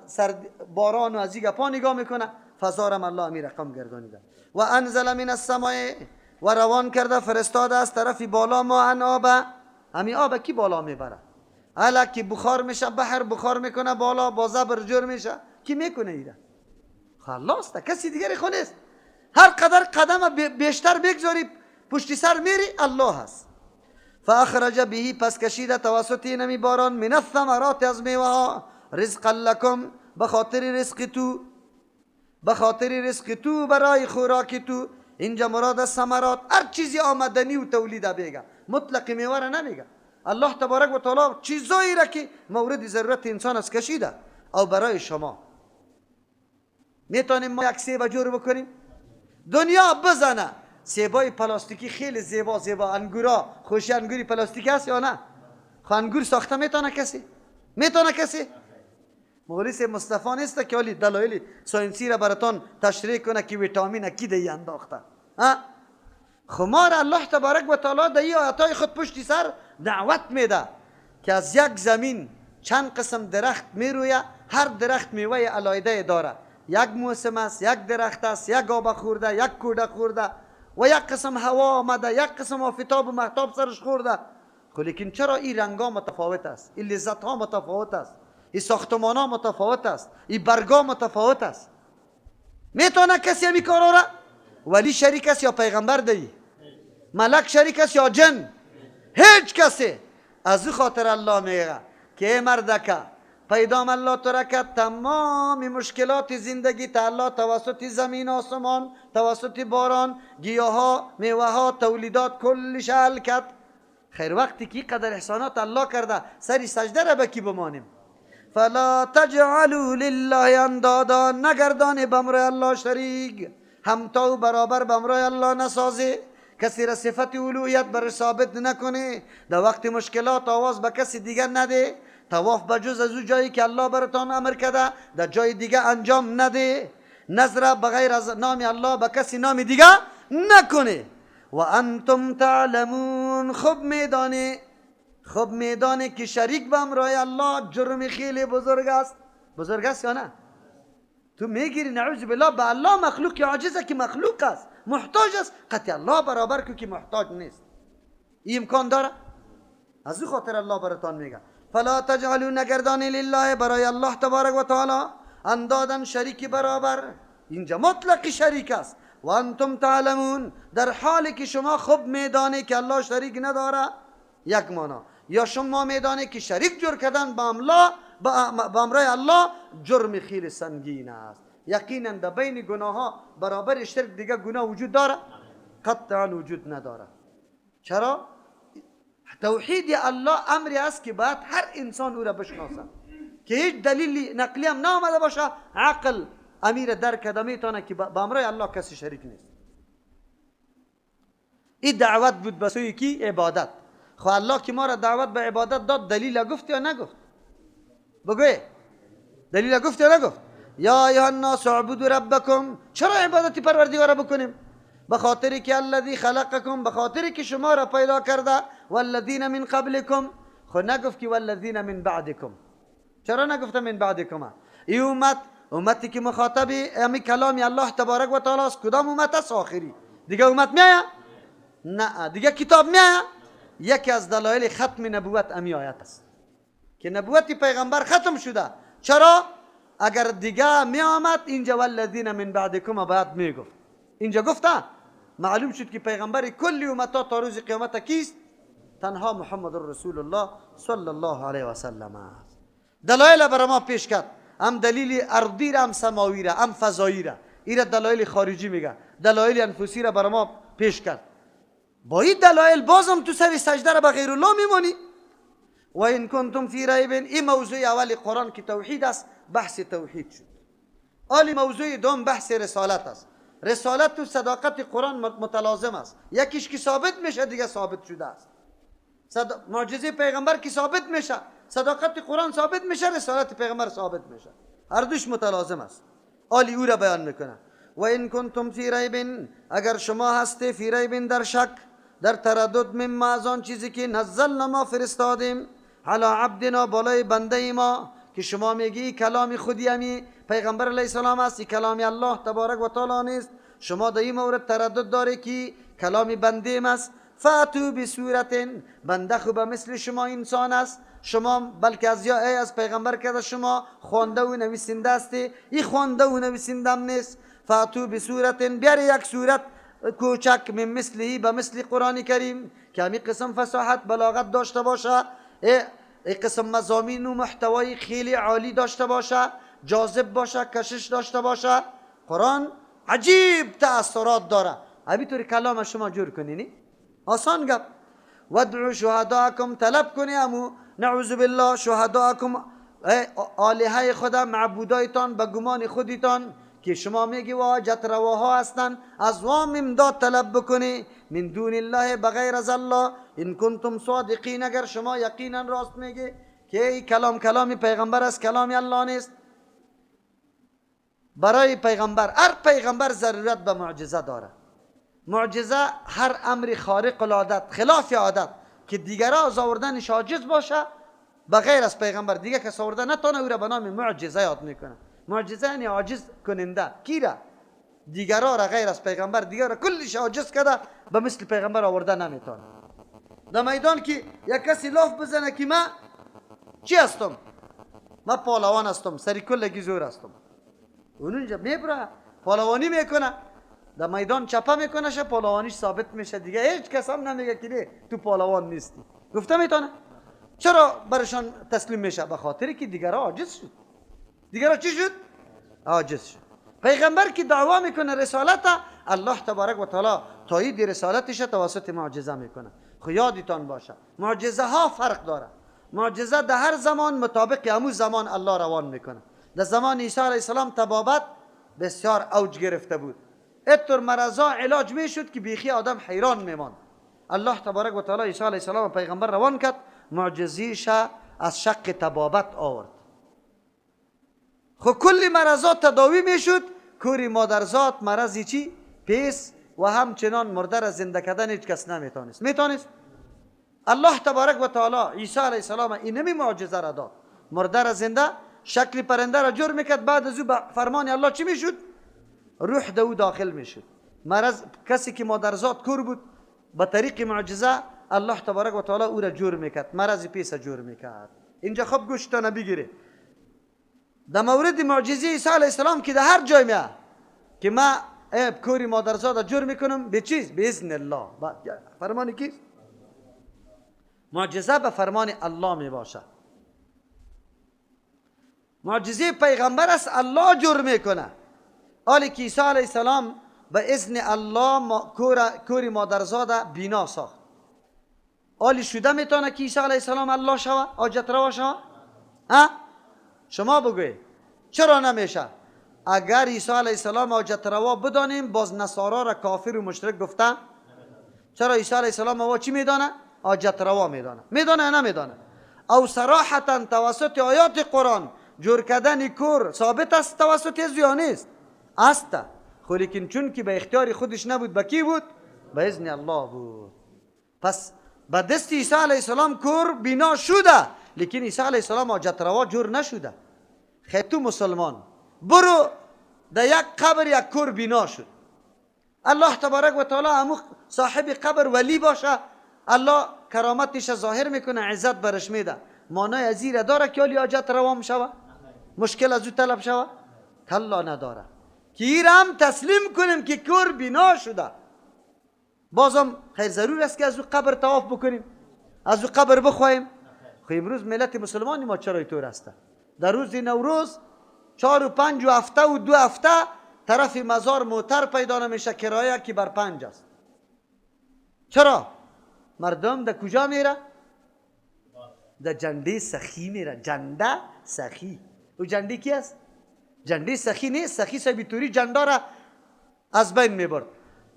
A: سر باران و از این گپا نگاه میکنه، فضا را الله امی رقم گردانیده. و انزل من السماء، و روان کرده فرستاده از طرف بالا ما آب. همی آب کی بالا میبره؟ حالا که بخار میشه، بحر بخار میکنه بالا، با زبر جور میشه، کی میکنه ایره؟ خلاص تا کسی دیگری خو نیست. هر قدر قدم بیشتر بگذاری پشتی سر میری، الله هست. فاخرج به، پس کشیده توسط نمی باران، من الثمرات، از میوه ها، رزقا لکم، به خاطر رزق تو، به خاطر رزق تو، برای خوراک تو. اینجا مراد از ثمرات هر چیزی آمدنی و تولید بگه، مطلق میوه را نمیگه. الله تبارک و تعالی چیزایی را که مورد ضرورت انسان است کشیده او برای شما. میتونیم ما یک سیب جور بکنیم؟ دنیا بزنه سیبای پلاستیکی خیلی زیبا زیبا، انگورا خوشی انگوری پلاستیکی هست یا نه؟ خو انگور ساخته میتونه کسی؟ میتونه کسی؟ مولوی مصطفی نیست که حالی دلایل science ی را براتان تشریح کنه که ویتامین کی دی انداخته. خمار الله تبارک و تعالی در این آیتای خود پشتی سر دعوت میده که از یک زمین چند قسم درخت میرویه، هر درخت میوه علایده داره. یک موسم است، یک درخت است، یک آب خورده، یک کوده خورده و یک قسم هوا آمده، یک قسم آفتاب و مهتاب سرش خورده. خب لیکن چرا این رنگا متفاوت است، این لذت ها متفاوت است، این ساختمان ها متفاوت است، این برگا متفاوت است؟ میتونه کسی همی کارا را؟ ولی شریک است یا پیغمبر دی؟ ملک شریک است یا جن؟ هیچ کسی. از او خاطر الله میگه که ای مردکه، پیدام الله تو را کرد، تمام مشکلات زندگی تا الله توسط زمین، آسمان، توسط باران، گیاها، میوه ها، تولیدات کلش حل کرد. خیر وقتی که قدر احسانات الله کرده، سری سجده را به کی بمانیم؟ فلا تجعلوا لله اندادا، نگردانی بمرای الله شریک، همتا و برابر بمرای الله نسازی، کسی را صفت الوهیت بر ثابت نکنه، در وقت مشکلات آواز به کسی دیگر نده، طواف به جز از او جایی که الله براتان امر کرده در جای دیگه انجام نده، نظر بغیر از نام الله به کسی نام دیگه نکنه. و انتم تعلمون، خوب میدانی، خوب میدانی که شریک به امرای الله جرم خیلی بزرگ است. بزرگ است یا نه؟ تو میگیری نعوذ بالله به الله مخلوق عاجزه که مخلوق است، محتاج است، قطع الله برابر کو که محتاج نیست. این امکان داره؟ از او خاطر الله براتان میگه فلا تجعلوا، نگردانی لله، برای الله تبارک و تعالی، اندادن شریک برابر. اینجا مطلق شریک است. و انتم تعلمون، در حالی که شما خوب میدانی که الله شریک نداره، یک معنا. یا شما میدانی که شریک جور کردن با امرای الله جرم خیلی سنگین است. یقینا در بین گناه ها برابر شرک دیگه گناه وجود داره؟ قطعا وجود نداره. چرا؟ توحید الله امری است که باید هر انسان او را بشناسه، که هیچ دلیل نقلی هم نامده باشه، عقل امیر درک کرده میتونه که با امرای الله کسی شریک نیست. این دعوت بود به سوی کی؟ عبادت. خو الله که ما را دعوت به عبادت داد، دلیل گفت یا نگفت؟ بگوی دلیل گفت یا نگفت؟ یا ایها الناس اعبدوا ربکم. چرا عبادت پروردگار بکنیم؟ به خاطر که الذی خلقکم، به خاطر که شما را پیدا کرده، والذین من قبلکم. خو نگفت که والذین من بعدکم. چرا نگفته من بعدکم؟ ای امت، امتی که مخاطب امی کلامی الله تبارک و تعالی است، کدام امت است؟ آخری. دیگه امت میآید؟ نه. دیگه کتاب میآید؟ یکی از دلایل ختم نبوت امی آیت است که نبوت پیغمبر ختم شده. چرا؟ اگر دیگه می آمد اینجا والذین من بعدکم باید می گفت. اینجا گفته معلوم شد که پیغمبر کل امتا تا روز قیامت کیست؟ تنها محمد رسول الله صلی الله علیه و سلم است. دلایل برای ما پیش کرد، هم دلیل ارضی را، هم سماوی را، هم فضایی را. ایره دلایل خارجی میگه، دلایل انفسی را برای ما پیش کرد. با این دلایل بازم تو سر سجده را به غیر الله میمانی. و این کنتم فی ریب. این موضوع اول قرآن که توحید است، بحث توحید شد. آلی موضوع دوم بحث رسالت است. رسالت و صداقت قرآن متلازم است. یکیش که ثابت میشه دیگه ثابت شده است. معجزه پیغمبر که ثابت میشه، صداقت قرآن ثابت میشه، رسالت پیغمبر ثابت میشه. هر دوش متلازم است. آلی او را بیان میکنه. و این کنتم فی ریب، اگر شما هستی فی ریب در شک، در تردد، مما از آن چیزی که نزلنا ما فرستادیم، علی عبدنا بالای بنده ما، که شما میگی کلام خودی امی پیغمبر علیه السلام است، کلام الله تبارک و تعالی نیست، شما در این مورد تردد داره که کلام بنده است. فاتو بسورت، بنده خو به مثل شما انسان است، شما بلکه از یا ای از پیغمبر کرده شما خوانده و نویسنده هستی، این خوانده و نویسنده هم نیست. فاتو بسورت، بیاری یک سورت کوچک، من مثله به مثل قرآن کریم که همی قسم فصاحت بلاغت داشته باشه، ای قسم مضامین و محتوای خیلی عالی داشته باشه، جاذب باشه، کشش داشته باشه. قرآن عجیب تأثیرات داره. همینطور کلام شما جور کنی نی؟ آسان گپ. وادعوا شهداءکم، طلب کنی امو نعوذ بالله شهداءکم، آلهه خدا، معبودایتان به گمان خودتان که شما میگی واجت رواها هستن، از وام امداد طلب بکنی، من دون الله بغیر از الله، ان کنتم صادقین، اگر شما یقینا راست میگی که ای کلام کلامی پیغمبر است، کلامی الله نیست. برای پیغمبر، هر پیغمبر ضرورت به معجزه داره. معجزه هر امر خارق العادت، خلاف عادت که دیگرا از آوردنش عاجز باشه، بغیر از پیغمبر دیگه کس آورده نتونه، او را به نام معجزه یاد میکنه. معجزه یعنی عاجز کننده. کی را؟ دیگرا را غیر از پیغمبر، دیگر را کلش عاجز کرده، به مثل پیغمبر آورده نمیتونه. در میدان که یک کسی لاف بزنه که من چی هستم، من پهلوان هستم، سری کلگی زور هستم، اون اونجا میبره پهلوانی میکنه، در میدان چپه میکنه، شه پهلوانیش ثابت میشه، دیگه هیچ کس هم نمیگه که نه تو پهلوان نیستی. گفته میتونه؟ چرا برشان تسلیم میشه؟ به خاطر که دیگرا عاجز شد. دیگرا چی شد؟ عاجز شد. پیغمبر که دعوا میکنه رسالت، الله تبارک و تعالی تایید رسالتش توسط معجزه میکنه. خو یادتان باشه معجزه ها فرق داره. معجزه در هر زمان مطابق همون زمان الله روان میکنه. در زمان عیسی علیه السلام طبابت بسیار اوج گرفته بود، اتر مرضا علاج میشد که بیخی آدم حیران میماند. الله تبارک و تعالی عیسی علیه السلام پیغمبر روان کرد، معجزیش از شق طبابت آورد. خب کل مرضا تداوی میشد، کوری مادرزاد مرضی چی؟ پیس و همچنان مرده را زنده کردن هیچ کس نمیتونست. میتونست؟ الله تبارک و تعالی عیسی علیه السلام اینمی معجزه را داد، مرده را زنده، شکل پرنده را جور میکرد، بعد از او به فرمان الله چی میشد؟ روح به او داخل میشد. مرض کسی که مادرزاد کور بود به طریق معجزه الله تبارک و تعالی او را جور میکرد، مرض پیس جور میکرد. اینجا خب گوشتان بگیره. در مورد معجزه عیسی علیه السلام که در هر جای میاد که ما کوری مادرزاد جور میکنم به چیز؟ به اذن الله. فرمان کیست؟ معجزه به فرمان الله می باشه. معجزه پیغمبر است، الله جور میکنه. حالی که عیسی علیه السلام به اذن الله کوری مادرزاد بینا ساخت. حالی شده میتونه که عیسی علیه السلام الله شوه، حاجت روا شوه؟ ها؟ شما بگوی چرا نمیشه؟ اگر عیسی علیه السلام حاجت روا بدانیم، باز نصارا را کافر و مشرک گفته. چرا عیسی علیه السلام وا چی میدانه؟ حاجت روا میدانه. میدانه یا نمیدانه؟ او صراحتا توسط آیات قرآن جور کردن کور ثابت است توسط از یا نیست؟ است. خو لیکن چون که به اختیار خودش نبود، به کی بود؟ به اذن الله بود. پس به دست عیسی علیه السلام کور بینا شده، لیکن عیسی علیه السلام حاجت روا جور نشده. خیر تو مسلمان برو در یک قبر یک کور بینا شد، الله تبارک و تعالی همو صاحب قبر ولی باشه، الله کرامتش ظاهر میکنه، عزت برش میده. معنای از این داره که حالی حاجت روا شوه، مشکل از او طلب شوه؟ کلا نداره. که این هم تسلیم کنیم که کور بینا شده، بازم خیر ضرور است که از او قبر طواف بکنیم، از او قبر بخواهیم. خب امروز ملت مسلمان ما چرا اینطور است؟ در روز نوروز 4 و 5 و هفته و 2 هفته طرف مزار موتر پیدا نمیشه، کرایه که بر 5 است. چرا؟ مردم در کجا میره؟ در جنده سخی میره. جنده سخی. او جنده کی است؟ جنده سخی نیست. سخی صاحب توری جنده را از بین میبرد.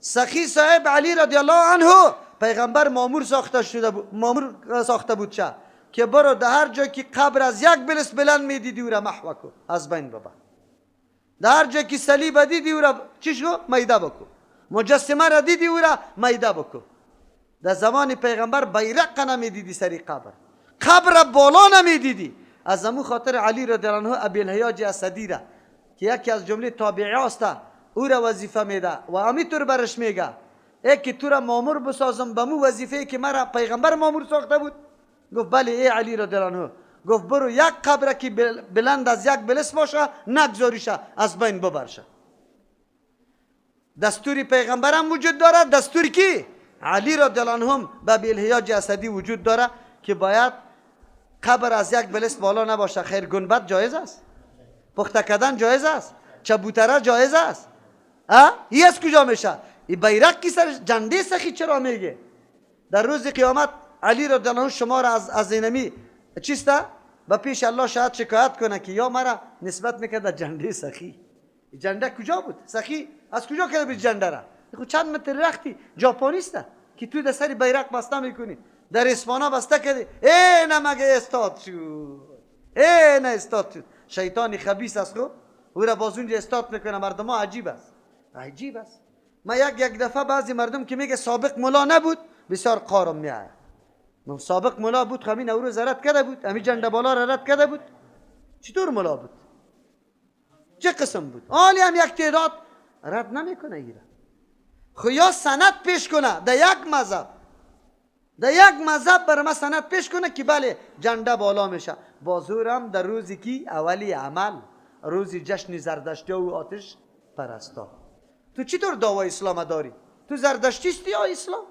A: سخی صاحب علی رضی الله عنه پیغمبر مامور ساخته شده بود، مامور ساخته بود چه که برو در هر جای که قبر از یک بلس بلند میدیدی او را محو کو، از بین ببر. در هر جای که صلیب دیدی او را چی شو؟ میده بکو. مجسمه را دیدی او را میده بکو. در زمان پیغمبر بیرق نمیدیدی سری قبر، قبر بالا نمیدیدی. از امو خاطر علی رضی الله عنه ابی الهیاج اسدی را که یکی از جمله تابعی است او را وظیفه میده و همینطور برش میگه ای که تو را مامور بسازم به مو وظیفه که مرا پیغمبر مامور ساخته بود. گفت بله ای علی رضی الله عنه. گفت برو یک قبر که بلند از یک بلس باشه نگذاریشه، از بین ببرشه. دستور پیغمبرم وجود داره، دستور کی؟ علی رضی الله عنه به ابی الهیاج اسدی وجود داره که باید قبر از یک بلس بالا نباشه. خیر گنبد جایز است، پخته کردن جایز است، چبوتره جایز است. ای از کجا میشه؟ ای بیرق کی سر جنده سخی چرا میگه؟ در روز قیامت علی رضی الله عنه شما را از اینمی چیسته به پیش الله شاید شکایت کنه که یا مرا نسبت میکرد جنده سخی. جنده کجا بود؟ سخی از کجا کرده بود جنده را؟ خب چند متر رختی ژاپنیسته که تو در سر بیرق بسته میکنی، در اسپانا بسته کردی، ای نه مگه استاد شد، ای نه استاد شد. شیطان خبیث است، خب او را باز اونجا استاد میکنه. مردم ها عجیب است، عجیب است. ما یک دفعه بعضی مردم که میگه سابق ملا نبود بسیار قارم میآید. سابق ملا بود، خب همین نوروز رد کرده بود، همین جنده بالا را رد کرده بود، چطور ملا بود؟ چه قسم بود؟ حالی هم یک تعداد رد نمیکنه ایره. خو یا سند پیش کنه در یک مذهب، در یک مذهب بر ما سند پیش کنه که بله جنده بالا میشه. بازورم در روزی کی اولی عمل، روزی جشن زردشتی و آتش پرستا. تو چطور دعوای اسلام داری؟ تو زردشتیستی یا اسلام؟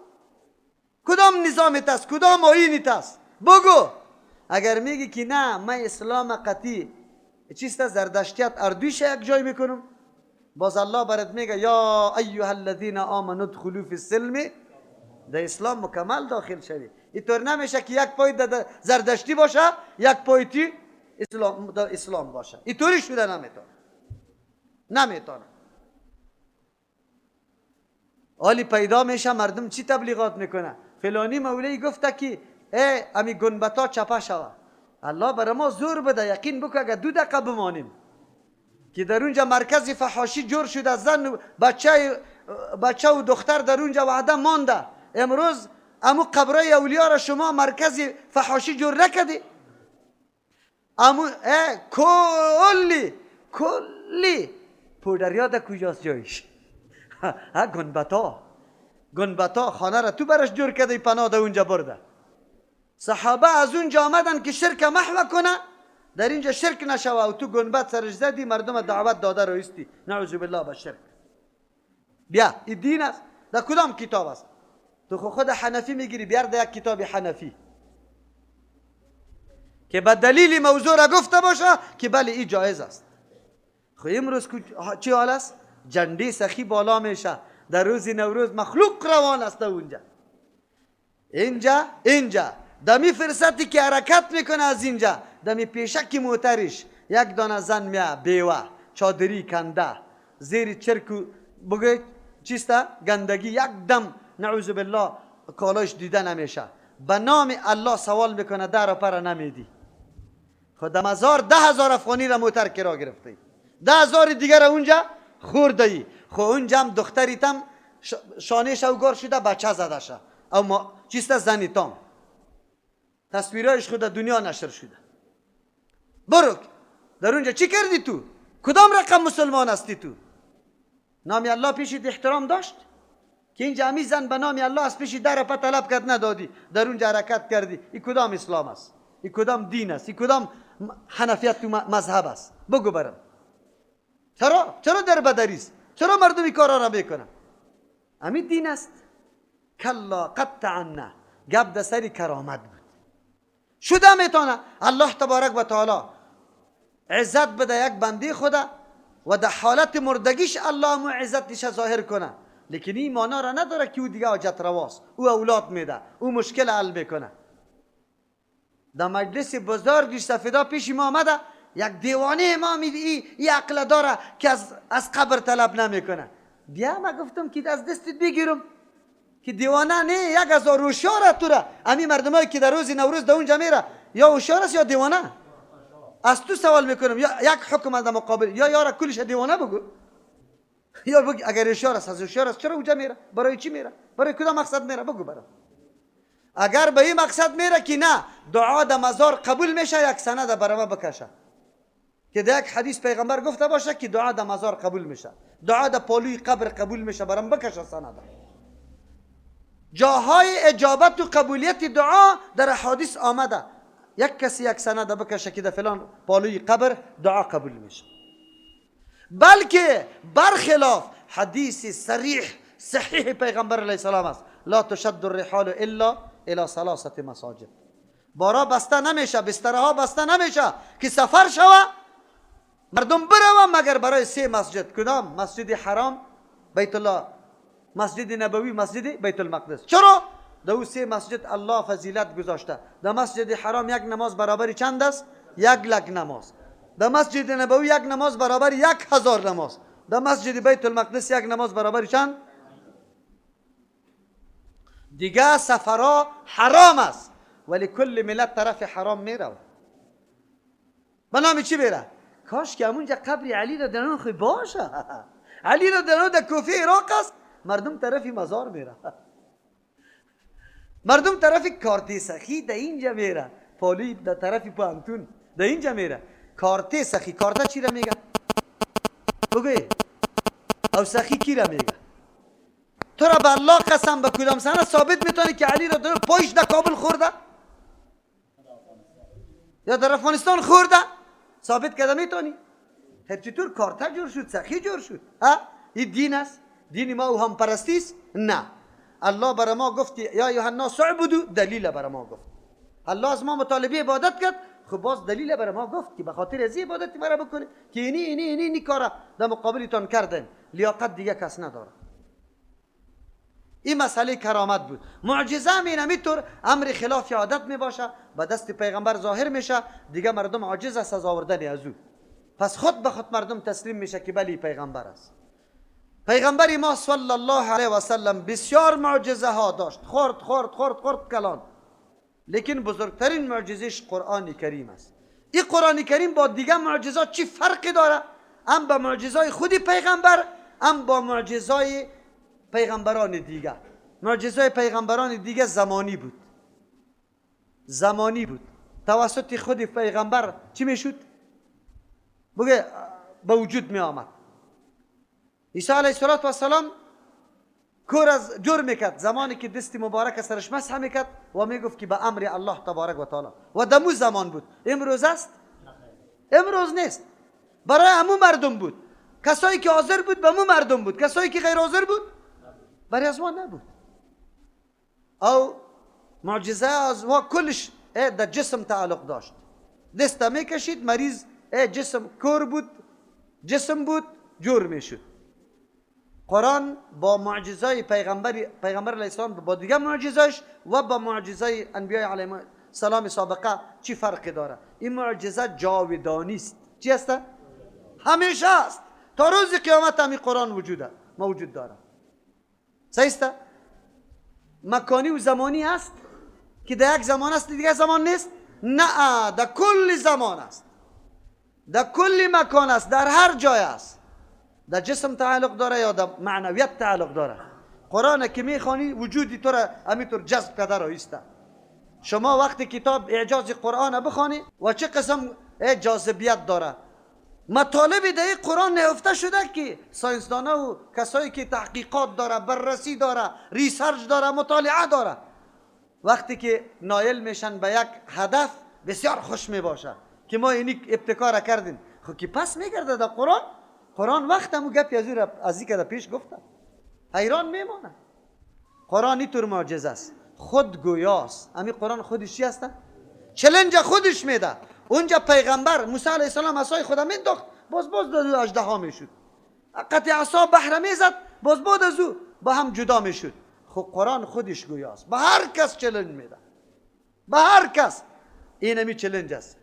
A: کدام نظامت است؟ کدام آیینت است؟ بگو. اگر میگی که نه من اسلام قطعی چیست زردشتیت اردویش یک جای میکنم، باز الله برات میگه یا ایها الذین آمنوا ادخلوا فی السلم، در اسلام مکمل داخل شوی. اینطور نمیشه که یک پای در زردشتی باشه یک پای تی اسلام در اسلام باشه. اینطوری شده نمیتونه، نمیتونه. حالی پیدا میشه مردم چی تبلیغات میکنه؟ فلانی مولوی گفته که ای امی گنبتا چپه شوه. الله برای ما زور بده، یقین بکن اگر 2 دقیقه بمانیم که در اونجا مرکز فحاشی جور شده، زن و بچه و دختر در اونجا وعده مانده. امروز امو قبرای اولیا را شما مرکز فحاشی جور نکردی؟ امو کلی کلی پودریا در کجاست جایش؟ ها گنبتا، گنبتا خانه را تو برش جور کرده، پناه در اونجا برده. صحابه از اونجا آمدن که شرک محو کنه، در اینجا شرک نشوه و تو گنبد سرش زدی، مردم دعوت داده رو ایستی، نعوذ بالله به شرک. بیا این دین است، در کدام کتاب است؟ تو خود حنفی میگیری، بیار در یک کتاب حنفی که به دلیل موضوع را گفته باشه که بله این جایز است. خب امروز چی حال است؟ جنده سخی بالا میشه در روز نوروز، مخلوق روان است اونجا. اینجا اینجا دمی فرصتی که حرکت میکنه از اینجا، دمی پیشک موترش یک دانه زن میا بیوه چادری کنده زیر چرک بگه چیسته گندگی، یک دم نعوذ بالله کالاش دیده نمیشه. به نام الله سوال میکنه در پر نمیدی. خود مزار 10,000 افغانی را موتر کرا گرفته، 10,000 دیگر را اونجا خورده ای. خو اونجا هم دختری تم شانه شوگار شده، بچه زده شه او ما چیست زنی تام تصویرایش خود دنیا نشر شده. برو در اونجا چی کردی تو؟ کدام رقم مسلمان هستی تو؟ نامی الله پیشت احترام داشت که اینجا امی زن به نام الله از پیش در پا طلب کرد ندادی، در اونجا حرکت کردی. این کدام اسلام است؟ این کدام دین است؟ این کدام حنفیت و مذهب است؟ بگو برم. چرا در بدری است؟ چرا مردم این کارا را میکنن؟ امی دین است؟ کلا قطعا. گپ در سر کرامت بود. شده میتونه الله تبارک و تعالی عزت بده یک بنده خدا و در حالت مردگیش الله مو عزتش ظاهر کنه، لیکن این مانا را نداره که او دیگه حاجت رواست، او اولاد میده، او مشکل حل میکنه. در مجلس بزرگ سفیدا پیش ما آمده یک دیوانه امام ای عقل داره که از قبر طلب نمیکنه. بیا ما گفتم که از دستت بگیرم که دیوانه نه، 1000 هوشیار تو را. امی مردمایی که در روز نوروز در اونجا میره یا هوشیار است یا دیوانه. از تو سوال میکنم، یا یک حکم از مقابل یا یارا کلش دیوانه بگو، یا بگو اگر هوشیار است از هوشیار است چرا اونجا میره؟ برای چی میره؟ برای کدام مقصد میره؟ بگو برام. اگر به این مقصد میره که نه دعا در مزار قبول میشه، یک سند برای ما بکشه که در یک حدیث پیغمبر گفته باشه که دعا در مزار قبول میشه، دعا در پالوی قبر قبول میشه، برام بکشه سند. جاهای اجابت و قبولیت دعا در حدیث آمده، یک کسی یک سند بکشه که در فلان پالوی قبر دعا قبول میشه. بلکه برخلاف حدیث صریح صحیح پیغمبر علیه السلام است، لا تشد الرحال الا الى ثلاثه مساجد. بارا بسته نمیشه، بسترها بسته نمیشه که سفر شوه مردم بروه مگر برای 3 مسجد. کدام؟ مسجد حرام، بیت الله، مسجد نبوی، مسجد بیت المقدس. چرا؟ در او 3 مسجد الله فضیلت گذاشته. در مسجد حرام یک نماز برابر چند است؟ 1 لک نماز. در مسجد نبوی یک نماز برابر 1000 نماز. در مسجد بیت المقدس یک نماز برابر چند؟ دیگه سفرها حرام است، ولی کل ملت طرف حرام میره. به نام چی میره؟ کاش که همونجا قبر علی را در خو باشه. علی را در کوفه عراق است، مردم طرف مزار میره، مردم طرف کارتی سخی در اینجا میره، پالی در طرف پانتون در اینجا میره. کارتی سخی، کارتا چی را میگه؟ بگوی او سخی کی را میگه؟ تو را به الله قسم به کدام سنه ثابت میتونی که علی را در پایش در کابل خورده یا در افغانستان خورده؟ ثابت کرده میتونی؟ چطور کارتا جور شد، سخی جور شد؟ ها؟ این دین است؟ دین ما او هم پرستی است؟ نه. الله برای ما گفت یا ایها الناس اعبدوا، دلیل برای ما گفت. الله از ما مطالبه عبادت کرد، خب باز دلیل برای ما گفت که به خاطر از عبادت مرا بکنی که اینی اینی اینی اینی کارا در مقابلتان کردن، لیاقت دیگه کس نداره. این مسئله کرامت بود. معجزه هم اینمیطور امر خلاف عادت می باشه، به دست پیغمبر ظاهر میشه، دیگه مردم عاجز است از آوردن از او. پس خود به خود مردم تسلیم میشه که بلی پیغمبر است. پیغمبر ما صلی الله علیه و سلم بسیار معجزه ها داشت، خورد خورد خورد خورد کلان، لیکن بزرگترین معجزهش قرآن کریم است. این قرآن کریم با دیگه معجزات چی فرقی داره؟ هم با معجزای خودی پیغمبر، هم با معجزای پیغمبران دیگه. معجزای پیغمبران دیگه زمانی بود، زمانی بود، توسط خود پیغمبر چی میشد؟ بگه به وجود می آمد. عیسی علیه السلام کور از جور میکرد زمانی که دست مبارک سرش مسح میکرد و میگفت که به امر الله تبارک و تعالی، و دمو زمان بود. امروز است؟ امروز نیست. برای همو مردم بود، کسایی که حاضر بود به مو مردم بود، کسایی که غیر حاضر بود برای از ما نبود. او معجزه از ما کلش در جسم تعلق داشت. دست میکشید مریض، جسم کور بود، جسم بود، جور میشد. قرآن با معجزای پیغمبر علیه السلام با دیگه معجزاش و با معجزای انبیای علیهم السلام سابقه چی فرقی داره؟ این معجزه جاودانی است. چی است؟ همیشه است، تا روز قیامت همی قرآن وجوده موجود داره. صحیح است؟ مکانی و زمانی است که در یک زمان است دیگه زمان نیست. نه، در کل زمان است، در کل مکان است، در هر جای است. در جسم تعلق داره یا در معنویت تعلق داره؟ قرآن که میخوانی وجودی تو را همینطور جذب کرده را ایسته. شما وقتی کتاب اعجاز قرآن بخوانی و چه قسم جاذبیت داره، مطالب در قرآن نهفته شده که ساینسدانه و کسایی که تحقیقات داره، بررسی داره، research داره، مطالعه داره، وقتی که نایل میشن به یک هدف بسیار خوش میباشه که ما اینی ابتکار کردیم. خب که پس میگرده در قرآن، قرآن وقت همو گپی از او از که پیش گفته حیران میمانه. قرآن اینطور معجزه است، خود گویاست. همین قرآن خودش چی هست؟ challenge خودش میده. اونجا پیغمبر موسی علیه السلام عصای خدا مینداخت، باز باز دو اژدها میشد. قطع عصا بحر میزد، باز باز از او با هم جدا میشد. خب قرآن خودش گویاست، به هر کس challenge میده، به هر کس. این همی challenge است.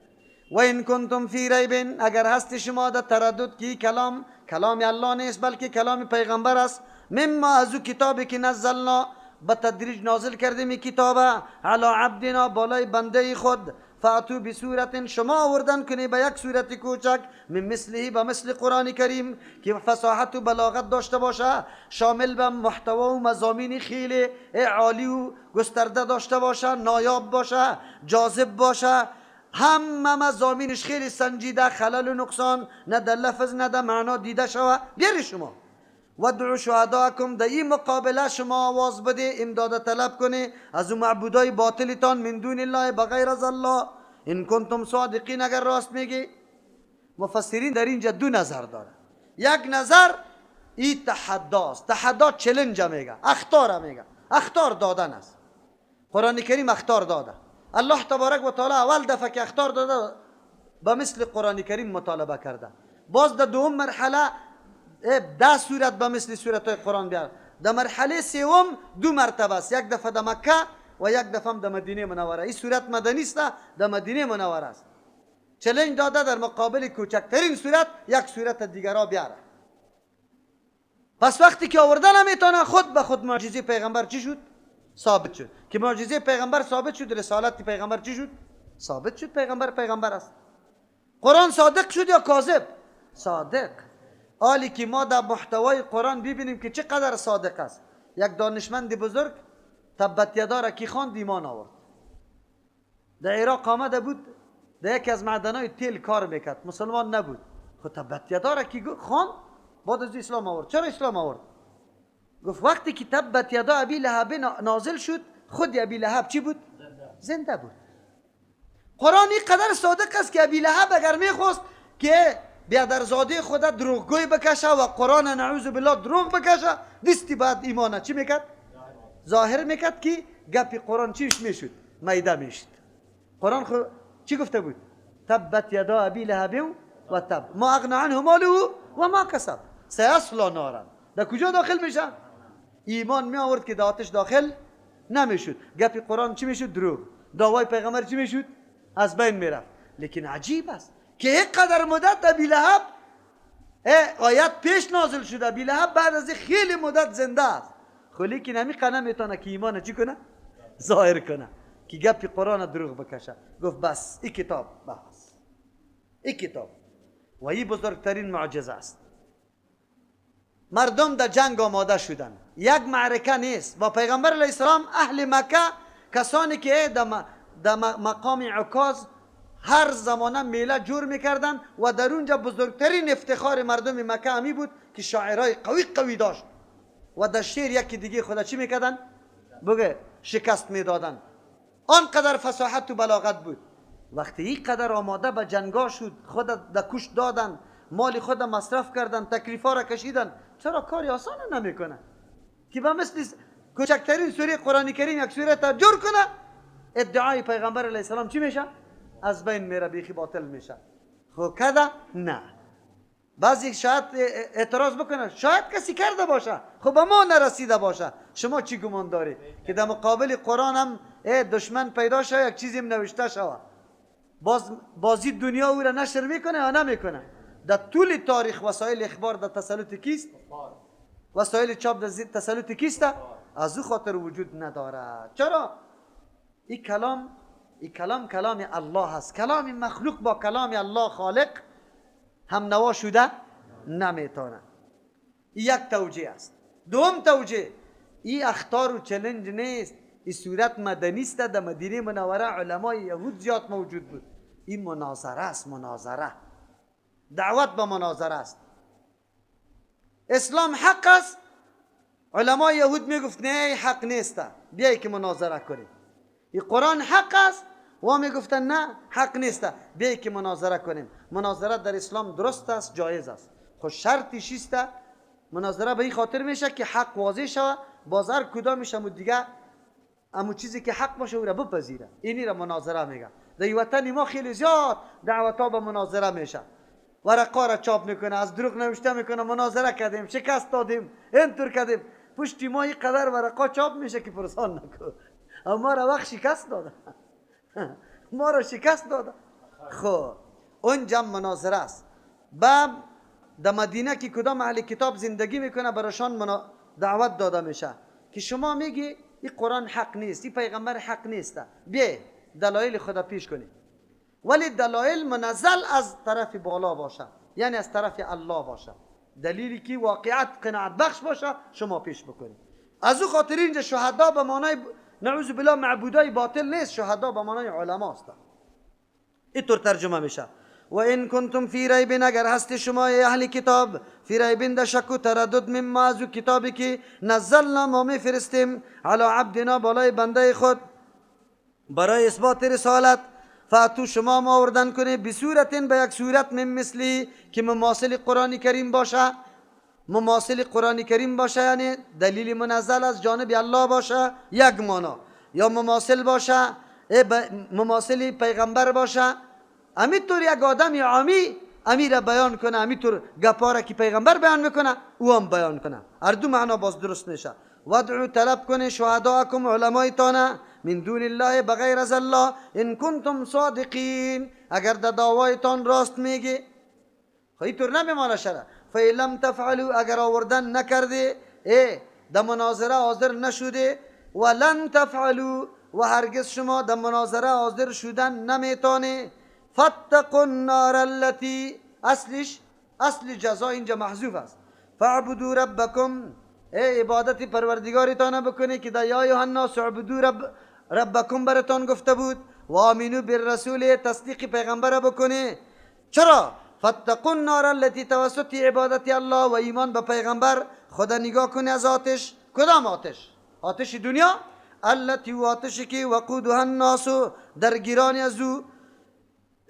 A: و این کنتم فی ریب، اگر هست شما در تردد که کلام کلام الله نیست بلکه کلام پیغمبر است، مما از او کتابی که نزلنا به تدریج نازل کردیم کتابه، علی عبدنا بالای بنده خود، فاتو بسورت شما آوردن کنی به یک سورت کوچک، من مثله به مثل قرآن کریم که فصاحت و بلاغت داشته باشه، شامل به محتوا و مضامین خیلی عالی و گسترده داشته باشه، نایاب باشه، جاذب باشه، همه مضامینش خیلی سنجیده، خلل و نقصان نه در لفظ نه در معنا دیده شوه. بیاری شما ودعو شهداکم، در این مقابله شما آواز بده، امداد طلب کنه از اون معبودای باطلتان، من دون الله بغیر از الله، ان کنتم صادقین اگر راست میگی. مفسرین در اینجا دو نظر داره. یک نظر ای تحداست، تحدا challenge میگه، اخطار میگه، اخطار دادن است. قرآن کریم اخطار داده. الله تبارک و تعالی اول دفعه که اخطار داده به مثل قرآن کریم مطالبه کرده. باز در دوم مرحله 10 سورت به مثل سورت های قرآن بیار. در مرحله سوم دو مرتبه است، یک دفعه در مکه و یک دفعه در مدینه منوره. این سورت مدنی است، در مدینه منوره است. challenge داده در مقابل کوچکترین سورت یک سورت دیگر بیاره. پس وقتی که آورده نمیتونه، خود به خود معجزه پیغمبر چی شد؟ ثابت شد. که معجزه پیغمبر ثابت شد، رسالت پیغمبر چی شد؟ ثابت شد. پیغمبر پیغمبر است. قرآن صادق شد یا کاذب؟ صادق. حالی که ما در محتوای قرآن ببینیم که چقدر صادق است. یک دانشمند بزرگ تبت یدا را که خواند ایمان آورد. در عراق آمده بود، در یکی از معدنای تیل کار میکرد، مسلمان نبود. خب تبت یدا را که خواند بعد از اسلام آورد. چرا اسلام آورد؟ گفت وقتی که تبت یدا ابی لهب نازل شد، خود ابی لهب چی بود؟ زنده بود. قرآن اینقدر صادق است که ابی لهب اگر میخواست که بیادرزاده خود دروغگوی بکشه و قرآن نعوذ بالله دروغ بکشه، دستی بعد ایمان چی میکرد؟ ظاهر میکرد که گپی قرآن چیش میشد؟ میده میشد. قرآن خود چی گفته بود؟ تبت یدا ابی لهب و تب ما اغنی عنه ماله و ما کسب سیصلی نارا. در کجا داخل میشه؟ ایمان می آورد که در آتش داخل نمیشد. گپی قرآن چی میشد؟ دروغ. دعوای پیغمبر چی میشد؟ از بین میرفت. لیکن عجیب است که اینقدر مدت ابی لهب آیت پیش نازل شده، ابی لهب بعد از خیلی مدت زنده است. خب لیکن همی قنه میتونه که ایمان چی کنه؟ ظاهر کنه که گپی قرآن دروغ بکشه. گفت بس این کتاب، بس این کتاب. و این بزرگترین معجزه است. مردم در جنگ آماده شدن، یک معرکه نیست. با پیغمبر علیه السلام اهل مکه کسانی که در مقام عکاظ هر زمانه میله جور میکردن و در اونجا بزرگترین افتخار مردم مکه همی بود که شاعرای قوی قوی داشت و در شعر یکی دیگه خدا چی میکردن؟ بگه شکست میدادن. آنقدر فصاحت و بلاغت بود. وقتی اینقدر آماده به جنگا شد، خود در کش دادن، مال خود مصرف کردن، تکلیفا را کشیدن، چرا کاری آسان نمیکنه که به مثل کوچکترین سوره قرآن کریم یک سوره تا جور کنه، ادعای پیغمبر علیه السلام چی میشه؟ از بین میره، بیخی باطل میشه. خب کده نه. بعضی شاید اعتراض بکنه، شاید کسی کرده باشه، خب به ما نرسیده باشه. شما چی گمان داری که در مقابل قرآن هم دشمن پیدا شوه، یک چیزی نوشته شوه، باز بازی دنیا او را نشر میکنه یا نمیکنه؟ در طول تاریخ وسایل اخبار در تسلط کیست؟ وسایل چاپ در تسلط کیست؟ از او خاطر وجود ندارد. چرا؟ این کلام این کلام کلام الله است. کلام مخلوق با کلام الله خالق هم نوا شده نمیتونه. یک توجیه است. دوم توجیه، این اخطار و challenge نیست، این صورت مدنی است. در مدینه منوره علمای یهود زیاد موجود بود. این مناظره است، مناظره، دعوت به مناظره است. اسلام حق است، علمای یهود میگفت نه حق نیست، بیای که مناظره کنیم. این قرآن حق است، و میگفتن نه حق نیست، بیای که مناظره کنیم. مناظره در اسلام درست است، جایز است، خب شرطش است. مناظره به این خاطر میشه که حق واضح شود، باز هر کدامش امو دیگه امو چیزی که حق باشه او را بپذیره. اینی را مناظره میگه. در وطن ما خیلی زیاد دعوت ها به مناظره میشه، ورقا را چاپ میکنه، از دروغ نوشته میکنه، مناظره کردیم، شکست دادیم، اینطور کردیم. پشت ما اینقدر ورقا چاپ میشه که پرسان نکن، اما را وقت شکست داده، ما را شکست داده. خب اون جمع مناظره است. بعد در مدینه که کدام اهل کتاب زندگی میکنه براشان دعوت داده میشه که شما میگی این قرآن حق نیست، این پیغمبر حق نیست، بیا دلایل خدا پیش کنی، ولی دلایل منزل از طرف بالا باشه، یعنی از طرف الله باشه، دلیلی که واقعیت قناعت بخش باشه شما پیش بکنید. از او خاطر اینجا شهدا به معنای نعوذ بالله معبودای باطل نیست، شهدا به معنای علما است. اینطور ترجمه میشه. و ان کنتم فی ریب، اگر هست شما ای اهل کتاب، فی ریب در شک و تردد، مما از او کتابی که نزلنا ما میفرستیم، علی عبدنا بالای بنده خود برای اثبات رسالت، فاتو شما ما آوردن کنه بصورت به یک صورت من مثلی که مماثل قرآن کریم باشه، مماثل قرآن کریم باشه، یعنی دلیل منزل از جانب الله باشه یک معنا، یا مماثل باشه، مماثل پیغمبر باشه. همینطور یک آدم عامی امیر بیان کنه، همینطور گپاره که پیغمبر بیان میکنه او هم بیان کنه، هر دو معنا باز درست میشه. وادعو طلب کنه شهداءکم علمایتانه من دون الله بغیر از الله ان کنتم صادقین، اگر در دعوایتان راست میگی. خب اینطور نمیمانه شده. فإن لم تفعلوا، اگر آوردن نکردی، ای در مناظره حاضر نشده، ولن تفعلوا و هرگز شما در مناظره حاضر شدن نمیتونه، فاتقوا النار التي، اصلش اصل جزا اینجا محذوف است. فاعبدوا ربکم، ای عبادت پروردگارتان بکنی که در یا ایها الناس اعبدوا ربکم براتان گفته بود، و آمنوا بالرسول، تصدیق پیغمبر بکنی. چرا؟ فاتقوا النار التي، توسط عبادت الله و ایمان به پیغمبر خدا نگاه کنی از آتش. کدام آتش؟ آتش دنیا. التي و آتشی که وقودها الناس، درگیران از او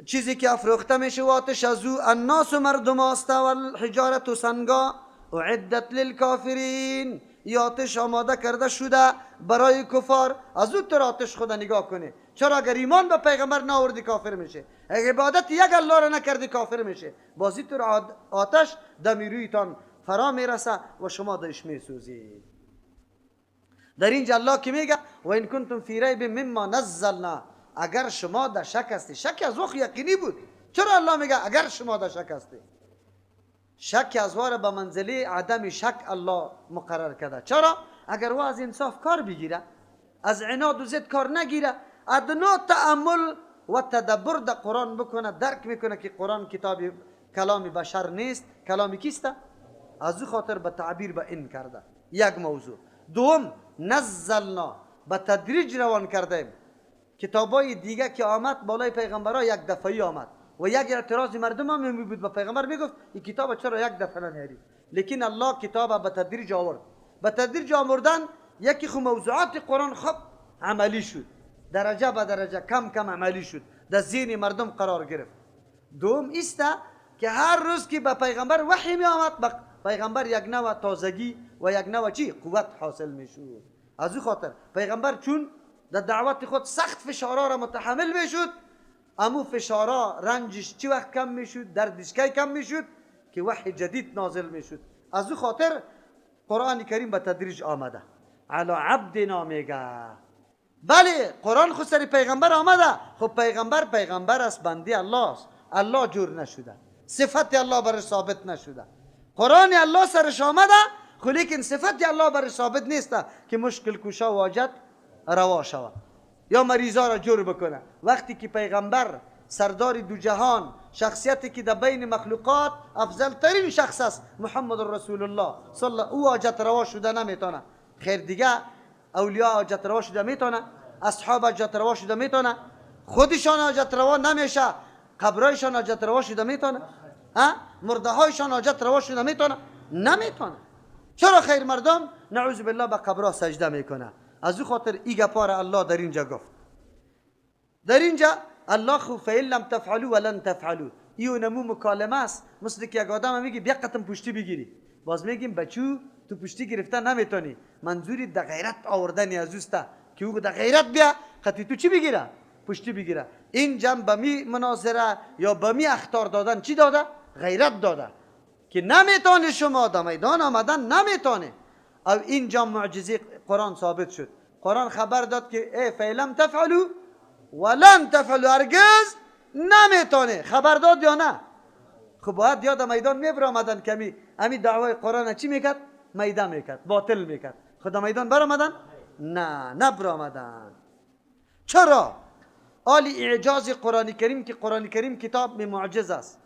A: چیزی که افروخته میشه و آتش از او الناس مردم است، و الحجارت و سنگا، اعدت للکافرین، ای آتش آماده کرده شده برای کفار. از او تر آتش خدا نگاه کنه. چرا؟ اگر ایمان به پیغمبر نآوردی کافر میشه، اگر عبادت یک الله را نکردی کافر میشه، بازی تر آتش دمیرویتان فرا میرسه و شما درش میسوزید. در اینجا الله که میگه و ان کنتم فی ریب مما نزلنا، اگر شما در شک هستی، شک از وقت یقینی بود. چرا الله میگه اگر شما در شک هستی؟ شک از واره به منزله عدم شک الله مقرر کرده. چرا؟ اگر او از انصاف کار بگیره، از عناد و ضد کار نگیره، ادنا تأمل و تدبر در قرآن بکنه، درک میکنه که قرآن کتاب کلام بشر نیست، کلام کیست؟ از او خاطر به تعبیر به این کرده. یک موضوع. دوم، نزلنا به تدریج روان کردیم. کتابای دیگه که آمد بالای پیغمبرها یک دفعی آمد و یک اعتراض مردم هم می بود، به پیغمبر میگفت این کتاب چرا یک دفعه نمیاری؟ لیکن الله کتاب به تدریج آورد. به تدریج آوردن یکی خو موضوعات قرآن خب عملی شد، درجه به درجه کم کم عملی شد، در ذهن مردم قرار گرفت. دوم ایست که هر روز که به پیغمبر وحی می آمد، به پیغمبر یک نوع تازگی و یک نوع چی قوت حاصل می شد. از او خاطر پیغمبر چون در دعوت خود سخت فشارا را متحمل می شد، امو فشارا رنجش چی وقت کم می شد، دردش کی کم می شد که وحی جدید نازل می شد. از او خاطر قرآن کریم به تدریج آمده. علی عبدنا میگه، بله قرآن خود سر پیغمبر آمده، خب پیغمبر پیغمبر است، بندی الله است، الله جور نشده، صفت الله برش ثابت نشده. قرآن الله سرش آمده، خو لیکن صفت الله برش ثابت نیست که مشکل کشا واجد روا شود. یا مریضا را جور بکنه. وقتی که پیغمبر سردار دو جهان، شخصیتی که در بین مخلوقات افضل ترین شخص است، محمد رسول الله صلی الله، او حاجت روا شده نمیتونه. خیر دیگه اولیا حاجت روا شده میتونه، اصحاب حاجت روا شده میتونه، خودشان حاجت روا نمیشه، قبرایشان حاجت روا شده میتونه، ها مرده هایشان حاجت روا شده میتونه؟ نمیتونه. چرا خیر مردم نعوذ بالله به قبرها سجده میکنه؟ از او خاطر ای گپار الله در اینجا گفت. در اینجا الله خو فإن لم تفعلوا ولن تفعلوا، ایو نمو مکالمه است. مثل که یک آدم میگه بیا قطم پشتی بگیری، باز میگیم بچو تو پشتی گرفتن نمیتونی، منظوری در غیرت آوردن از اوسته که او در غیرت بیا قطی تو چی بگیره؟ پشتی بگیره. این جنب به می مناظره یا به می اخطار دادن چی داده؟ غیرت داده که نمیتونه شما در میدان آمدن نمیتونه. او اینجا معجزه قرآن ثابت شد. قرآن خبر داد که ای فإن لم تفعلوا ولن تفعلوا، هرگز نمیتونه. خبر داد یا نه؟ خب باید یاد میدان میبر آمدن کمی امی دعوای قرآن چی میکرد؟ میده میکرد، باطل میکرد. خدا میدان بر آمدن؟ نه، نبر آمدن. چرا؟ آلی اعجاز قرآن کریم که قرآن کریم کتاب معجز است،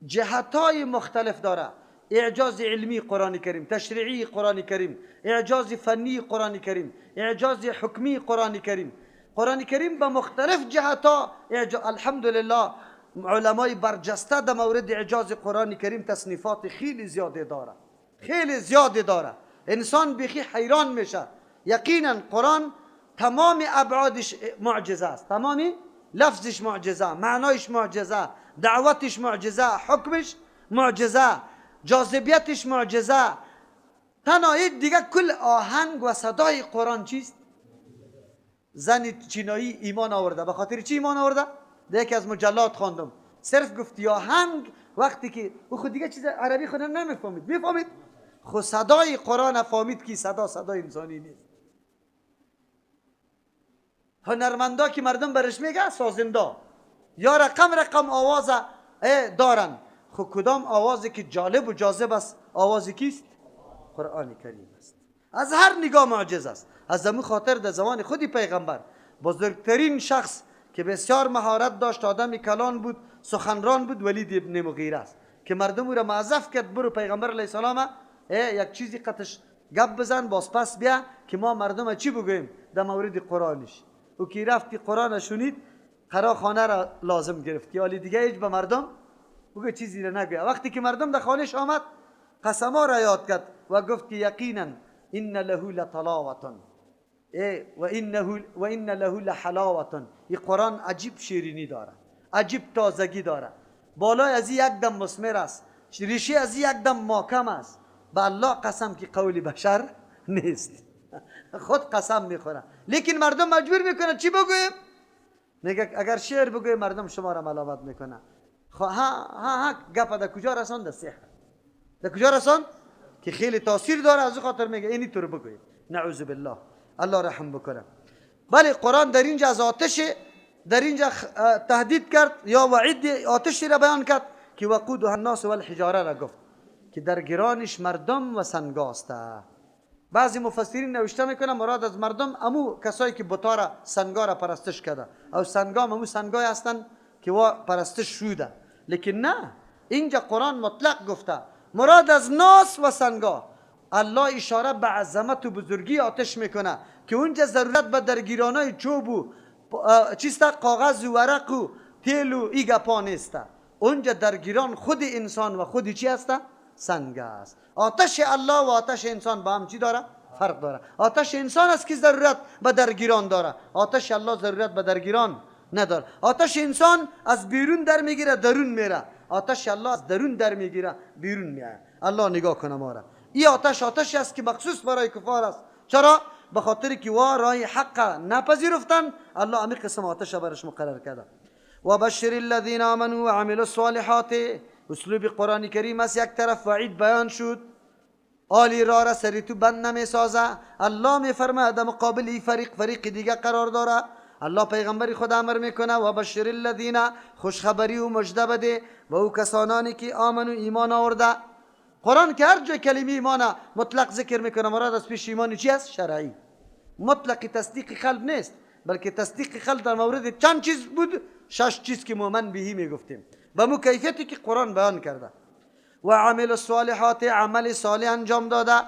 A: جهتای مختلف داره. اعجاز علمی قرآن کریم، تشریعی قرآن کریم، اعجاز فنی قرآن کریم، اعجاز حکمی قرآن کریم. قرآن کریم به مختلف جهتا الحمدلله علمای برجسته در مورد اعجاز قرآن کریم تصنیفات خیلی زیاده داره، خیلی زیاده داره. انسان بیخی حیران میشه. یقینا قرآن تمام ابعادش معجزه است، تمام لفظش معجزه، معنایش معجزه، دعوتش معجزه، حکمش معجزه، جاذبیتش معجزه. تنها دیگه کل آهنگ و صدای قرآن چیست؟ زن چینایی ایمان آورده. به خاطر چی ایمان آورده؟ در یکی از مجلات خواندم، صرف گفت یا آهنگ وقتی که او خود دیگه چیز عربی خود نمیفهمید، میفهمید خو صدای قرآن فهمید که صدا صدای انسانی نیست. هنرمندا که مردم برش میگه سازنده یا رقم رقم آواز دارن، خو کدام آوازی که جالب و جاذب است آواز کیست؟ قرآن کریم است. از هر نگاه معجز است. از همون خاطر در زمان خودی پیغمبر بزرگترین شخص که بسیار مهارت داشت، آدم کلان بود، سخنران بود، ولید ابن مغیره است که مردم او را معذف کرد برو پیغمبر علیه السلام یک چیزی قطش گپ بزن باز پس بیا که ما مردم چی بگوییم در مورد قرآنش. او که رفت قرآن شنید قرا خانه را لازم گرفت که حالی دیگه هیچ به مردم بگه چیزی را نگوید. وقتی که مردم در خانهش آمد قسما را یاد کرد و گفت که یقینا ان له لطلاوة و ان له لحلاوة. این قرآن عجیب شیرینی داره، عجیب تازگی داره، بالای از یک دم مثمر است، ریشه از یک دم ماکم است. به الله قسم که قول بشر نیست. خود قسم میخوره، لیکن مردم مجبور میکنه چی بگویم؟ میگه اگر شعر بگویم مردم شما را ملامت میکنه. ها ها ها گپ در کجا رساند؟ در سحر. در کجا رساند؟ که خیلی تاثیر داره، از خاطر میگه اینی تو رو بگوید. نعوذ بالله، الله رحم بکنه. بله قرآن در اینجا از آتش در اینجا تهدید کرد یا وعید آتش را بیان کرد که وقودها الناس والحجاره را گفت که در گرانش مردم و سنگاست. بعضی مفسرین نوشته میکنه مراد از مردم امو کسایی که بتا را سنگا را پرستش کرده او سنگا امو سنگای هستن که وا پرستش شده، لیکن نه، اینجا قرآن مطلق گفته مراد از ناس و سنگا. الله اشاره به عظمت و بزرگی آتش میکنه که اونجا ضرورت به درگیرانای چوب و چیست کاغذ و ورق و تیل و ای گپا نیست. اونجا درگیران خود انسان و خود چی هست؟ سنگ است. آتش الله و آتش انسان با هم چی داره؟ فرق داره. آتش انسان است که ضرورت به درگیران داره، آتش الله ضرورت به درگیران نداره. آتش انسان از بیرون در میگیره درون میره، آتش الله از درون در میگیره بیرون میاد. الله نگاه کنه ما را. این آتش آتش است که مخصوص برای کفار است. چرا؟ به خاطر که وا راه حق نپذیرفتن، الله امی قسم آتش برش مقرر کرده. و بشر الذین آمنوا و عملوا الصالحات. اسلوب قرآن کریم است، یک طرف وعید بیان شد، آلی را را سری تو بند نمی سازه. الله می فرماید در مقابل این فریق فریق دیگه قرار داره. الله پیغمبر خود امر میکنه و بشر الذین، خوشخبری و مژده بده و او کسانانی که آمنو ایمان آورده. قرآن که هر جای کلمه ایمان مطلق ذکر میکنه، مراد از پیش ایمان چی است؟ شرعی. مطلق تصدیق قلب نیست، بلکه تصدیق قلب در مورد چند چیز بود؟ شش چیز که مؤمن بهی میگفتیم، به مو کیفیتی که قرآن بیان کرده. و عمل الصالحات، عمل صالح انجام داده.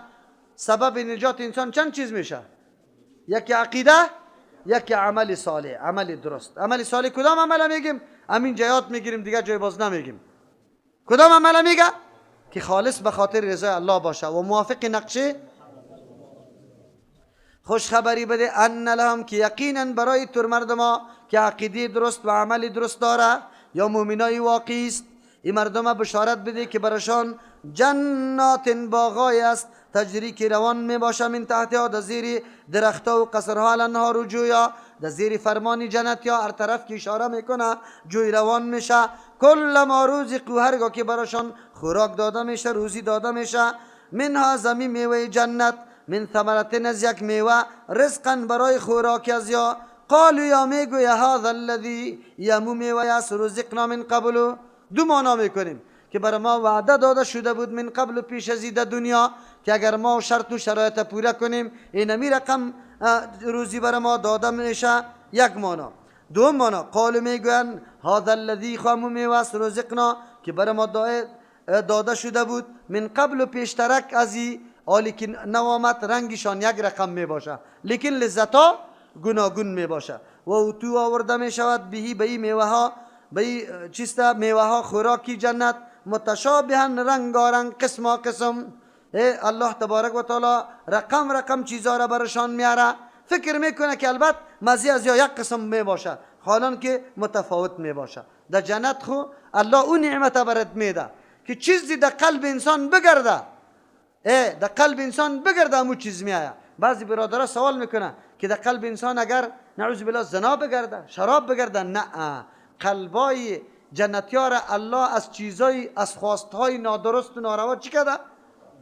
A: سبب نجات انسان چند چیز میشه؟ یکی عقیده، یکی عمل صالح، عمل درست. عمل صالح کدام عمل میگیم؟ همین جایات میگیریم، دیگه جای باز نمیگیم. کدام عمل میگه؟ که خالص به خاطر رضای الله باشه و موافق نقشه. خوشخبری بده ان لهم، که یقینا برای تر مردما که عقیده درست و عمل درست داره یا مؤمنای واقعی است، این مردم بشارت بده که برشان جنات، باغای است، تجری که روان می باشه، من تحتها، در زیر درختها و قصرها، الانهار و جویا، در زیر فرمان جنت یا هر طرف که اشاره میکنه جوی روان میشه. کلما رزقوا، هرگاه که براشان خوراک داده میشه، روزی داده میشه، منها، زمین میوه جنت، من ثمرة، از یک میوه، رزقا، برای خوراک از یا، قالوا، یا میگویه، هذا الذی، یمو میوه است، رزقنا من قبل. دو معنا میکنیم که برای ما وعده داده شده بود، من قبل، پیش از دنیا، که اگر ما شرط و شرایط پوره کنیم اینمی رقم روزی برای ما داده میشه، یک معنا. دوم معنا، قالوا، میگوین، هذا الذی، خو همو میوه است، رزقنا، که برای ما داده شده بود، من قبل، پیشترک از حالی که نوامد. رنگشان یک رقم می باشه لیکن لذت ها گوناگون می باشه. و اتوا، آورده می شود، بهی، به این میوه ها، به این چیست، میوه ها، خوراکی جنت، متشابها، رنگارنگ، قسم قسم. الله تبارک و تعالی رقم رقم چیزا را برشان میاره. فکر میکنه که البته مزه از یا یک قسم می باشه، حالان که متفاوت می باشه. در جنت خو الله اون نعمت برات میده که چیزی در قلب انسان بگرده، در قلب انسان بگرده امو چیز میآید. بعضی برادرها سوال میکنه که در قلب انسان اگر نعوذ بالله زنا بگرده، شراب بگرده؟ نه، قلبای جنتیار الله از چیزای، از خواستهای نادرست و ناروا چی کرده؟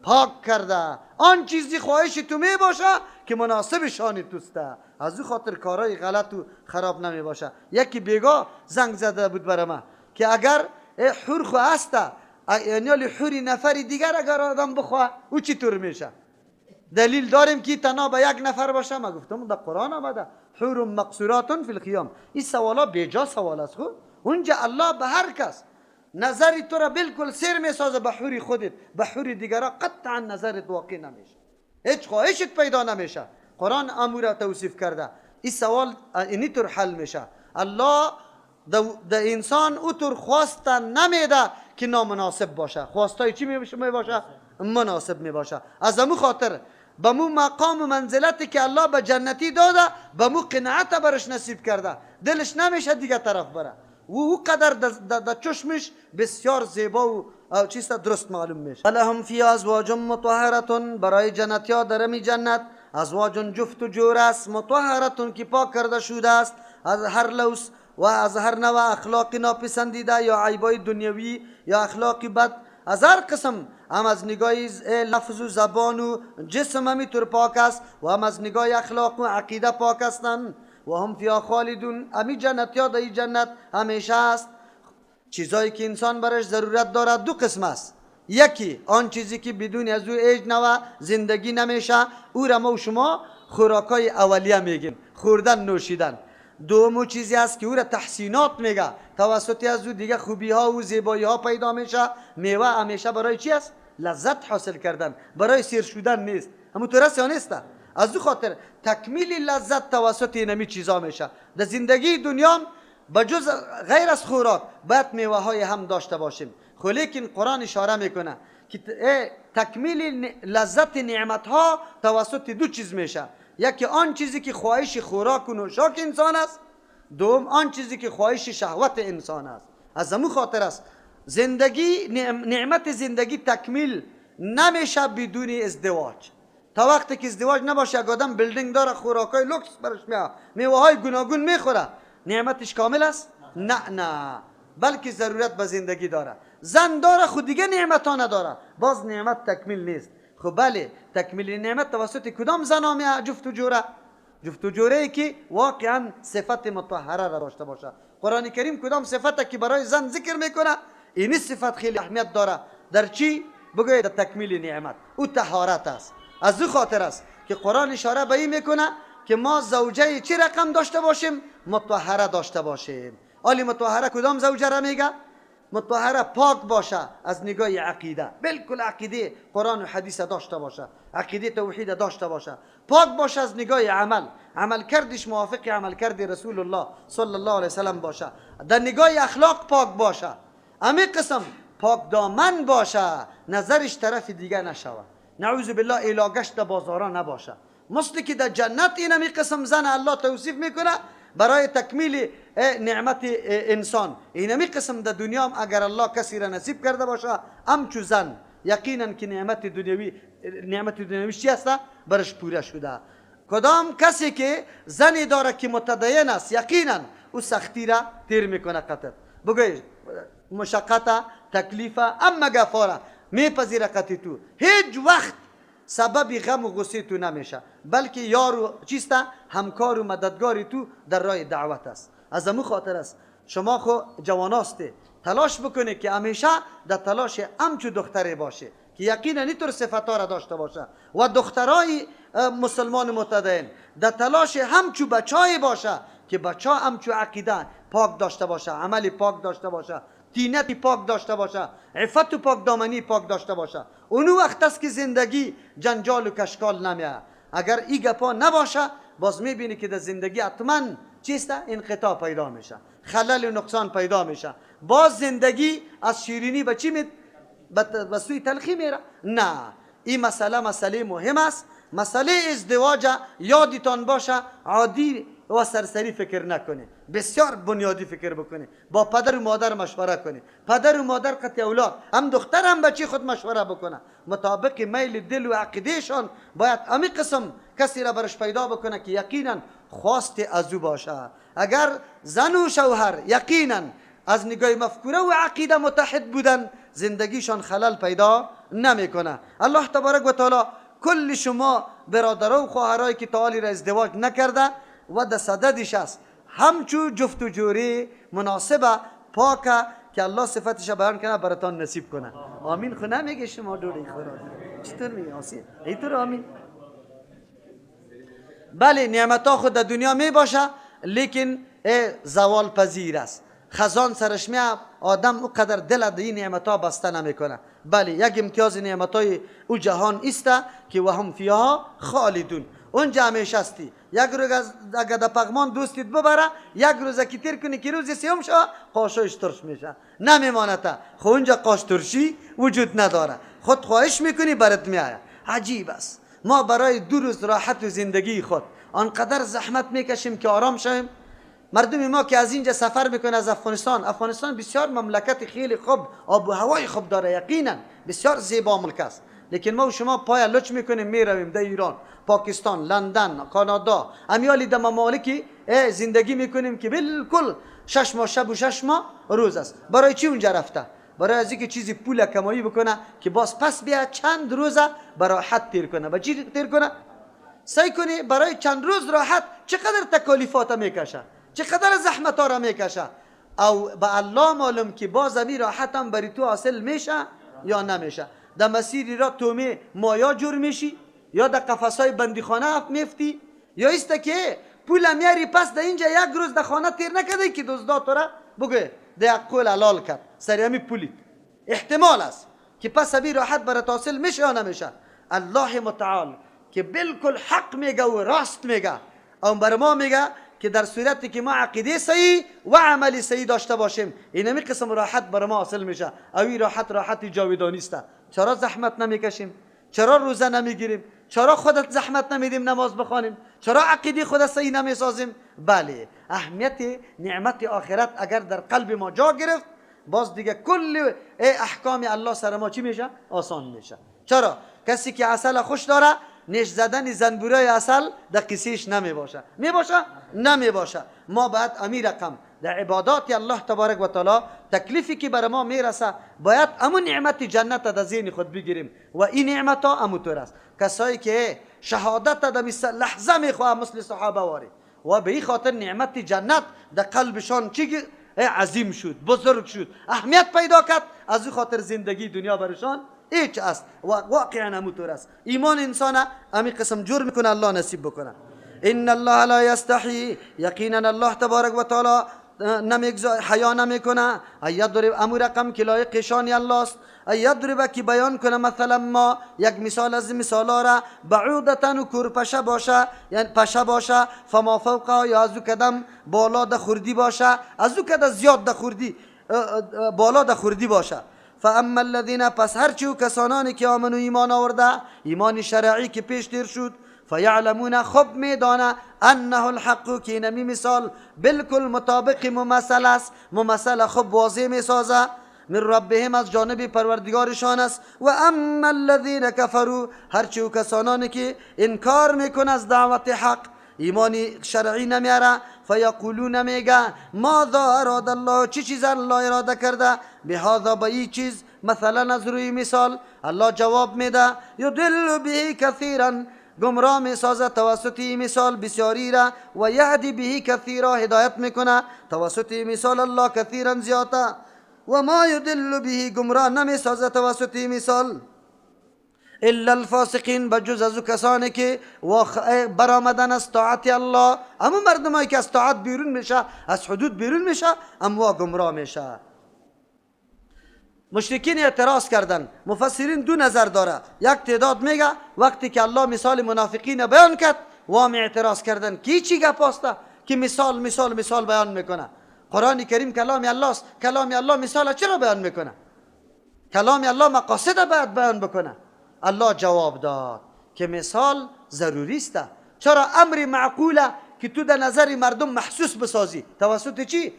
A: پاک کرده. آن چیزی خواهش تو می باشه که مناسب شان توسته. از او خاطر کارهای غلط و خراب نمی باشه. یکی بیگا زنگ زده بود برای ما که اگر حور خو هسته، یعنی حوری نفر دیگر اگر آدم بخواه او چطور میشه؟ دلیل داریم که تنها به یک نفر باشه؟ ما گفتم در قرآن آمده حور مقصورات فی الخیام. این سوالا بیجا سوال است. خو اونجا الله به هر کس نظری تو را بالکل سیر میسازه به حوری خودت، به حوری دیگرا قطعا نظرت واقع نمیشه، هیچ خواهشت پیدا نمیشه. قرآن امور را توصیف کرده. این سوال اینی طور حل میشه. الله د انسان او طور خواست نمیده که نامناسب باشه. خواستای چی می باشه؟ مناسب می باشه. از امو خاطر به مو مقام و منزلتی که الله به جنتی داده، به مو قناعت برش نصیب کرده، دلش نمیشه دیگه طرف بره و او قدر د چشمش بسیار زیبا و چیست درست معلوم میشه. ولهم فیها ازواج مطهره، برای جنتی ها در می جنت ازواج، جفت و جور است، مطهره، که پاک کرده شده است از هر لوث و از هر نوع اخلاق ناپسندیده یا عیبای دنیوی یا اخلاق بد، از هر قسم، هم از نگاه لفظ و زبان و جسم همی طور پاک است و هم از نگاه اخلاق و عقیده پاک هستند. و هم فیها خالدون، امی جنت یا در جنت همیشه است. چیزایی که انسان برش ضرورت دارد دو قسم است. یکی آن چیزی که بدون از او هیچ نوع زندگی نمیشه، او را ما و شما خوراکای اولیه میگیم، خوردن، نوشیدن. دومو چیزی است که او را تحسینات میگه، توسط از او دیگه خوبی ها و زیبایی ها پیدا میشه. میوه همیشه برای چی است؟ لذت حاصل کردن، برای سیر شدن نیست. همون طور است یا نیست؟ از او خاطر تکمیل لذت توسط اینمی چیزا میشه. در زندگی دنیا بجز غیر از خوراک باید میوه های هم داشته باشیم. خو لیکن قرآن اشاره میکنه که تکمیل لذت نعمت ها توسط دو چیز میشه. یکی آن چیزی که خواهش خوراک و نوشاک انسان است، دوم آن چیزی که خواهش شهوت انسان است. از امو خاطر است زندگی، نعمت زندگی تکمیل نمیشه بدون ازدواج. تا وقتی که ازدواج نباشه، اگه آدم building داره، خوراکای لوکس برش میاد، میوه های گوناگون میخوره، نعمتش کامل است؟ نه نه، بلکه ضرورت به زندگی داره. زن داره خود دیگه نعمت ها نداره، باز نعمت تکمیل نیست. خب بله، تکمیل نعمت توسط کدام زن میاد؟ جفت و جوره، جفت و جوره ای که واقعا صفت مطهره را داشته باشه. قرآن کریم کدام صفت که برای زن ذکر میکنه، این صفت خیلی اهمیت داره در چی؟ بگوید در تکمیل نعمت. او طهارت است. از او خاطر است که قرآن اشاره به این میکنه. که ما زوجه چی رقم داشته باشیم؟ مطهره داشته باشیم. آلی مطهره کدام زوجه را میگه؟ مطهره پاک باشه از نگاه عقیده، بالکل عقیده قرآن و حدیث داشته باشه، عقیده توحید داشته باشه، پاک باشه از نگاه عمل، عمل کردش موافق عمل کرد رسول الله صلی الله علیه وسلم باشه، در نگاه اخلاق پاک باشه، امی قسم پاک دامن باشه، نظرش طرف دیگه نشوه، نعوذ بالله الاگش در بازارا نباشه. مثل که در جنت این امی قسم زن الله توصیف میکنه برای تکمیل نعمت انسان، اینمی قسم در دنیا هم اگر الله کسی را نصیب کرده باشه همچو زن، یقینا که نعمت دنیوی، نعمت دنیوی چی است؟ برش پوره شده. کدام کسی که زنی داره که متدین است، یقینا او سختی را تیر میکنه، قطر بگوی مشقت، تکلیف، اما گفاره میپذیره قطع تو، هیچ وقت سبب غم و غصه تو نمیشه، بلکه یار و چیست؟ همکار و مددگار تو در راه دعوت است. از امو خاطر است شما خو جواناسته تلاش بکنه که همیشه در تلاش همچو دختری باشه که یقینا اینطور صفتها را داشته باشه، و دخترای مسلمان متدین در تلاش همچو بچای باشه که بچا همچو عقیده پاک داشته باشه، عمل پاک داشته باشه، تینت پاک داشته باشه، عفت و پاک دامنی پاک داشته باشه. اونو وقت است که زندگی جنجال و کشکال نمیه. اگر ای گپا نباشه باز میبینی که در زندگی حتما چیست؟ انقطاع پیدا میشه، خلل و نقصان پیدا میشه، باز زندگی از شیرینی به چی به سوی تلخی میره. نه، این مسئله مسئله مهم است. مسئله ازدواج یادتان باشه، عادی و سرسری فکر نکنه، بسیار بنیادی فکر بکنه، با پدر و مادر مشوره کنه، پدر و مادر قطع اولاد هم دختر هم بچه خود مشوره بکنه، مطابق میل دل و عقیدهشان باید امی قسم کسی را برش پیدا بکنه که یقینا خواست از او باشه. اگر زن و شوهر یقینا از نگاه مفکوره و عقیده متحد بودن، زندگیشان خلل پیدا نمیکنه. الله تبارک و تعالی کل شما برادرها و خواهرایی که تا را ازدواج نکرده و در صددش است، همچو جفت و جوری مناسبه پاکه که الله صفتش بیان کنه براتان نصیب کنه. آمین. خو نمیگه شما دوری خدا چطور میگه آسیه ایطور آمین. بله، نعمت ها خود در دنیا می باشه، لیکن زوال پذیر است، خزان سرش می آدم او قدر دل در این نعمت ها بسته نمیکنه. بله، یک امتیاز نعمت های او جهان است که و هم فیها خالدون، اونجا همیشه هستی. یک روز اگر در پغمان دوستیت ببره، یک روز که تیر کنی که روز سیوم شو قاشایش ترش میشه، نمیمانه تا خب اونجا قاش ترشی وجود نداره، خود خواهش میکنی برات میآید. عجیب است، ما برای دو روز راحت و زندگی خود آنقدر زحمت میکشیم که آرام شویم. مردم ما که از اینجا سفر میکنه از افغانستان، افغانستان بسیار مملکت خیلی خوب، آب و هوای خوب داره، یقینا بسیار زیبا ملک است، لیکن ما و شما پای لچ میکنیم میرویم در ایران، پاکستان، لندن، کانادا، امیالی در ممالکی زندگی میکنیم که بالکل 6 ماه شب و 6 ماه روز است. برای چی اونجا رفته؟ برای از اینکه چیزی پول کمایی بکنه که باز پس بیا چند روزه براحت تیر کنه. با چی تیر کنه؟ سعی کنی برای چند روز راحت چقدر تکالیفات میکشه، چقدر زحمت ها را میکشه، او به الله معلوم که باز امی راحت هم بری تو حاصل میشه یا نمیشه. در مسیری را تومه مایا جور میشی، یا در قفسای بندیخانه میفتی، یا ایست که پول میاری پس در اینجا یک روز در خانه تیر نکرده که دزدا تو را بگه در یک قول حلال کرد سری همی پولیت. احتمال است که پس ابی راحت برات حاصل میشه یا نمیشه. الله متعال که بالکل حق میگه و راست میگه، او بر ما میگه که در صورتی که ما عقیده صحیح و عمل صحیح داشته باشیم، اینمی قسم راحت بر ما حاصل میشه. او این راحت راحت جاودانی است. چرا زحمت نمیکشیم؟ چرا روزه نمیگیریم؟ چرا خودت زحمت نمیدیم نماز بخوانیم؟ چرا عقیده خود صحیح نمیسازیم؟ بله، اهمیت نعمت آخرت اگر در قلب ما جا گرفت، باز دیگه کل احکام الله سر ما چی میشه؟ آسان میشه. چرا؟ کسی که عسل خوش داره، نیش زدن زنبورای عسل در قصیش نمی باشه. می باشه؟ نمی باشه. ما باید امی رقم در عبادات الله تبارک و تعالی تکلیفی که بر ما میرسه باید امو نعمت جنت در ذهن خود بگیریم و این نعمت ها امو طور است. کسایی که شهادت در لحظه میخواه مثل صحابه واری و به این خاطر نعمت جنت در قلبشان چی عظیم شد، بزرگ شد، اهمیت پیدا کرد، از این خاطر زندگی دنیا برشان هیچ است و واقعا همونطور است. ایمان انسان امی قسم جور میکنه، الله نصیب بکنه. ان الله لا یستحی، یقینا الله تبارک و تعالی نمیگذار، حیا نمیکنه. یضرب، امو رقم که لایق شان الله است. یضرب که بیان کنه مثلا ما، یک مثال از مثالا را، بعودتن و کورپشه باشه، یعنی پشه باشه، فما فوقها، یا از او کدم بالا ده خوردی باشه، از او کده زیاد ده خوردی بالا ده خوردی باشه. فاما الذین، پس هرچی کسانانی که آمنو ایمان آورده، ایمان شرعی که پیش تیر شد، فیعلمون خب میدانه، انه الحق که نمی مثال بالکل مطابق ممثل است، ممثل خب واضح میسازه، من ربهم از جانب پروردگارشان است. و اما الذین کفروا، هرچی کسانانی که انکار میکنه از دعوت حق، ایمان شرعی نمیاره، فیقولون میگه ماذا اراد الله، چی چیز الله اراده کرده، بهذا به این چیز، مثلا از روی مثال. الله جواب میده یضل به کثیرا، گمراه میسازه توسط این مثال بسیاری را، و یهدی به کثیرا، هدایت میکنه توسط این مثال الله کثیرا زیاده. و ما یضل به، گمراه نمیسازه توسط این مثال، الا الفاسقین، بجز از کسانی که برآمدن از طاعت الله. اما مردمایی که از طاعت بیرون میشه، از حدود بیرون میشه، اما گمراه میشه. مشرکین اعتراض کردن. مفسرین دو نظر داره. یک تعداد میگه وقتی که الله مثال منافقین بیان کرد، وام اعتراض کردن کی چی گپ است که مثال مثال مثال بیان میکنه. قرآن کریم کلام الله است، کلام الله مثال چرا بیان میکنه؟ کلام الله مقاصد باید بیان بکنه. الله جواب داد که مثال ضروری است. چرا؟ امر معقوله که تو در نظر مردم محسوس بسازی، توسط چی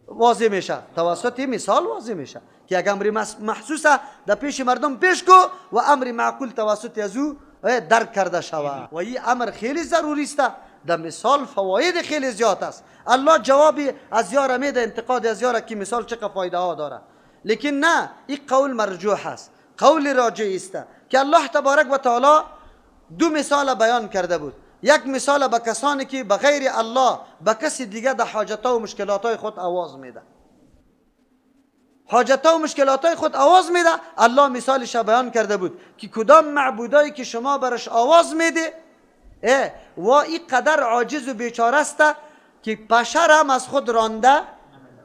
A: واضح میشه؟ توسط مثال واضح میشه که یک امر محسوسه در پیش مردم پیش کو و امر معقول توسط از او درک کرده شوه. و این امر خیلی ضروری است. در مثال فواید خیلی زیاد است. الله جواب از یاره میده، انتقاد از یاره که مثال چقدر فایده ها داره. لیکن نه، این قول مرجوح است. قول راجع است که الله تبارک و تعالی دو مثال بیان کرده بود. یک مثال به کسانی که به غیر الله به کسی دیگه در حاجتها و مشکلات خود آواز میده، حاجتها و مشکلات خود آواز میده. الله مثالش بیان کرده بود که کدام معبودایی که شما برش آواز میده و این قدر عاجز و بیچاره است که پشه هم از خود رانده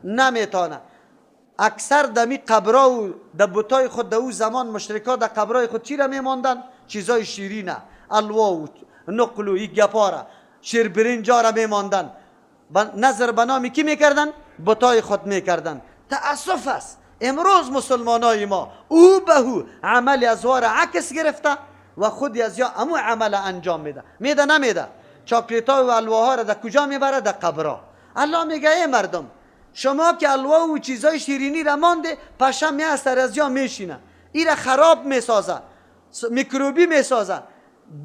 A: نمیتانه. اکثر دمی قبرا و در بتای خود در او زمان مشرکا در قبرای خود چی را میماندن؟ چیزای شیرینه، الوا و نقل و ای گپارا، شیر برنجا را میماندن. نظر به نام کی میکردن؟ بتای خود میکردن. تأسف است امروز مسلمانای ما او به او عمل از وار عکس گرفته و خود از یا امو عمل انجام میده. میده نمیده؟ چاکلیت ها و الواها را در کجا میبره؟ در قبرا. الله میگه ای مردم، شما که الوا و چیزای شیرینی را مانده، پشه می از سر از یا میشینه، ای را خراب میسازه، میکروبی میسازه.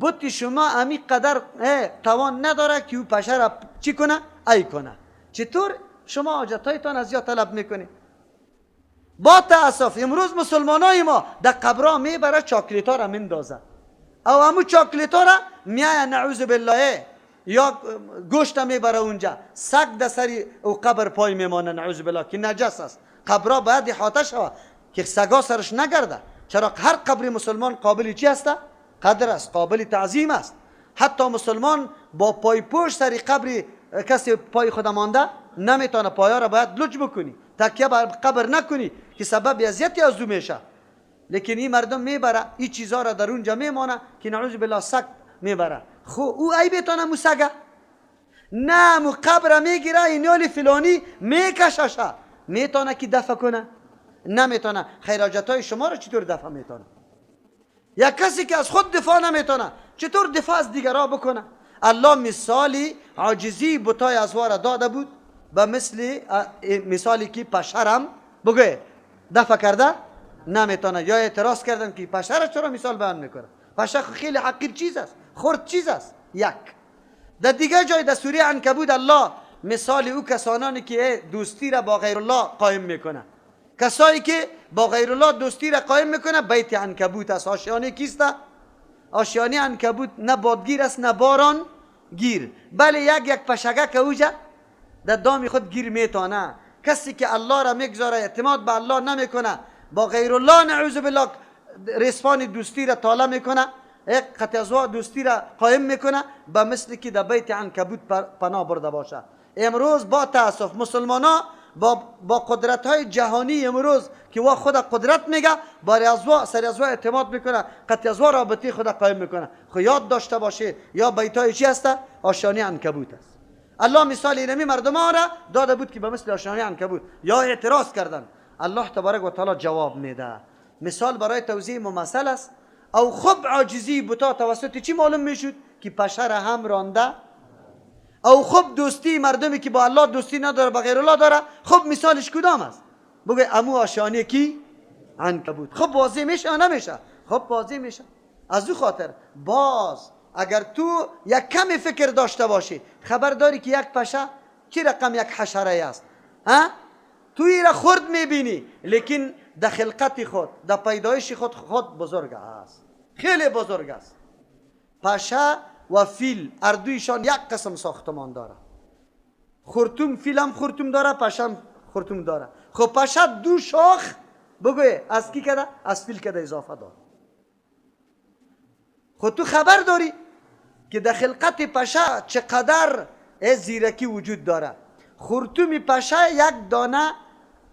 A: بت شما امی قدر توان نداره که او پشه را چی کنه؟ ای کنه. چطور شما حاجتایتان از یا طلب میکنید؟ با تأسف امروز مسلمانای ما در قبرا میبره چاکلیت ها را میندازه، او همو چاکلیت ها را میایه نعوذ بالله یا گوشت میبره اونجا، سگ در سر او قبر پای میمانه نعوذ بالله که نجس است. قبرا باید احاطه شوه که سگا سرش نگرده. چرا هر قبر مسلمان قابل چی است؟ قدر است، قابل تعظیم است. حتی مسلمان با پای پوش سر قبر کسی پای خود مانده نمیتونه، پایا را باید لج بکنی، تکیه بر قبر نکنی که سبب اذیتی از او میشه. لیکن این مردم میبره این چیزا را در اونجا میمانه که نعوذ بالله سگ میبره. خو او ای بتانه مو سگه نه، مو قبر میگیره اینیال فلانی میکششه، میتونه که دفع کنه؟ نمیتونه. خیراجت های شما را چطور دفع میتونه؟ یک کسی که از خود دفاع نمیتونه چطور دفاع از دیگرها بکنه؟ الله مثالی عاجزی بتای ازوار داده بود به مثل مثالی که پشرم بگه دفع کرده نمیتونه. یا اعتراض کردن که پشه را چرا مثال بیان میکنه؟ پشه خیلی حقیر چیز است، خرد چیز است. یک در دیگه جای در سوره عنکبوت الله مثال او کسانانی که دوستی را با غیر الله قایم میکنه، کسایی که با غیر الله دوستی را قایم میکنه بیت عنکبوت است. آشیانه کیست؟ آشیانه عنکبوت نه بادگیر است نه باران گیر، بله یک یک پشگه که اوجا در دام خود گیر میتانه. کسی که الله را میگذاره، اعتماد به الله نمیکنه، با غیر الله نعوذ بالله رسپان دوستی را تاله میکنه، یک قطع از دوستی را قایم میکنه، به مثل که در بیت عنکبوت پناه برده باشه. امروز با تاسف مسلمان ها با قدرت های جهانی امروز که وا خود قدرت میگه، باری از وا سر از وا اعتماد میکنه، قطع از وا رابطه خود قایم میکنه. خو یاد داشته باشه یا بیت های چی هست؟ آشیانه عنکبوت است. الله مثال اینمی مردم ها را داده بود که به مثل آشیانه عنکبوت یا اعتراض کردن. الله تبارک و تعالی جواب میده. مثال برای توضیح ممثل است. او خب عاجزی بتا توسط چی معلوم میشد؟ که پشه را هم رانده. او خب دوستی مردمی که با الله دوستی نداره با غیر الله داره، خب مثالش کدام است؟ بگه امو آشیانه کی؟ عنکبوت. خب واضح میشه یا نمیشه؟ خب واضح میشه. از او خاطر باز اگر تو یک کمی فکر داشته باشی، خبر داری که یک پشه چی رقم یک حشره است، ها؟ تو ای را خرد میبینی، لیکن در خلقت خود، در پیدایش خود، خود بزرگ است، خیلی بزرگ است. پشه و فیل اردویشان یک قسم ساختمان داره. خرطوم فیل هم خرطوم داره، پشه هم خرطوم داره. خب پشه دو شاخ بگوی از کی کده؟ از فیل کده اضافه داره. خب تو خبر داری که در خلقت پشه چقدر زیرکی وجود داره. خرطوم پشه یک دانه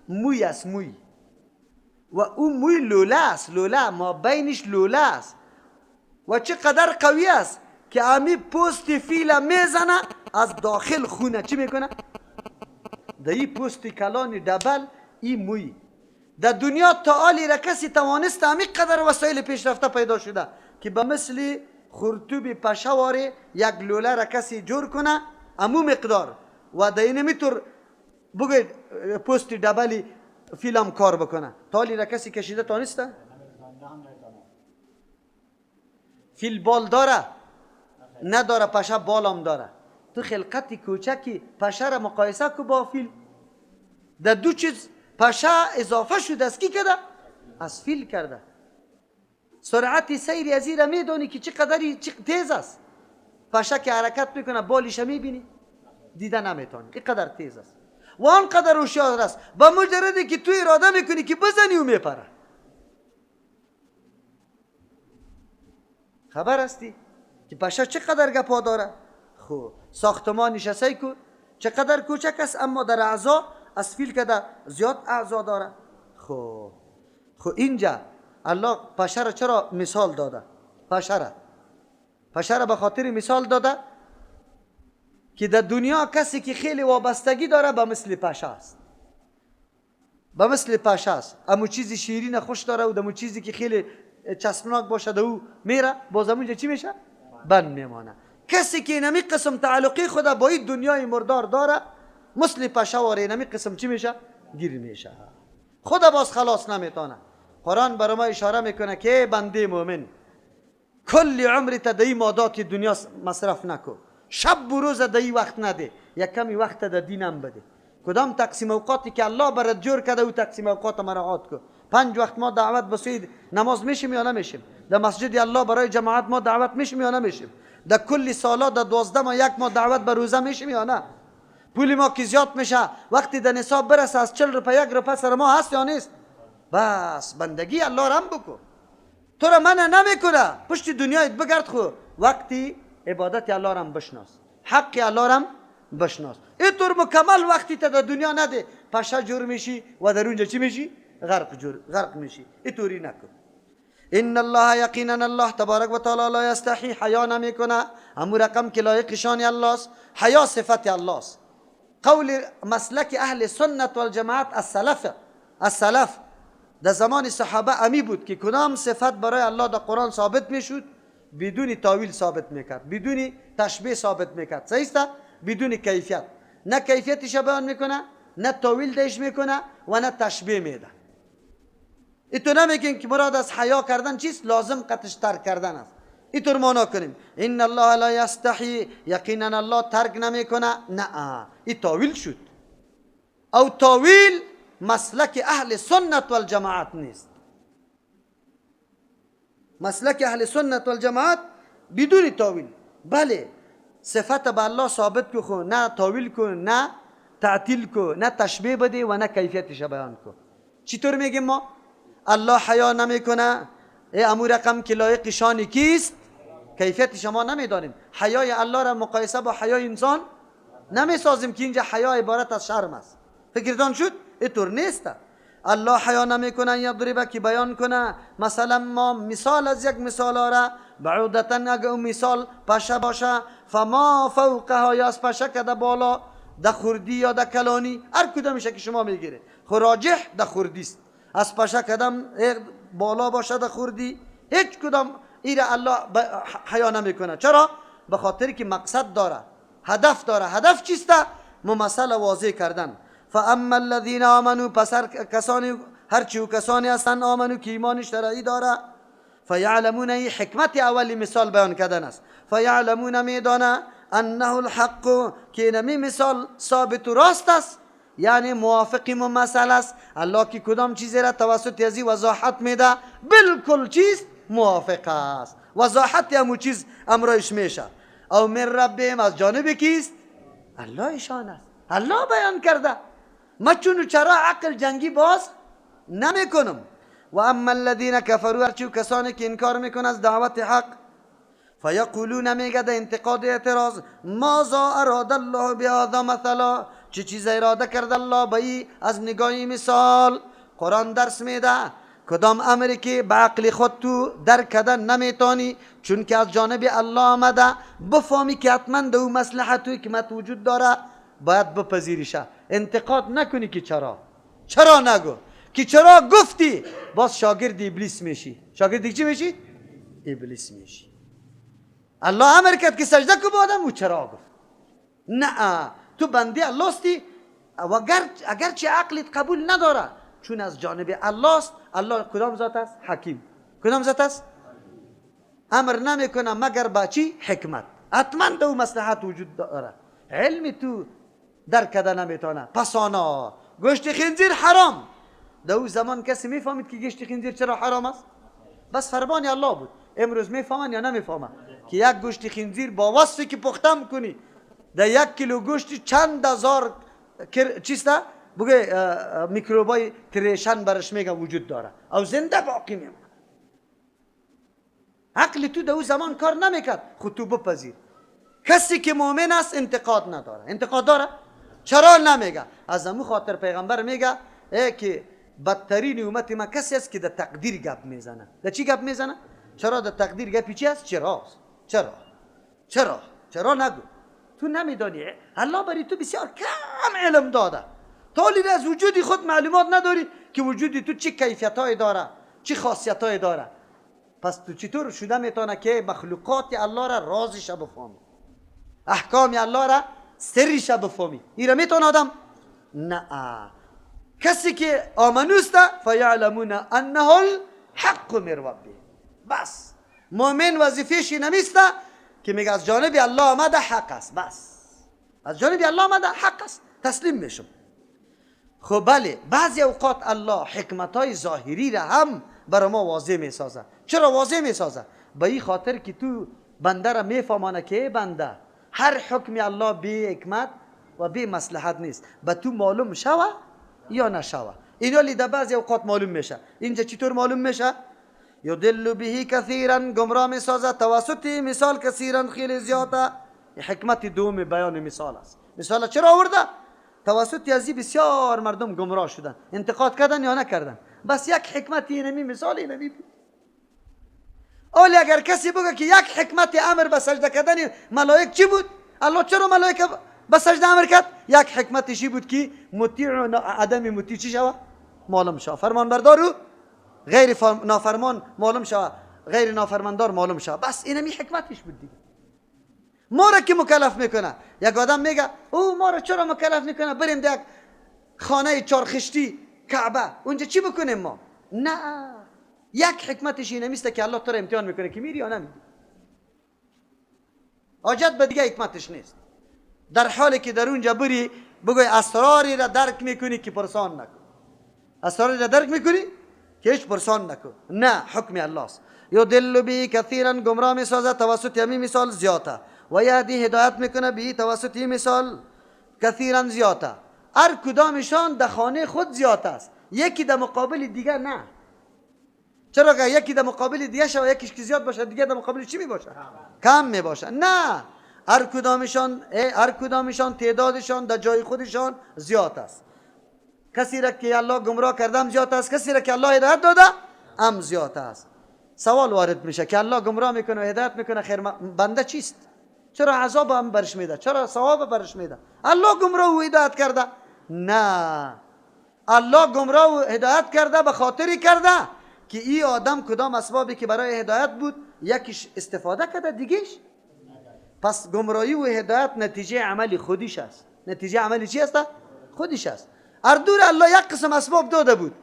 A: موی است، موی، و او موی لوله است، لوله ما بینش لوله است و چقدر قوی است که امی پوست فیل میزنه از داخل خونه چی میکنه؟ در این پوست کلان دبل این موی. در دنیا تا حالی را کسی توانست امی قدر وسایل پیشرفته پیدا شده که به مثل خرطوب پشه واره یک لوله را کسی جور کنه امو مقدار و در اینمی طور بگوید پوست دبلی فیلم کار بکنه. تا حالی را کسی کشیده تانسته؟ فیل بال داره؟ نداره. پشه بالام داره. تو خلقت کوچکی پشه را مقایسه کو با فیل، در دو چیز پشه اضافه شده از کی کرده؟ از فیل کرده. سرعت سیر از را میدونی که چه قدری تیز است. پشه که حرکت میکنه بالش میبینی؟ دیده نمیتونی، اینقدر تیز است و آنقدر هوشیار است. با مجردی که تو اراده میکنی که بزنی و میپره. خبر هستی که پشه چقدر گپا داره؟ خب ساختمانش سعی کو چقدر کوچک است، اما در اعضا از فیل کده زیاد اعضا داره. خب اینجا الله پشه را چرا مثال داده؟ پشه را به خاطر مثال داده که در دنیا کسی که خیلی وابستگی داره به مثل پشه است، به مثل پشه است. امو چیزی شیرین خوش داره و دمو چیزی که خیلی چسبناک باشه دو میره باز اونجا چی میشه؟ بند میمانه. کسی که اینمی قسم تعلقی خود با این دنیای مردار داره مثل پشه واره اینمی قسم چی میشه؟ گیر میشه، خود باز خلاص نمیتونه. قرآن برای ما اشاره میکنه که بنده مؤمن کل عمر تا مادات دنیا مصرف نکو، شب و روز در وقت نده، یک کمی وقت در دینم بده. کدام تقسیم اوقاتی که الله برات جور کرده او تقسیم اوقات مراعات کو. 5 وقت ما دعوت بسید نماز میشیم یا نمیشیم؟ در مسجد الله برای جماعت ما دعوت میشیم یا نمیشیم؟ در کل سالا در 12 ماه یک ماه دعوت به روزه میشیم یا نه؟ پول ما که زیاد میشه وقتی در نصاب برسه از 40 روپیه 1 روپیه سر ما هست یا نیست؟ بس بندگی الله رم بکو، تو را منع نمیکنه، پشت دنیایت بگرد، خو وقتی عبادت الله رم بشناس، حق الله رم بشناس. اینطور مکمل وقتی تا در دنیا نده پشه جور میشی و در اونجا چی میشی؟ غرق میشی. اینطوری نکن. ان الله یقینا الله تبارک و تعالی لا یستحی، حیا نمیکنه، همون رقم که لایق شان الله است. حیا صفت الله است. قول مسلک اهل سنت والجماعت السلف در زمان صحابه امی بود که کدام صفت برای الله در قرآن ثابت میشد بدون تاویل ثابت میکرد، بدون تشبیه ثابت میکرد. صحیح است؟ بدون کیفیت، نه کیفیتش بیان میکنه، نه تاویل دهش میکنه و نه تشبیه میده. ایتو نمیگین که مراد از حیا کردن چیست؟ لازم قطش ترک کردن است. اینطور معنا کنیم ان الله لا یستحی، یقینا الله ترک نمیکنه. نه، این تاویل شد. او تاویل مسلک اهل سنت والجماعت نیست. مسلک اهل سنت والجماعت بدون تاویل. بله صفت به الله ثابت کو، خو نه تاویل کو، نه تعطیل کو، نه تشبیه بده و نه کیفیتش بیان کو. چطور میگیم ما الله حیا نمیکنه؟ ای امو رقم که لایق شان کیست؟ کیفیت شما نمیدانیم. حیای الله را مقایسه با حیای انسان نمیسازیم که اینجا حیا عبارت از شرم است. فکرتان شد؟ اینطور نیست. الله حیا نمیکنه یضربه که بیان کنه. مثلا ما مثال از یک مثال آره بعودتا، اگه اون مثال پشه باشه، فما فوقها، یا از پشه که ده بالا، ده خوردی یا ده کلانی، هر کدامشه که شما میگیره، خو راجح ده خوردی است. از پشه کدام بالا باشه ده خوردی، هیچ کدام ایره الله حیا نمیکنه. چرا؟ به خاطر که مقصد داره، هدف داره. هدف چیست؟ ممثل واضح کردن. فاما الذين آمنوا، پس هر کسانی، هرچی کسانی هستند آمنو که ایمان شرعی داره، فیعلمون، ای حکمت اولی مثال بیان کردن است. فیعلمون میدانه انه الحق، که نمی مثال ثابت و راست است، یعنی موافق ممثل است. الله که کدام چیزی را توسط ازی وضاحت میده، بالکل چیز موافق است، وضاحت همو چیز امرایش میشه. او من ربهم، از جانب کیست؟ الله ایشان است، الله بیان کرده. ما چون چرا عقل جنگی باز نمیکنم. و اما الذين كفروا، هرچی کسانی که انکار میکنه از دعوت حق، فیقولون، میگه در انتقاد اعتراض، ماذا اراد الله بهذا مثلا، چه چیز اراده کرد الله به ای از نگاه مثال. قرآن درس میده کدام امری که به عقل خود تو درک کردن نمیتونی، چون که از جانب الله آمده، بفهمی که حتما در او مصلحت و حکمت وجود داره، باید بپذیریشه. انتقاد نکنی که چرا، چرا نگو که چرا گفتی، باز شاگرد ابلیس میشی. شاگرد چی میشی؟ ابلیس میشی. الله امر کرد که سجده کو به آدم، او چرا گفت؟ نه، تو بنده الله استی و اگرچه عقلت قبول نداره، چون از جانب الله است. الله کدام ذات است؟ حکیم. کدام ذات است؟ امر نمیکنه مگر با چی؟ حکمت. حتما دو مصلحت وجود داره. علم تو درک کرده نمیتونه. پس آنا گوشت خنزیر حرام. در او زمان کسی میفهمید که گوشت خنزیر چرا حرام است؟ بس فرمان الله بود. امروز میفهمن یا نمیفهمن که یک گوشت خنزیر با وصفی که پختم کنی در 1 کیلو گوشت چند هزار چیست بگه میکروبای تریشن برش میگه وجود داره او زنده باقی میمونه. عقل تو در او زمان کار نمیکرد، خود تو بپذیر. کسی که مؤمن است انتقاد نداره. انتقاد داره؟ چرا نمیگه؟ از امو خاطر پیغمبر میگه ای که بدترین امت ما کسی است که در تقدیر گپ میزنه. در چی گپ میزنه؟ چرا؟ در تقدیر گپی چی است؟ چرا؟ چرا؟ چرا؟ چرا نگو. تو نمیدانی، الله برای تو بسیار کم علم داده، تا از وجود خود معلومات نداری که وجود تو چه کیفیت های داره، چه خاصیت های داره. پس تو چطور شده میتونه که مخلوقات الله را رازش بفهمی، احکام الله را سرش بفهمی؟ این را میتونه آدم؟ نه. کسی که آمنوست، فیعلمون انه الحق من ربه. بس مؤمن وظیفه‌ش نمیست که میگه از جانب الله آمده حق است، بس از جانب الله آمده حق است، تسلیم میشم. خب بله، بعضی اوقات الله حکمت های ظاهری را هم برای ما واضح میسازه. چرا واضح میسازه؟ به این خاطر که تو بنده را میفهمانه که بنده هر حکم الله بی حکمت و بی مصلحت نیست. به تو معلوم شوه یا نشوه، اینا در بعضی اوقات معلوم میشه. اینجا چطور معلوم میشه؟ یضل به کثیرا، گمراه میسازه توسط مثال کثیرا خیلی زیاده. حکمت دوم بیان مثال است. مثال چرا آورده؟ توسط ازی بسیار مردم گمراه شدن. انتقاد کردن یا نکردن؟ بس یک حکمت اینمی مثال اینمی بود. ولی اگر کسی بگه که یک حکمت امر به سجده کردن ملائک چی بود؟ الله چرا ملائکه به سجده امر کرد؟ یک حکمتشی بود که مطیع و عدم مطیع چی شوه؟ معلوم شوه. فرمان بردار و غیر نافرمان معلوم شوه، غیر نافرماندار معلوم شوه. بس اینمی حکمتش بود دیگه. ما را که مکلف میکنه، یک آدم میگه او ما را چرا مکلف میکنه بریم در یک خانه چارخشتی کعبه اونجا چی بکنیم ما؟ نه، یک حکمتش اینمیست که الله تو را امتحان میکنه که میری یا نمیری. حاجت به دیگه حکمتش نیست. در حالی که در اونجا بری بگوی اسراری را درک میکنی که پرسان نکن، اسراری را درک میکنی که هیچ پرسان نکن. نه، حکم الله است. یضل به کثیرا، گمراه میسازه توسط همی مثال زیاده، و یهدی هدایت میکنه به توسط این مثال کثیرا زیاده. هر کدامشان در خانه خود زیاد است، یکی در مقابل دیگر نه. چرا که یکی در مقابل دیگه شوه، یکیش که زیاد باشه دیگه در مقابل چی می باشه؟ کم می باشه. نه، هر کدامشان تعدادشان در جای خودشان زیاد است. کسی را که الله گمراه کردم زیاد است، کسی را که الله هدایت داده هم زیاد است. سوال وارد میشه که الله گمراه میکنه و هدایت میکنه، خیر بنده چیست؟ چرا عذاب هم برش میده؟ چرا ثواب برش میده؟ الله گمراه و هدایت کرده؟ نه، الله گمراه و هدایت کرده به خاطری کرده که این آدم کدام اسبابی که برای هدایت بود یکیش استفاده کرده دیگیش. پس گمراهی و هدایت نتیجه عمل خودیش است. نتیجه عمل چی است؟ خودیش است. اردور الله یک قسم اسباب داده بود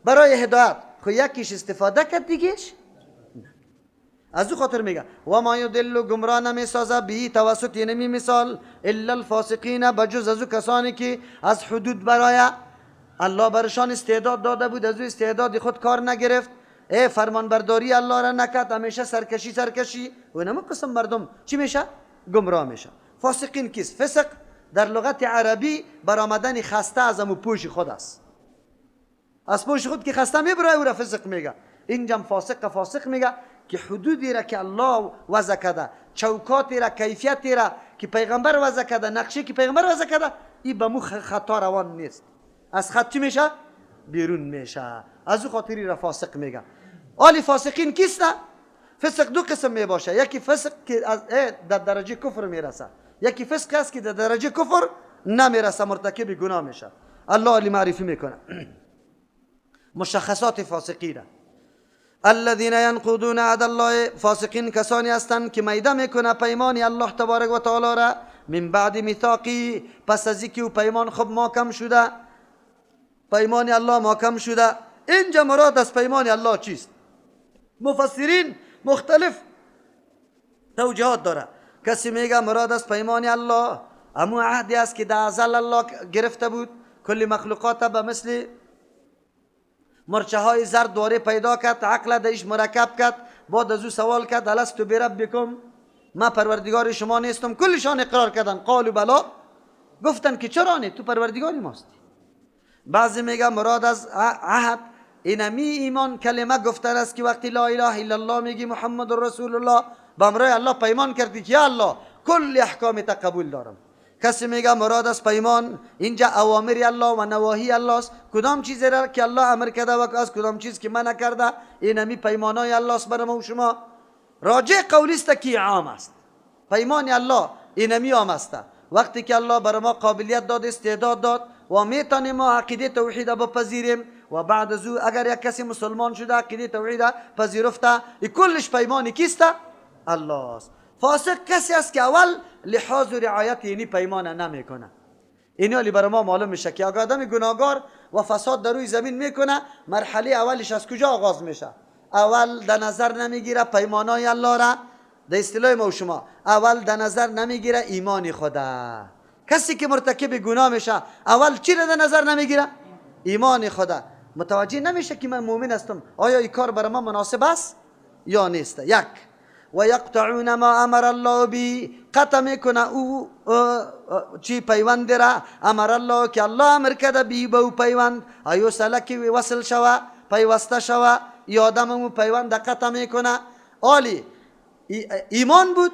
A: برای هدایت، خو یکیش استفاده کرد دیگیش. از او خاطر میگه و ما یضل، گمراه نمیسازه به توسط اینمی مثال الا الفاسقین، بجز از او کسانی که از حدود برای الله برشان استعداد داده بود، از او استعداد خود کار نگرفت، ای فرمانبرداری الله را نکرد، همیشه سرکشی سرکشی و نمو قسم مردم چی میشه؟ گمراه میشه. فاسقین کیست؟ فسق در لغت عربی برآمدن خسته از امو پوش خود است. از پوش خود که خسته میبره او را فسق میگه. اینجا فاسق فاسق میگه که حدودی را که الله وضع کرده، چوکاتی را، کیفیتی را که پیغمبر وضع کرده، نقشه که پیغمبر وضع کرده، این به مو خطا روان نیست. از خط چی میشه؟ بیرون میشه. از او خاطری را فاسق میگه. آلی فاسقین کیست؟ فسق دو قسم میباشه. یکی فسق که از در درجه کفر میرسه، یکی فسق است که در درجه کفر نمیرسه، مرتکب گناه میشه. الله علی معرفی میکنه مشخصات فاسقین. الذين ينقضون عهد الله، فاسقین کسانی هستند که میده میکنه پیمان الله تبارک و تعالی را، من بعد میثاقی، پس از اینکه او پیمان خب محکم شده، پیمان الله محکم شده. اینجا مراد از پیمان الله چیست؟ مفسرین مختلف توجیهات داره. کسی میگه مراد از پیمان الله امو عهدی است که در ازل الله گرفته بود، کل مخلوقات به مثل مرچه های زرد دواره پیدا کرد، عقل دایش مرکب کرد، بعد از او سوال کرد الست بربکم، ما پروردگار شما نیستم. کلشان اقرار کردن، قالوا بلا، گفتن که چرا نه، تو پروردگار ماستی. بعضی میگه مراد از عهد اینمی ایمان کلمه گفتن است که وقتی لا اله الا الله میگی محمد رسول الله، با امرای الله پیمان کردی که یا الله کل احکام تا قبول دارم. کسی میگه مراد از پیمان اینجا اوامر الله و نواهی الله است، کدام چیزی را که الله امر کرده و از کدام چیز که منع کرده، اینمی پیمانای الله است برای ما و شما. راجع قولی است که عام است، پیمان الله اینمی عام است. وقتی که الله برای ما قابلیت داد، استعداد داد و میتونیم ما عقیده توحید بپذیریم و بعد از او اگر یک کسی مسلمان شده عقیده توحید پذیرفته، ای کلش پیمان کیست؟ الله است. فاسق کسی است که اول لحاظ و رعایت اینی پیمان نمیکنه. اینی حالی برای ما معلوم میشه که اگر آدم گناهگار و فساد در روی زمین میکنه، مرحله اولش از کجا آغاز میشه؟ اول در نظر نمیگیره پیمانای الله را، در اصطلاح ما و شما اول در نظر نمیگیره ایمان خدا. کسی که مرتکب گناه میشه اول چی را در نظر نمیگیره؟ ایمان خدا. متوجه نمیشه که من مؤمن هستم، آیا این کار برای ما مناسب است یا نیست. یک، و یقطعون ما امر الله به، قطع میکنه او چی پیوند را امر الله که الله امر کرده بی به او پیوند، ایو سلکی وصل شوه پیوسته شوه، ای آدم او پیوند قطع میکنه. آلی ایمان بود،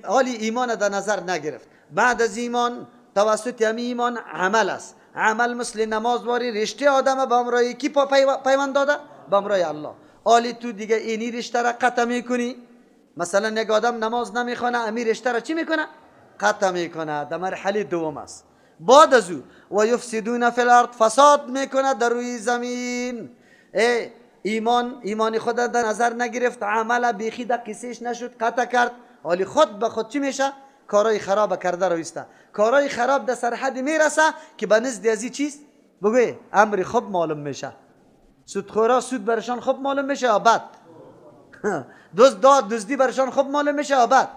A: آلی ایمان در نظر نگرفت. بعد از ایمان توسط همی ایمان عمل است. عمل مثل نماز واری رشته آدم به امرای کی پیوند داده؟ به امرای الله. آلی تو دیگه اینی رشته را قطع میکنی. مثلا یک آدم نماز نمیخوانه، امی رشته را چی میکنه؟ قطع میکنه. در مرحله دوم است. بعد از او و یفسدون فی الارض، فساد میکنه در روی زمین. ای ایمان خود در نظر نگرفت، عمل بیخی در قصهش نشد، قطع کرد. حالی خود به خود چی میشه؟ کارای خراب کرده رویسته. کارای خراب در سرحد میرسه که به نزد ازی چیست؟ بگوی امر خوب معلوم میشه. سودخورا سود برشان خوب معلوم میشه یا بد؟ دزد داد دزدی برشان خوب معلوم میشه یا بد؟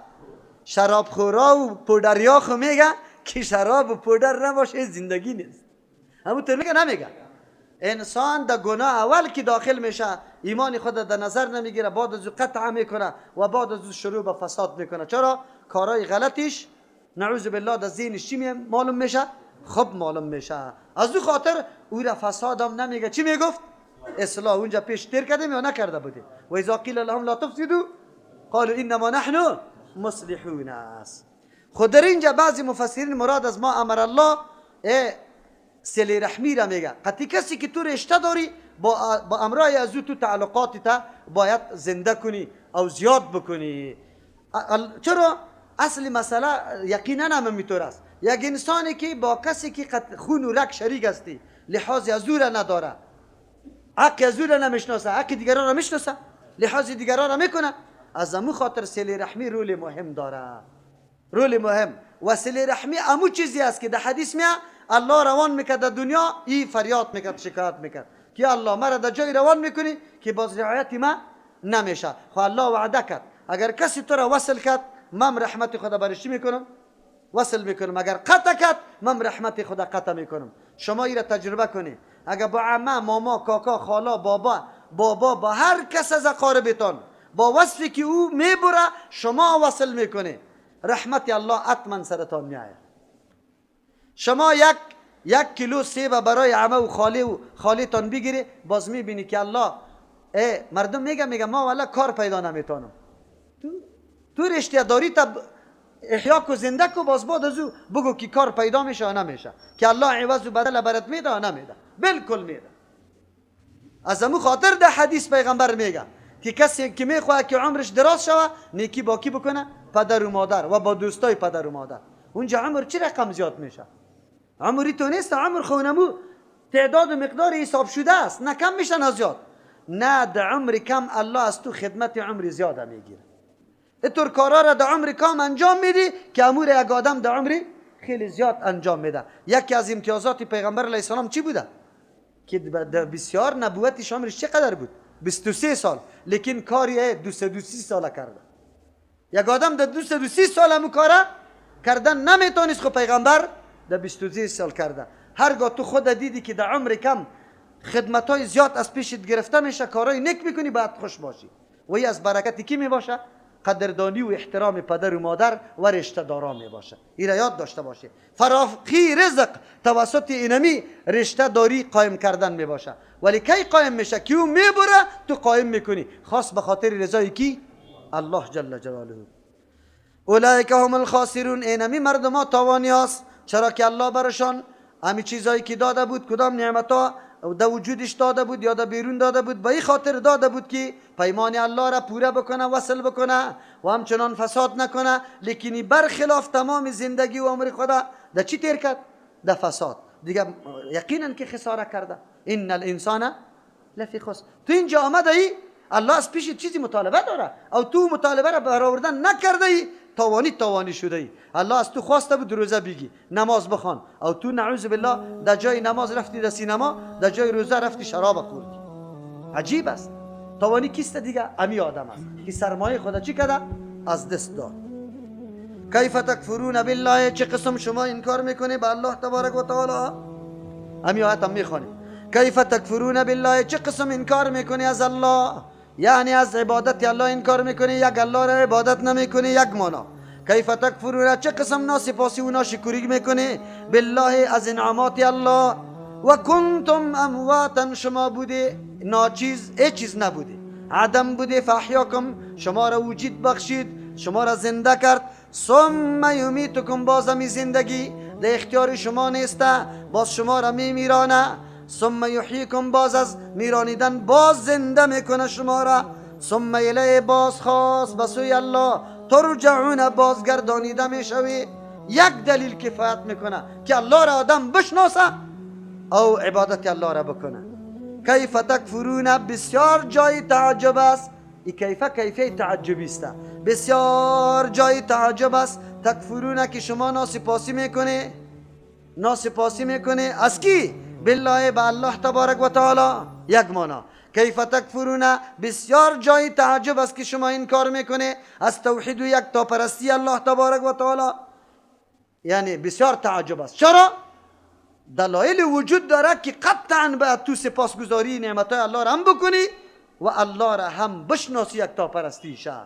A: شراب خورا و پودریا خو میگه که شراب و پودر نباشه زندگی نیست. همونطور میگه نمیگه؟ انسان در گناه اول که داخل میشه ایمان خود در نظر نمیگیره، بعد از او قطع میکنه و بعد از او شروع به فساد میکنه. چرا؟ کارای غلطش نعوذ بالله در ذهنش چی معلوم میشه؟ خوب معلوم میشه. از او خاطر او را فساد هم نمیگه. چی میگفت؟ اصلاح. اونجا پیش تیر کردیم یا نکرده بودیم؟ و اذا قیل لهم لا تفسدوا قالوا انما نحن مصلحون است. خود در اینجا بعضی مفسرین مراد از ما امر الله صله رحمی را میگه. قطعی کسی که تو رشته داری با امرای از او تو تعلقات تا باید زنده کنی او زیاد بکنی. چرا؟ اصل مسئله یقینا هم میطور است. یک انسانی که با کسی که خون و رگ شریک هستی، لحاظ از او را نداره، حق از او را نمیشناسه، حق دیگران را میشناسه، لحاظ دیگران را میکنه، از امو خاطر صله رحمی رول مهم داره، رول مهم. و صله رحمی امو چیزی است که در حدیث میاد الله روان میکرد در دنیا، ای فریاد میکرد، شکایت میکرد که الله مرا در جای روان میکنی که باز رعایت ما نمیشه. خو الله وعده کرد اگر کسی تو را وصل کرد من رحمت خدا برش میکنم، وصل میکنم، اگر قطع کرد من رحمت خدا قطع میکنم. شما ای را تجربه کنی، اگر با عمه، ماما، کاکا، خالا، بابا، بابا، با هر کس از اقاربتان با وصفی که او میبره شما وصل میکنی، رحمت الله حتما سرتان میآید. شما یک کیلو سیب برای عمه و خاله و خالیتان بگیری، باز میبینی که الله مردم میگه ما والا کار پیدا نمیتونم. تو رشته داری تا احیا کو زنده کو، باز بعد از او بگو که کار پیدا میشه یا نمیشه، که الله عوض و بدل برات میده یا نمیده. بالکل میده. از امو خاطر در حدیث پیغمبر میگه که کسی که میخواد که عمرش دراز شوه نیکی با کی بکنه؟ پدر و مادر و با دوستای پدر و مادر. اونجا عمر چه رقم زیاد میشه؟ عمری تو نیست، عمر خونمو تعداد و مقدار حساب شده است، نه کم میشه نه زیاد. نه در عمر کم الله از تو خدمت عمر زیاد میگیره. اینطور کارا را در عمر کم انجام میدی که امور یک آدم در عمر خیلی زیاد انجام میده. یکی از امتیازات پیغمبر علیه السلام چی بوده؟ که در بسیار نبوتش عمرش چقدر بود؟ 23 سال، لیکن کاری 230 ساله کرده. یک آدم در 230 سال همو کاره کردن نمیتونست، خب پیغمبر در 23 سال کرده. هرگاه تو خود دیدی که در عمر کم خدمت های زیاد از پیشت گرفته میشه، کارهای نیک میکنی، باید خوش باشی. و ای از برکت کی میباشه؟ قدردانی و احترام پدر و مادر و رشته دارا میباشه. این را یاد داشته باشه. فراخی رزق توسط اینمی رشته داری قایم کردن میباشه. ولی کی قایم میشه؟ کی او میبره تو قایم میکنی، خاص به خاطر رضای کی؟ الله جل جلاله. اولئک هم الخاسرون. اینمی مردم ها تاوانی هست. چرا که الله برشان همی چیزایی که داده بود، کدام نعمت ها در وجودش داده بود یا در بیرون داده بود، به این خاطر داده بود که پیمان الله را پوره بکنه، وصل بکنه و همچنان فساد نکنه. لیکن برخلاف تمام زندگی و عمر خدا در چی تیر کرد؟ در فساد. دیگه یقینا که خساره کرده. ان الانسان لفی خسر. تو اینجا آمده ای الله از پیش چیزی مطالبه داره او تو مطالبه را برآوردن نکرده ای، تاوانی تاوانی شده ای. الله از تو خواسته بود روزه بگی، نماز بخوان، او تو نعوذ بالله در جای نماز رفتی در سینما، در جای روزه رفتی شراب خوردی. عجیب است. تاوانی کیست دیگه؟ امی آدم است که سرمایه خدا چی کرده؟ از دست داد. کیف تکفرون بالله، چه قسم شما انکار میکنی به الله تبارک و تعالی؟ امی آیت هم میخوانیم. کیف تکفرون بالله، چه قسم انکار میکنی از الله؟ یعنی از عبادت الله انکار میکنی، یک الله را عبادت نمیکنی، یک مانا. کیف تکفرون، چه قسم ناسپاسی و ناشکری میکنی بالله از انعامات الله. و کنتم امواتا، شما بودی ناچیز، هیچ چیز نبودی، عدم بودی، فاحیاکم، شما را وجود بخشید، شما را زنده کرد. ثم یمیتکم، باز همی زندگی در اختیار شما نیست، باز شما را میمیرانه. ثم یحییکم، باز از میرانیدن باز زنده میکنه شما را. ثم الیه، باز خواست به سوی الله، ترجعون، بازگردانیده میشوی. یک دلیل کفایت میکنه که الله را آدم بشناسه او عبادت الله را بکنه. کیف تکفرون، بسیار جای تعجب است. ای کیف کیفیه تعجبی است، بسیار جای تعجب است. تکفرون که شما ناسپاسی میکنی، ناسپاسی میکنی از کی؟ بالله، به الله تبارک و تعالی. یک مانا. کیف تکفرون، بسیار جای تعجب است که شما این کار میکنی از توحید و یک تا پرستی الله تبارک و تعالی، یعنی بسیار تعجب است. چرا؟ دلایل وجود داره که قطعا باید تو سپاسگزاری نعمتهای الله را هم بکنی و الله را هم بشناسی، یک تا پرستی شه.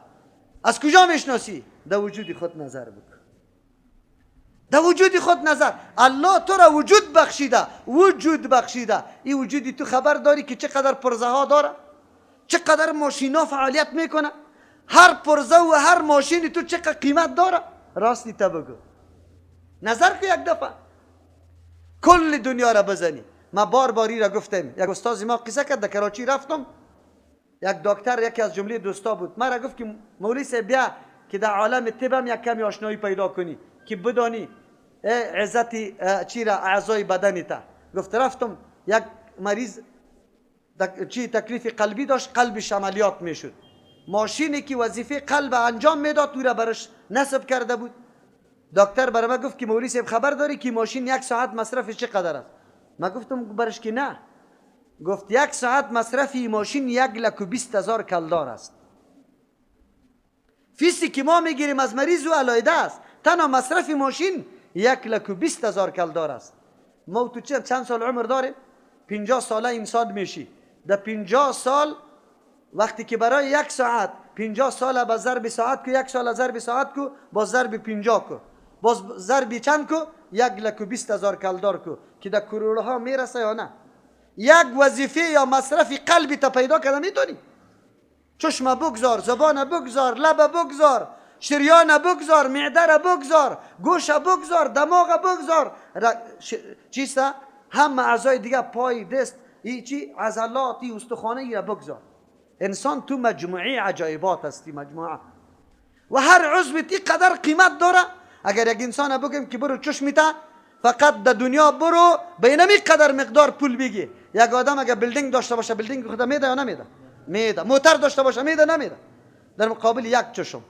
A: از کجا میشناسی؟ در وجود خود نظر بکن. در وجود خود نظر. الله تو را وجود بخشیده، وجود بخشیده. این وجودی تو خبر داری که چقدر پرزه ها داره، چقدر ماشینا فعالیت میکنه، هر پرزه و هر ماشین تو چقدر قیمت داره؟ راستی تا بگو، نظر که یک دفعه کل دنیا را بزنی. ما بار باری را گفتم، یک استاد ما قصه کرد، در کراچی رفتم، یک دکتر یکی از جمله دوستا بود، مرا گفت که مولوی صاحب بیا که در عالم طب هم یک کمی آشنایی پیدا کنی که بدانی عزت چی را اعضای بدنی تا. گفت رفتم، یک مریض چی تکلیف قلبی داشت، قلبش عملیات میشد، ماشینی که وظیفه قلب انجام میداد او را برش نصب کرده بود. دکتر برای ما گفت که مولوی صاحب خبر داری که ماشین یک ساعت مصرفش چقدر است؟ ما گفتم برش که نه. گفت یک ساعت مصرف ماشین 1,20,000 کلدار است. فیسی که ما میگیریم از مریض او علیحده است، تنها مصرف ماشین 1,20,000 کلدار است. ما تو چند سال عمر داریم؟ 50 ساله انسان میشی. در 50 سال وقتی که برای یک ساعت 50 سال با ضرب ساعت کو، یک سال ضرب ساعت کو، با ضرب 50 کو، باز ضرب چند کو، 1,20,000 کلدار کو که در کرورها میرسه یا نه؟ یک وظیفه یا مصرف قلبی تا پیدا کرده میتونی؟ چشم بگذار، زبان بگذار، لب بگذار، شریان بگذار، معده را بگذار، گوش بگذار، دماغ بگذار، چیست؟ هم اعضای دیگه، پای، دست، ای چی، عضلات، ای استخوانه ای را بگذار. انسان تو مجموعه عجایبات هستی، مجموعه، و هر عضو تی قدر قیمت داره. اگر یک انسان بگیم که برو چشمی تا فقط در دنیا برو به اینمی قدر مقدار پول بگی، یک آدم اگر building داشته باشه building خود میده یا نمیده؟ میده. موتر داشته باشه میده نمیده؟ در مقابل یک چشم.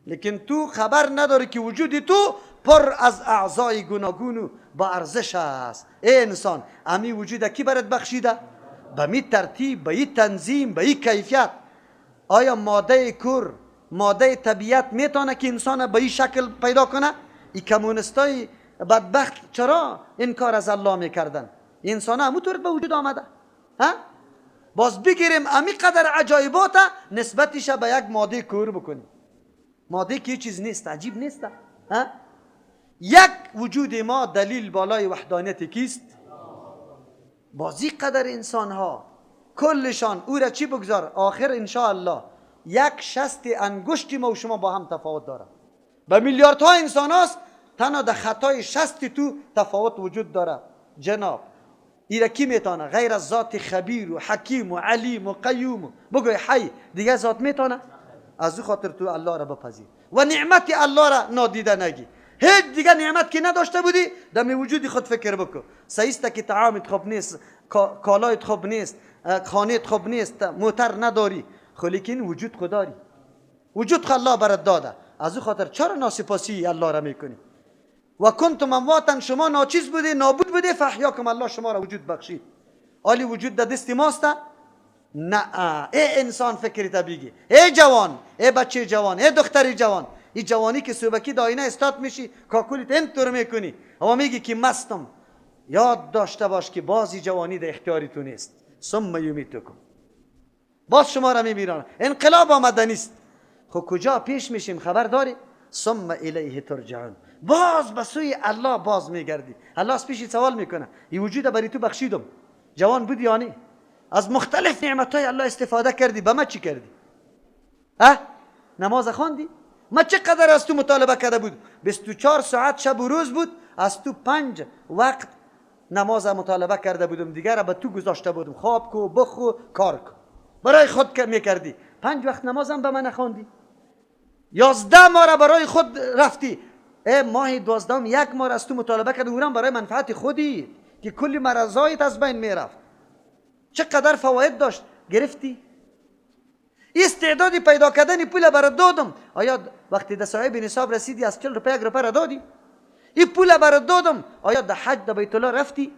A: لیکن تو خبر نداری که وجود تو پر از اعضای گوناگون و با ارزش است. ای انسان، امی وجود کی برات بخشیده؟ به می ترتیب، به این تنظیم، به این کیفیت. آیا ماده کور، ماده طبیعت میتونه که انسان به این شکل پیدا کنه؟ این کمونستای بدبخت چرا این کار از الله میکردن؟ انسان همونطور به وجود آمده. ها؟ باز بگیریم امی قدر عجایبات نسبتش به یک ماده کور بکنیم، ماده که چیز نیست، عجیب نیست؟ ها؟ یک وجود ما دلیل بالای وحدانیت کیست؟ بازی قدر انسان ها کلشان او را چی بگذار، آخر انشاءالله یک شست انگشت ما و شما با هم تفاوت داره. به میلیاردها انسان هاست، تنها در خطای شست تو تفاوت وجود داره. جناب ایره کی میتونه غیر از ذات خبیر و حکیم و علیم و قیوم و بگوی حی دیگه ذات میتونه؟ از او خاطر تو الله را بپذیر و نعمت الله را نادیده نگی. هیچ دیگه نعمت که نداشته بودی در وجود خود فکر بکن. صحیح است که طعامت خوب نیست، کالایت خوب نیست، خانه‌ت خوب نیست، موتر نداری، خو لیکن وجود خود داری، وجود الله برات داده. از او خاطر چرا ناسپاسی الله را میکنی؟ و کنتم امواتا، شما ناچیز بودی، نابود بودی، فاحیاکم، الله شما را وجود بخشید. آلی وجود در دست ماست؟ نه. ای انسان فکرت بگی، ای جوان، ای بچه جوان، ای دختر جوان، این جوانی که صبحکی در آینه استاد میشی، کاکولیت اینطور میکنی اما میگی که مستم، یاد داشته باش که بازی جوانی در اختیاری تو نیست. ثم یمیتکم، باز شما را میمیرانه. انقلاب آمده نیست، خب کجا پیش میشیم خبر داری؟ ثم الیه ترجعون، باز به سوی الله باز میگردی. الله از پیشی سوال میکنه، این وجود برای تو بخشیدم، جوان بودی یا نه؟ از مختلف نعمتهای الله استفاده کردی، به ما چی کردی؟ اه؟ نماز خواندی؟ ما چقدر از تو مطالبه کرده بود؟ 24 ساعت شب و روز بود، از تو 5 وقت نماز مطالبه کرده بودم، دیگر به تو گذاشته بودم، خواب کو، بخو، کار کو، برای خود میکردی. 5 وقت نمازم به من نخواندی، 11 ماه برای خود رفتی، ای ماه 12 یک ماه از تو مطالبه کرده، اونم برای منفعت خودی که کلی مرضایت از بین میرفت. چقدر فواید داشت گرفتی؟ استعدادی پیدا کردن پول برات دادم، آیا وقتی در صاحب نصاب رسیدی از 40 روپیه 1 روپیه را دادی؟ این پول برات دادم، آیا در حج در بیت الله رفتی؟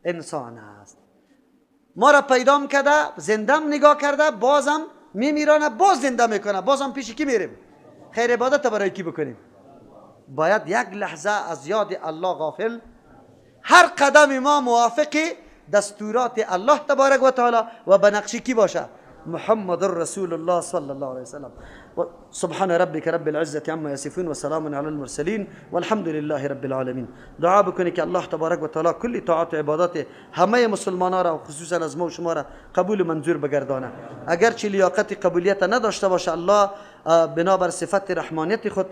A: انسان است، ما را پیدام کرده، زندم نگاه کرده، بازم میمیرانه، باز زنده میکنه، بازم پیش کی میریم؟ خیر عبادت برای کی بکنیم؟ باید یک لحظه از یاد الله غافل، هر قدم ما موافق دستورات الله تبارک و تعالی و به نقش کی باشه؟ محمد رسول الله صلی الله علیه وسلم. و سبحان ربک رب العزة عما یصفون و سلام علی المرسلین والحمد لله رب العالمین. دعا بکنید که الله تبارک و تعالی کل طاعات و عبادات همه مسلمان ها را و خصوصا از ما و شما را قبول منظور بگردانه. اگرچه لیاقت قبولیت نداشته باشه، الله بنابر صفت رحمانیت خود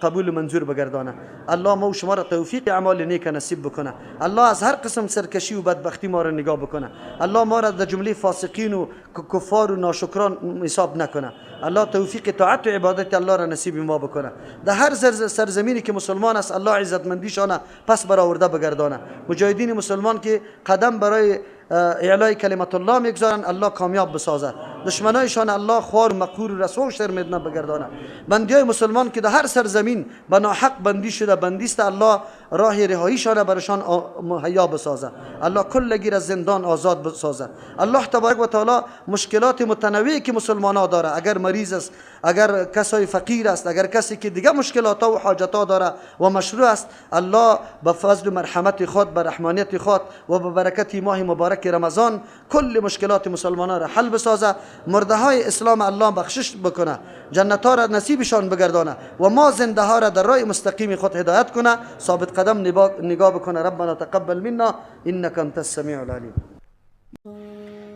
A: قبول منظور بگردانه. الله ما و شما را توفیق اعمال نیک نصیب بکنه. الله از هر قسم سرکشی و بدبختی ما را نگاه بکنه. الله ما را در جمله فاسقین و کفار و ناشکران حساب نکنه. الله توفیق طاعت و عبادت الله را نصیب ما بکنه. در هر سرزمینی که مسلمان است، الله عزتمندیشان پس برآورده بگردانه. مجاهدین مسلمان که قدم برای اعلای کلمت الله میگذارن، الله کامیاب بسازه. دشمنایشان الله خوار و مقهور و رسوا و شرمنده بگردانه. بندیای مسلمان که در هر سرزمین به ناحق بندی شده بندی است، الله راه رهاییشان برشان مهیا بسازه. الله کلگی از زندان آزاد بسازه. الله تبارک و تعالی مشکلات متنوعی که مسلمان ها داره، اگر مریض است، اگر کسای فقیر است، اگر کسی که دیگه مشکلات و حاجت ها داره و مشروع است، الله به فضل و مرحمت خود، به رحمانیت خود و به برکت ماه مبارک رمضان کل مشکلات مسلمان را حل بسازه. مرده های اسلام الله بخشش بکنه، جنت ها را نصیبشان بگردانه و ما زنده ها را در راه مستقیم خود هدایت کنه، ثابت قدم نگاه بکنه. ربنا تقبل منا انك انت السمیع العلیم.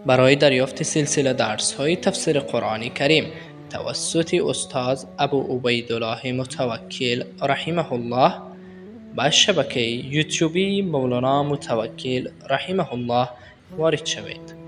B: برای دریافت سلسله درس های تفسیر قرآن کریم توسط استاد ابو عبیدالله متوکل رحمه الله، به شبکه یوتیوبی مولانا متوکل رحمه الله وارد شوید.